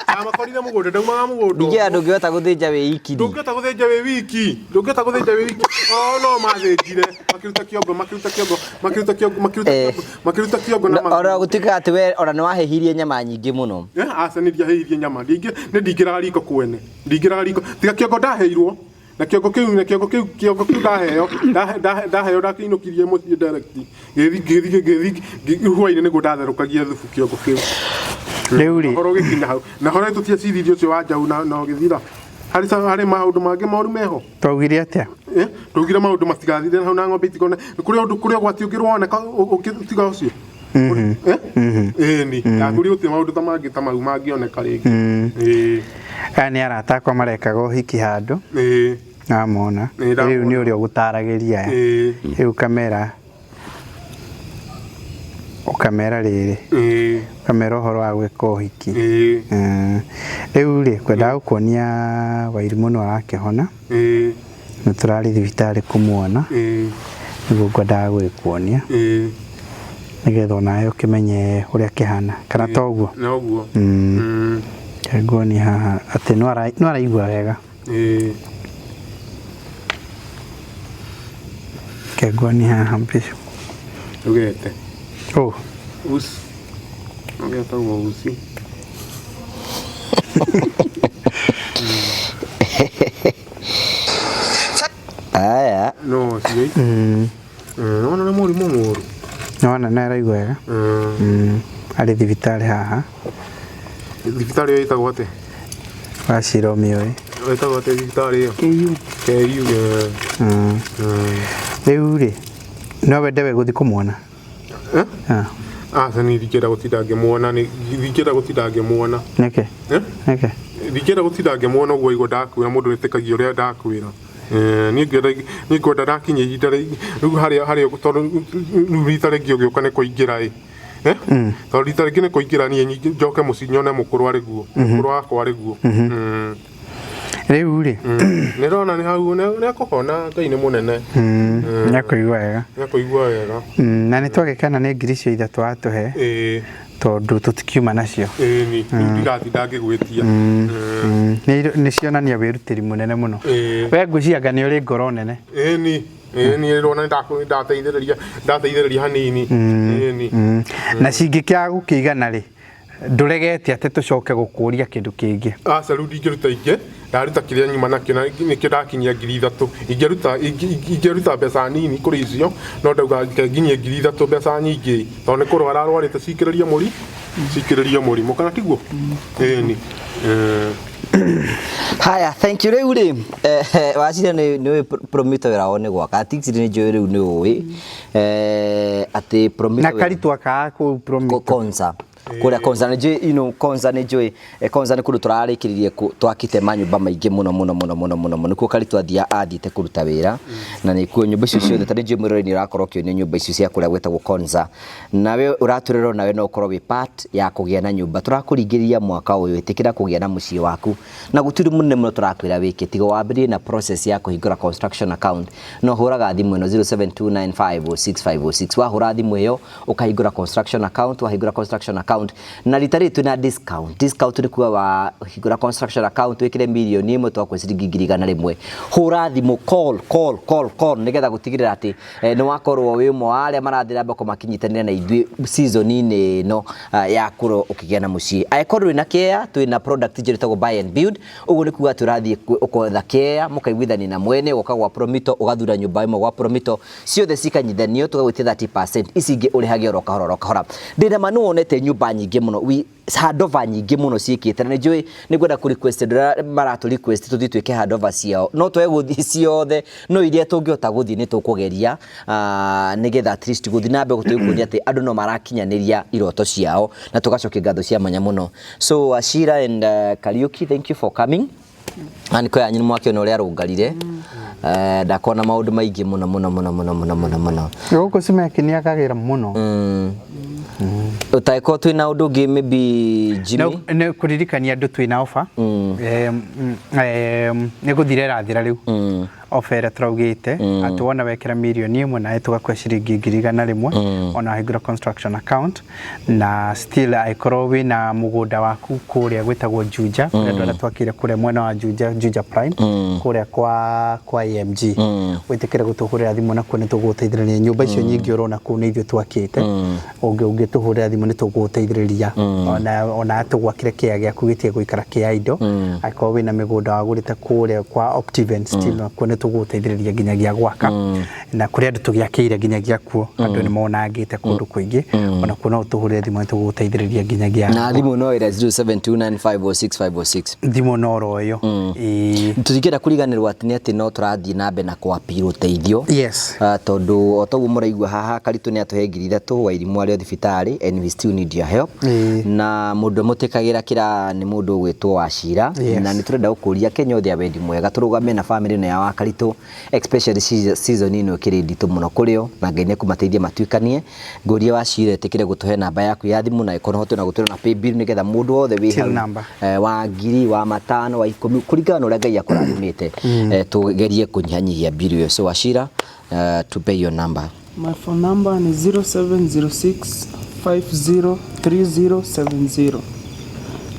ndamakorire mũgũnda ndaumaga mũgũnda Ningĩ ona ndũngĩhota gũthĩnja wĩ iki. ndũngĩhota gũthĩnja wĩ wiki ndũngĩhota gũthĩnja wĩ wiki o no mathĩnjire makĩruta kĩongo makĩruta kĩongo makĩruta kĩongo makĩruta kĩongo makĩruta kĩongo na Ona gũtuĩka atĩ we ona nĩ wahĩhirie nyama nyingĩ mũno. Aca nĩ ndiahĩhirie nyama nĩ ndingĩraga riko kwene ndingĩraga riko tiga kĩongo ndaheirwo na kĩongo kĩu na kĩongo kĩu kĩongo kĩu ndaheo ndaheo ndakĩinũkirie mũciĩ direct ngĩthi ngĩthi ngĩthi hwainĩ nĩguo ndatherũkagia thubu kĩongo kĩu Rĩu rĩ ũhoro ũgĩkinya hau na horo tũtiaciririe ũcio wa njaũ na ũgĩthira harĩ harĩ maũndũ mangĩ moru meho Twaugire atĩa? Twaugire maũndũ matigathire hau na ng'ombe itikone kũrĩ ũndũ kũrĩ ũgwati ũngĩ woneka ũngĩ tiga ũcio ĩni ndakũria gũtirĩ maũndũ ta mangĩ ta mau mangĩoneka rĩngĩ. Ĩĩ. Aya nĩ arata akwa marekaga ũhiki handũ. Ĩĩ. Namona. Ĩĩ, Rĩu nĩ ũrĩa ũgũtaragĩria aya. Rĩu ũkamera ũkamera rĩrĩ. Ũkamera ũhoro wa gwĩka ũhiki. Rĩu rĩ ngwendaga gũkuonia Wairimũ nĩ arakĩhona. Nĩ tũrarĩ thibitarĩ kũmuona. Nĩguo ngwendaga gũgĩkuonia. Nĩgetha onawe ũkĩmenye ũrĩa kĩhana kana toguo. Noguo. Reke nguonie haha atĩ no araigua wega. Reke nguonie haha mbica. Ndũgete. Oh. Uci. Ũgetagwo uci. Aya. No ũcio. Nĩwona nĩ mũrimũ mũru. Nĩwona nĩ araigua wega. Arĩ thibitarĩ haha. Thibitarĩ ĩyo ĩtagwo atĩa? Wacira ũmĩũĩ. Ĩtagwo atĩa thibitarĩ ĩyo? KU. KU. Rĩu rĩ No wende we gũthiĩ kũmuona? Eh? Ah. Aca, niĩ ndingĩenda gũtinda ngĩmuona, ndingĩenda gũtinda ngĩmuona. Nĩkĩ? Eh? Nĩkĩ? Ndingĩenda gũtinda ngĩmuona ũguo igua ndakwĩra, mũndũ wĩtĩkagia ũrĩa ndakwĩra. Eh, niĩ ngwenda niĩ ngwenda ndakinya ihinda rĩu harĩa harĩa tondũ rĩu rita rĩngĩ ũgĩũka nĩ kũingĩra ĩ. Eh? Tondũ rita rĩngĩ nĩ kũingĩra niĩ njoke mũciĩ nyone mũkũrũ arĩ guo. Mũkũrũ wakwa arĩ guo. Rĩu rĩ Nĩ ndona nĩ hau nĩ akũhona, Ngai nĩ mũnene. Nĩ akũigua wega. Nĩ akũigua wega. Na nĩ twagĩkena nĩ 3,000 watũhe tondũ tũtikiuma nacio. Ĩĩ ni rĩu ndigatinda ngĩgwĩtia. Nĩ cionania wĩrutĩri mũnene mũno. We ngwĩciria anga nĩ ũrĩ ngoro nene. Ĩĩ ni ĩĩ ni ndĩrona ndateithĩrĩria ndateithĩrĩria hanini. Ĩĩ ni. Na cingĩkĩaga gũkĩigana rĩ, ndũregete atĩ tũcoke gũkũria kĩndũ kĩngĩ? Aca, rĩu ndingĩruta ingĩ, ndaruta kĩrĩa nyuma nakĩo na nĩkĩo ndakinyia 3,000. Ingĩruta ingĩruta mbeca nini kũrĩ icio, no ndauga reke nginyie 3,000, mbeca nyingĩ tondũ nĩ kũrwara arwarĩte, cikĩrĩrie mũri cikĩrĩrie mũrimũ, kana tiguo? Ĩni. Haya, thank you. Rĩu rĩ, wacire nĩ nĩ Promito wĩra wao nĩ gwaka atixi nĩ njũĩ rĩu nĩ ũĩ atĩ Promito na karitwa ka kũu Promito Konza kũrĩa Konza nĩ njũĩ, you know, Konza nĩ njũĩ, Konza nĩ kũndũ tũrarĩkĩrĩrie twakĩte manyũmba maingĩ mũno mũno mũno mũno mũno mũno. Nĩkuo Karitũ athiĩte kũruta wĩra na nĩkuo nyũmba icio ciothe ta nĩ njũĩ mwĩroreri nĩ ũrakorwo ũkĩonio nyũmba icio cia kũrĩa gwĩtagwo Konza. Nawe ũratwĩrora nawe no ũkorwo wĩ part ya kũgĩa na nyũmba. Tũrakũringĩrĩria mwaka ũyũ ĩtĩkĩra kũgĩa na mũciĩ waku, na gũtirĩ mũnene mũno tũrakwĩra wĩke tiga wambĩrĩrie na process ya kũhingũra construction account. No hũraga thimũ ĩno 0729506506. Wahũra thimũ ĩyo ũkahingũra construction account, wahingũra construction account na rita rĩrĩ twĩna discount. Discount nĩ kuga wahingũra construction account wĩkĩre 1,000,000 twakũhe ciringi 100,000. Hũra thimũ, call call call call, nĩgetha gũtigĩrĩra atĩ nĩ wakorwo wĩ ũmwe wa arĩa marathiĩ na mbere makĩnyitanĩra na ithuĩ season-inĩ ĩno ya kũrwo ũkĩgĩa na mũciĩ. Angĩkorwo ndũrĩ na kĩea, twĩna product njerũ ĩtagwo buy and build. Ũguo nĩ kuga atĩ ũrathiĩ ũketha kĩea, mũkaiguithania na mwene, ũgoka gwa Promito, ũgathura nyũmba ĩmwe gwa Promito, ciothe cikanyithanio, tũgagwĩtia 30%, ici ingĩ ũrĩhage oro kahora oro kahora. Ndĩna ma nĩ wonete nyũmba nyingĩ mũno, we handover nyingĩ mũno ciĩkĩte, na nĩ njũĩ nĩ ngwenda kũ request andũ arĩa maratũ request tũthiĩ twĩke handover ciao, no twage gũthiĩ ciothe, no iria tũngĩhota gũthiĩ nĩ tũkũgeria, nĩgetha at least gũthiĩ na mbere gũtũkuonia atĩ andũ no marakinyanĩria iroto ciao, na tũgacokia ngatho cia mwanya mũno. So Ashira and Kariuki, thank you for coming. Aniko yanyu nĩ mwakĩona ũrĩa arũngarire. Ndakona maũndũ maingĩ mũno mũno mũno mũno mũno mũno mũno. Gũkũ Cimeki nĩ akagĩra mũno. Ũtangĩkorwo twĩna ũndũ ũngĩ maybe Jimmy. Nĩ kũririkania andũ twĩna offer. Nĩ gũthira ĩrathira rĩu. Offer ĩrĩa tũraugĩte atĩ wona wekĩra 1,000,000 nawe tũgakua ciringi 100,000 ona wahingũra construction account, na still angĩkorwo wĩna mũgũnda waku kũrĩa gwĩtagwo Juja, kũrĩa andũ arĩa twakire kũrĩa mwena wa Juja, Juja Prime, kũrĩa kwa AMG, wĩtĩkĩre gũtũhũrĩra thimũ nakuo nĩ tũgũgũteithĩrĩria. Nyũmba icio nyingĩ ũrona kũu nĩ ithuĩ twakĩte. Ũngĩtũhũrĩra thimũ nĩ tũgũgũteithĩrĩria ona tũgwakĩre kĩea gĩaku gĩtige gũikara kĩa indo. Angĩkorwo wĩna mĩgũnda wagũrĩte kũrĩa kwa Optiven, still nakuo nĩ tũgũgũteithĩrĩria nginyagia gwaka, na kũrĩ andũ tũgĩakĩire nginyagia kuo, andũ nĩ monangĩte kũndũ kũingĩ, ona kuo no ũtũhũrĩre thimũ nĩ tũgũgũteithĩrĩria nginyagia. Na thimũ no ĩrĩa 0729506506? Thimũ no ro ĩyo. Tũtingĩenda kũriganĩrwo atĩ nĩ atĩ no tũrathiĩ na mbere na kwapira ũteithio. Yes. Tondũ o toguo mũraigua haha Karitũ nĩ atũhe 3,000 Wairimũ arĩ o thibitarĩ, and we still need your help. Na mũndũ mũtĩkagĩra kĩra nĩ mũndũ ũgwĩtwo Wachira. Na nĩ tũrenda gũkũria Kenya othe a wendi mwega tũrũgame na family ĩno ya Wakaritũ, especially season ĩno ĩkĩrĩ nditũ mũno kũrĩ o, na Ngai nĩ ekũmateithia matuĩkanie. Ngũrie Wachira ĩtĩkĩre gũtũhe namba yaku ya thimũ, na ĩkorwo hote na gũtwĩra na paybill, nĩgetha mũndũ wothe wĩ Till hau, number. Wa ngiri, wa matano, wa ikũmi, kũringana na ũrĩa Ngai akũrathimĩte, tũgerie kũnyihanyihia bill ĩyo. So Wachira, tupe your number. My phone number ni 0706 503070.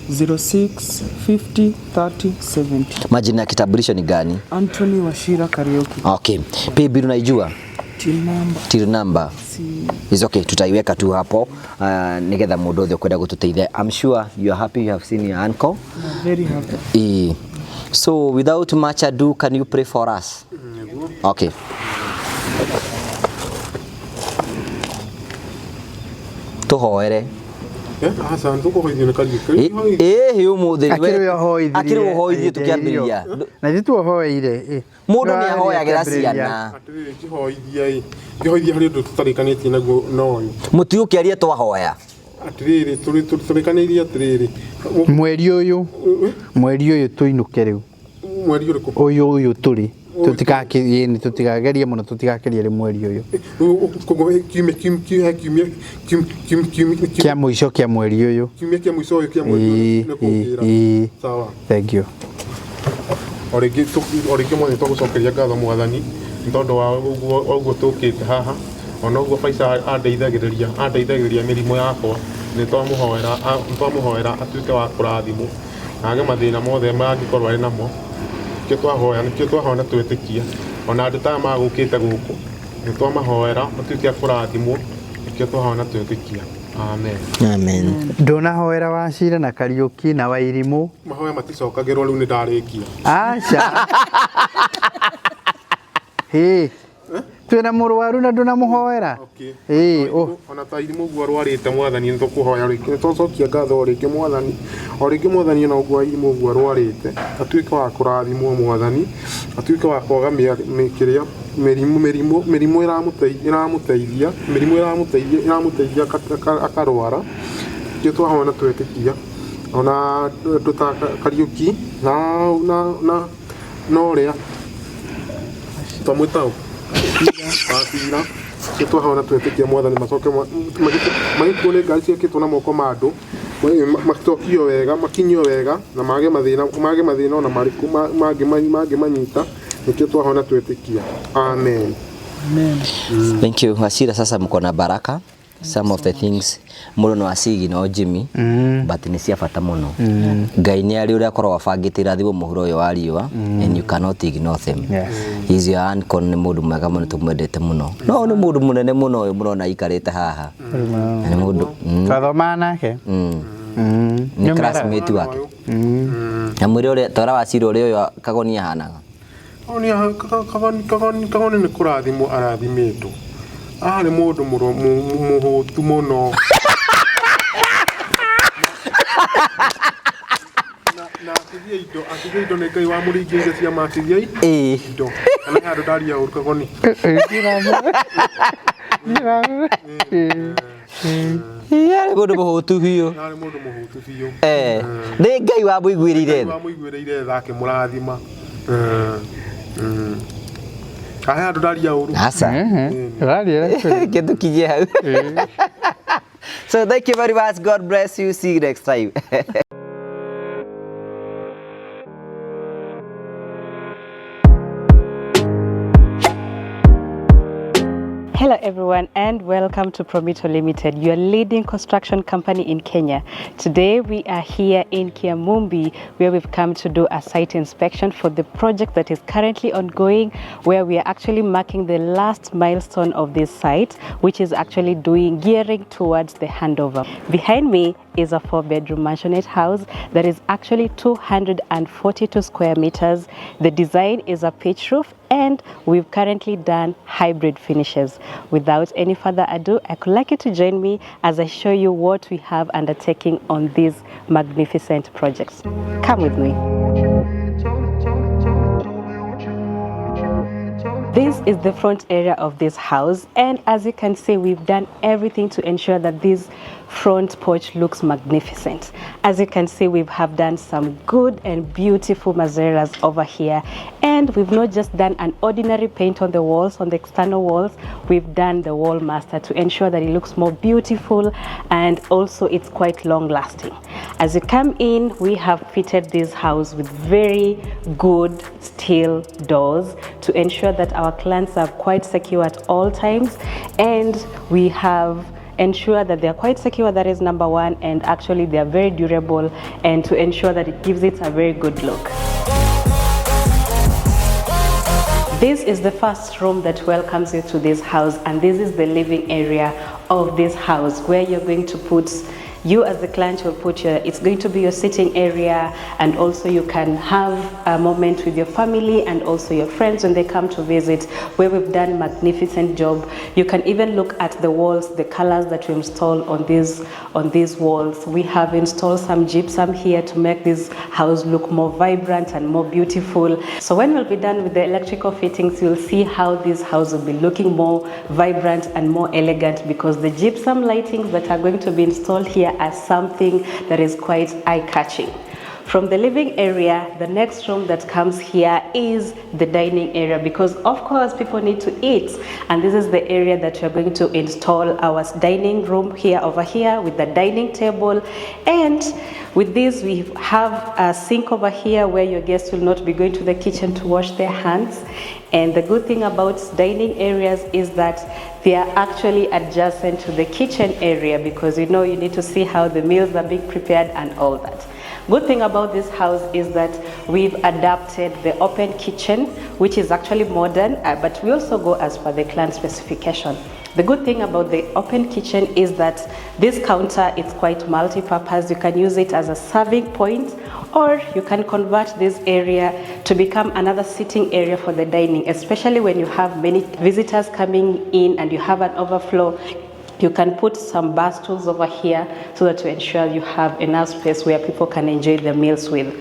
06 50 30 70. Majina ya kitambulisho ni gani? Anthony Wachira Kariuki. Okay. Paybill unaijua? Till number. Till number. Si. It's okay, tutaiweka tu hapo, nigetha mũndũ othe ũkwenda gũtũteithia. I'm sure you are happy you have seen your uncle. I'm very happy. So without much ado, can you pray for us? Okay. Tuhoere. Aca nĩtũkũhoithio nĩ Kariũki. Ĩhĩ ũmũthĩ Akĩrĩ we ũhoithirie. Akĩrĩ we ũhoithirie tũkĩambĩrĩria. Na ithuĩ tuohoeire. Mũndũ nĩ ahoyagĩra ciana. Atĩrĩrĩ ngĩhoithia ĩ ngĩhoithia harĩ ũndũ tũtarĩkanĩtie naguo na ũyũ. Mũtigũkĩaria twahoya. Atĩrĩrĩ tũrĩkanĩirie atĩrĩrĩ. Mweri ũyũ mweri ũyũ tũinũke rĩu. Mweri ũrĩkũ? Ũyũ ũyũ tũrĩ. Tũtigakĩrie tũtigagerie mũno tũtigakĩrie rĩ mweri ũyũ. Koguo kiumia kiumia kiumia kiumia Kĩa mũico kĩa mweri ũyũ. Kiumia kĩa mũico ũyũ kĩa mweri ũyũ nĩ kũngĩra. Ĩĩ. Sawa. Thank you. O rĩngĩ o rĩngĩ mwathani tũgũcokeria ngatho mwathani nĩ tondũ wa ũguo tũkĩte haha ona ũguo Faisa andeithagĩrĩria andeithagĩrĩria mĩrimũ yakwa nĩ twamũhoera nĩ twamũhoera atuĩke wa kũrathimwo na age mathĩna mothe mangĩkorwo arĩ namo. Nĩkĩo twahoya nĩkĩo twahoya na twetĩkia ona andũ ta aya magũkĩte gũkũ nĩ twamahoera matuĩke a kũrathimwo nĩkĩo twahoya na twetĩkia. Amen. Amen. Ndũnahoera Wachira na Kariũki na Wairimũ. Mahoya maticokagĩrwo rĩu nĩ ndarĩkia. Aca. Hĩ. Twĩna mũrwaru na ndũnamũhoera. Ĩĩ, oh. Ona ta irimũ ũguo arwarĩte mwathani nĩ tũkũhoya rĩngĩ nĩ twacokia ngatho o rĩngĩ mwathani o rĩngĩ mwathani ona ũguo irimũ ũguo arwarĩte atuĩke wa kũrathimwo mwathani atuĩke wa kwaga kĩrĩa mĩrimũ mĩrimũ mĩrimũ ĩramũteithia mĩrimũ ĩramũteithia ĩramũteithia akarwara nĩkĩo twahoya na twetĩkia ona andũ ta Kariũki na na na na ũrĩa twamwĩta ũ Wachira nĩkĩo twahoya na twetĩkia mwathani macoke magĩkuo nĩ ngari ciakĩtwo na moko ma andũ macokio wega makinyio wega na mage mathĩna mage mathĩna ona marĩkũ mangĩmanyita nĩkĩo twahoya na twetĩkia. Amen. Amen. Thank you. Wachira, sasa mko na baraka. Some of the things mũndũ no acigi no Jimmy but nĩ cia bata mũno. Ngai nĩ arĩ ũrĩa akoragwo abangĩte irathimo mũhuro ũyũ wa riũa and you cannot ignore them. Yes. He is your uncle, nĩ mũndũ mwega mũno tũmwendete mũno. No nĩ mũndũ mũnene mũno ũyũ mũrona aikarĩte haha. Na nĩ mũndũ Twathomaga nake. Nĩ classmate wake. Na mwĩre ũrĩa twara Wachira ũrĩa ũyũ Kagoni ahanaga. Kagoni Kagoni Kagoni nĩ kũrathimwo arathimĩtwo. Arĩ mũndũ mũhũtu mũno. Na akĩgĩa indo akĩgĩa indo nĩ Ngai wamũringĩrĩire ciama akĩgĩa indo. Kana he handũ ndaria ũru Kagoni? Arĩ mũndũ mũhũtu biũ. Arĩ mũndũ mũhũtu biũ. Nĩ Ngai wamũiguĩrĩire Ngai tha. wamũiguĩrĩire tha akĩmũrathima. Ahe andũ ndaria ũru. Aca. Kĩndũ kinyie hau. So thank you very much. God bless you. See you next time. Hello everyone and welcome to Promito Limited, your leading construction company in Kenya. Today we are here in Kiamumbi where we've come to do a site inspection for the project that is currently ongoing, where we are actually marking the last milestone of this site, which is actually gearing towards the handover. Behind me is a 4-bedroom mansionette house that is actually 242 square meters. The design is a pitch roof and we've currently done hybrid finishes. Without any further ado, I could like you to join me as I show you what we have undertaking on this magnificent project. Come with me. This is the front area of this house, and as you can see, we've done everything to ensure that this front porch looks magnificent. As you can see, we have done some good and beautiful mazeras over here, and we've not just done an ordinary paint on the walls, on the external walls, we've done the wall master to ensure that it looks more beautiful and also it's quite long lasting. As you come in, we have fitted this house with very good steel doors to ensure that our clients are quite secure at all times, and we have ensure that they are quite secure, that is number one, and actually they are very durable, and to ensure that it gives it a very good look. This is the first room that welcomes you to this house, and this is the living area of this house where you're going to put You as the client will put your, it's going to be your sitting area, and also you can have a moment with your family and also your friends when they come to visit, where we've done magnificent job. You can even look at the walls, the colors that we installed on these walls. We have installed some gypsum here to make this house look more vibrant and more beautiful. So when we'll be done with the electrical fittings, you'll see how this house will be looking more vibrant and more elegant, because the gypsum lightings that are going to be installed here are something that is quite eye-catching. From the living area, the next room that comes here is the dining area, because of course people need to eat, and this is the area that we're going to install our dining room here over here with the dining table. And with this, we have a sink over here where your guests will not be going to the kitchen to wash their hands. And the good thing about dining areas is that they are actually adjacent to the kitchen area, because you know you need to see how the meals are being prepared and all that. Good thing about this house is that we've adapted the open kitchen, which is actually modern, but we also go as per the client specification. The good thing about the open kitchen is that this counter is quite multi-purpose. You can use it as a serving point, or you can convert this area to become another sitting area for the dining, especially when you have many visitors coming in and you have an overflow. You can put some bar stools over here so that to ensure you have enough space where people can enjoy their meals with.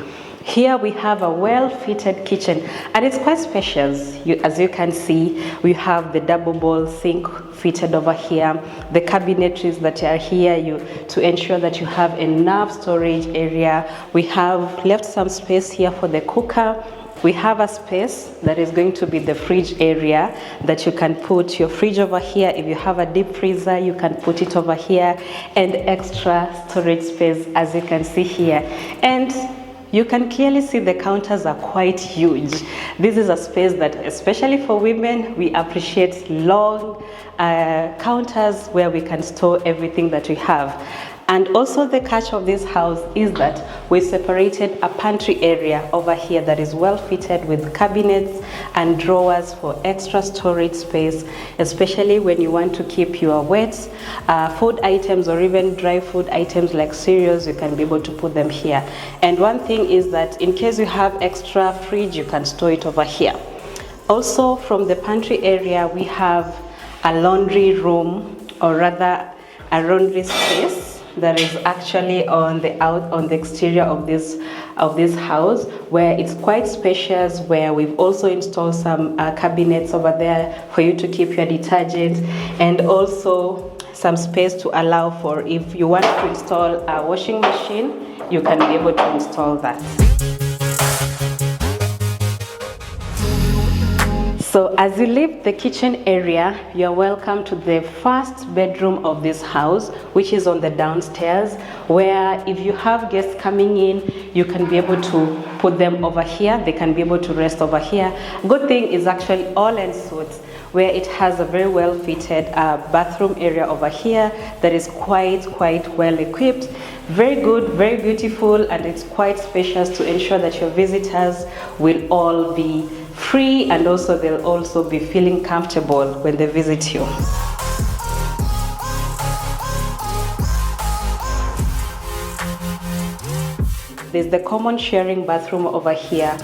Here we have a well-fitted kitchen, and it's quite spacious. As you can see, we have the double bowl sink fitted over here, the cabinetries that are here to ensure that you have enough storage area. We have left some space here for the cooker. We have a space that is going to be the fridge area that you can put your fridge over here. If you have a deep freezer, you can put it over here, and extra storage space, as you can see here. And you can clearly see the counters are quite huge. This is a space that, especially for women, we appreciate long counters where we can store everything that we have. And also the catch of this house is that we separated a pantry area over here that is well fitted with cabinets and drawers for extra storage space, especially when you want to keep your wet food items or even dry food items like cereals. You can be able to put them here. And one thing is that in case you have extra fridge, you can store it over here. Also from the pantry area, we have a laundry room, or rather a laundry space that is actually on the on the exterior of this house, where it's quite spacious, where we've also installed some cabinets over there for you to keep your detergent, and also some space to allow for if you want to install a washing machine, you can be able to install that. So as you leave the kitchen area, you're welcome to the first bedroom of this house, which is on the downstairs, where if you have guests coming in, you can be able to put them over here. They can be able to rest over here. Good thing is actually all en suites, where it has a very well fitted bathroom area over here that is quite well equipped. Very good, very beautiful, and it's quite spacious to ensure that your visitors will all be free, and also they'll also be feeling comfortable when they visit you. There's the common sharing bathroom over here.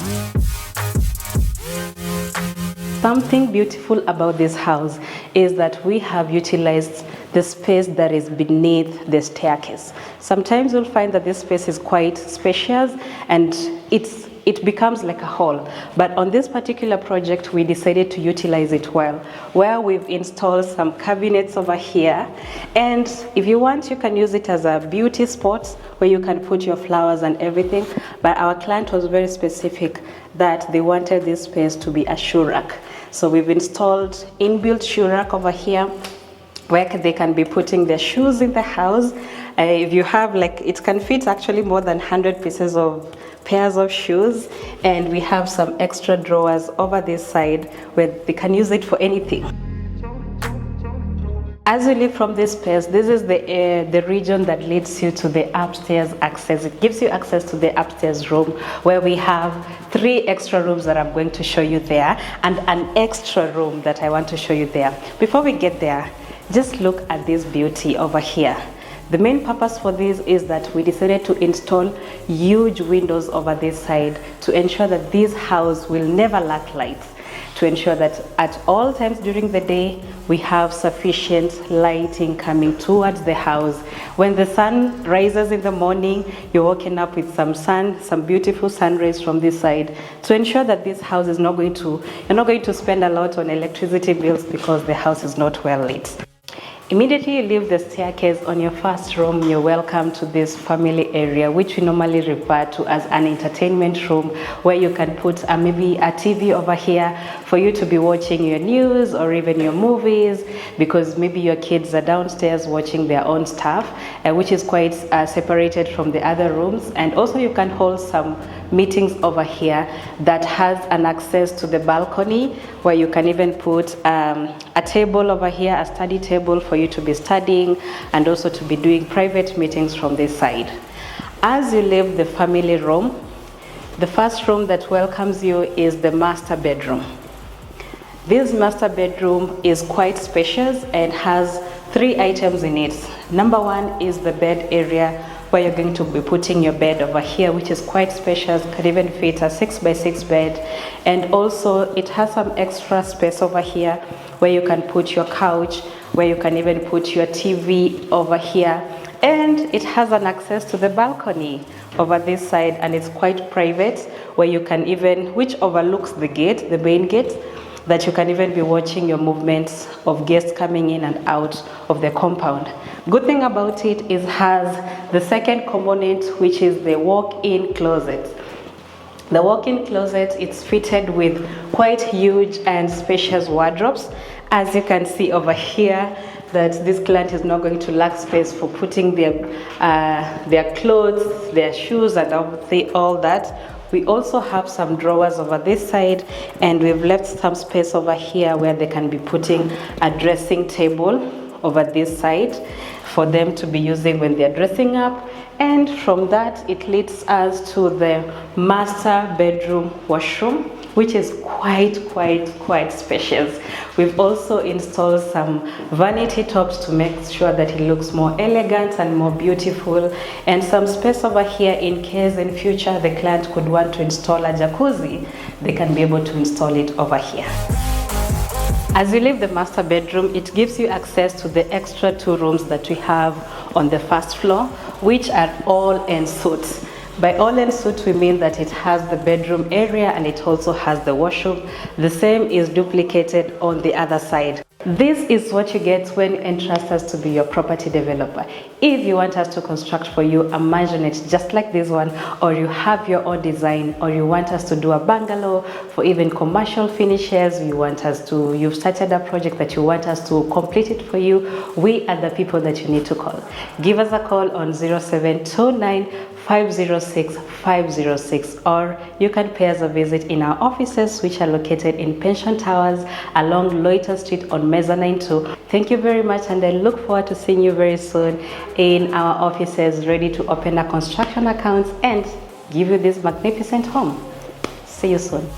Something beautiful about this house is that we have utilized the space that is beneath the staircase. Sometimes you'll find that this space is quite spacious and it becomes like a hall. But on this particular project, we decided to utilize it well, where we've installed some cabinets over here. And if you want, you can use it as a beauty spot where you can put your flowers and everything. But our client was very specific that they wanted this space to be a shoe rack. So we've installed inbuilt shoe rack over here, where they can be putting their shoes in the house. If you have, like, it can fit actually more than 100 pieces of pairs of shoes, and we have some extra drawers over this side where they can use it for anything. As you leave from this space, this is the region that leads you to the upstairs access. It gives you access to the upstairs room, where we have 3 extra rooms that I'm going to show you there, and an extra room that I want to show you there. Before we get there, just look at this beauty over here. The main purpose for this is that we decided to install huge windows over this side to ensure that this house will never lack light, to ensure that at all times during the day we have sufficient lighting coming towards the house. When the sun rises in the morning, you're waking up with some sun, some beautiful sun rays from this side, to ensure that this house is not going to, you're not going to spend a lot on electricity bills because the house is not well lit. Immediately you leave the staircase on your first room, you're welcome to this family area, which we normally refer to as an entertainment room, where you can put maybe a TV over here for you to be watching your news or even your movies, because maybe your kids are downstairs watching their own stuff, which is quite separated from the other rooms. And also you can hold some meetings over here that has an access to the balcony, where you can even put a table over here, a study table for you to be studying and also to be doing private meetings from this side. As you leave the family room, the first room that welcomes you is the master bedroom. This master bedroom is quite spacious and has 3 items in it. Number 1 is the bed area, where you're going to be putting your bed over here, which is quite spacious, could even fit a 6x6 bed. And also it has some extra space over here where you can put your couch, where you can even put your TV over here. And it has an access to the balcony over this side, and it's quite private, where you can even, which overlooks the gate, the main gate, that you can even be watching your movements of guests coming in and out of the compound. Good thing about it is has the second component, which is the walk-in closet. The walk-in closet, it's fitted with quite huge and spacious wardrobes. As you can see over here, that this client is not going to lack space for putting their clothes, their shoes, and all that. We also have some drawers over this side, and we've left some space over here where they can be putting a dressing table over this side for them to be using when they're dressing up. And from that, it leads us to the master bedroom washroom, which is quite spacious. We've also installed some vanity tops to make sure that it looks more elegant and more beautiful, and some space over here in case in future the client could want to install a jacuzzi, they can be able to install it over here. As you leave the master bedroom, it gives you access to the extra 2 rooms that we have on the first floor, which are all en suite. By all en suite, we mean that it has the bedroom area and it also has the washroom. The same is duplicated on the other side. This is what you get when you entrust us to be your property developer. If you want us to construct for you a mansionette just like this one, or you have your own design, or you want us to do a bungalow for even commercial finishes, you want us to, you've started a project that you want us to complete it for you, we are the people that you need to call. Give us a call on 0729 506 506, or you can pay us a visit in our offices, which are located in Pension Towers along Loiter Street on Mezzanine 2. Thank you very much, and I look forward to seeing you very soon in our offices, ready to open our construction accounts and give you this magnificent home. See you soon.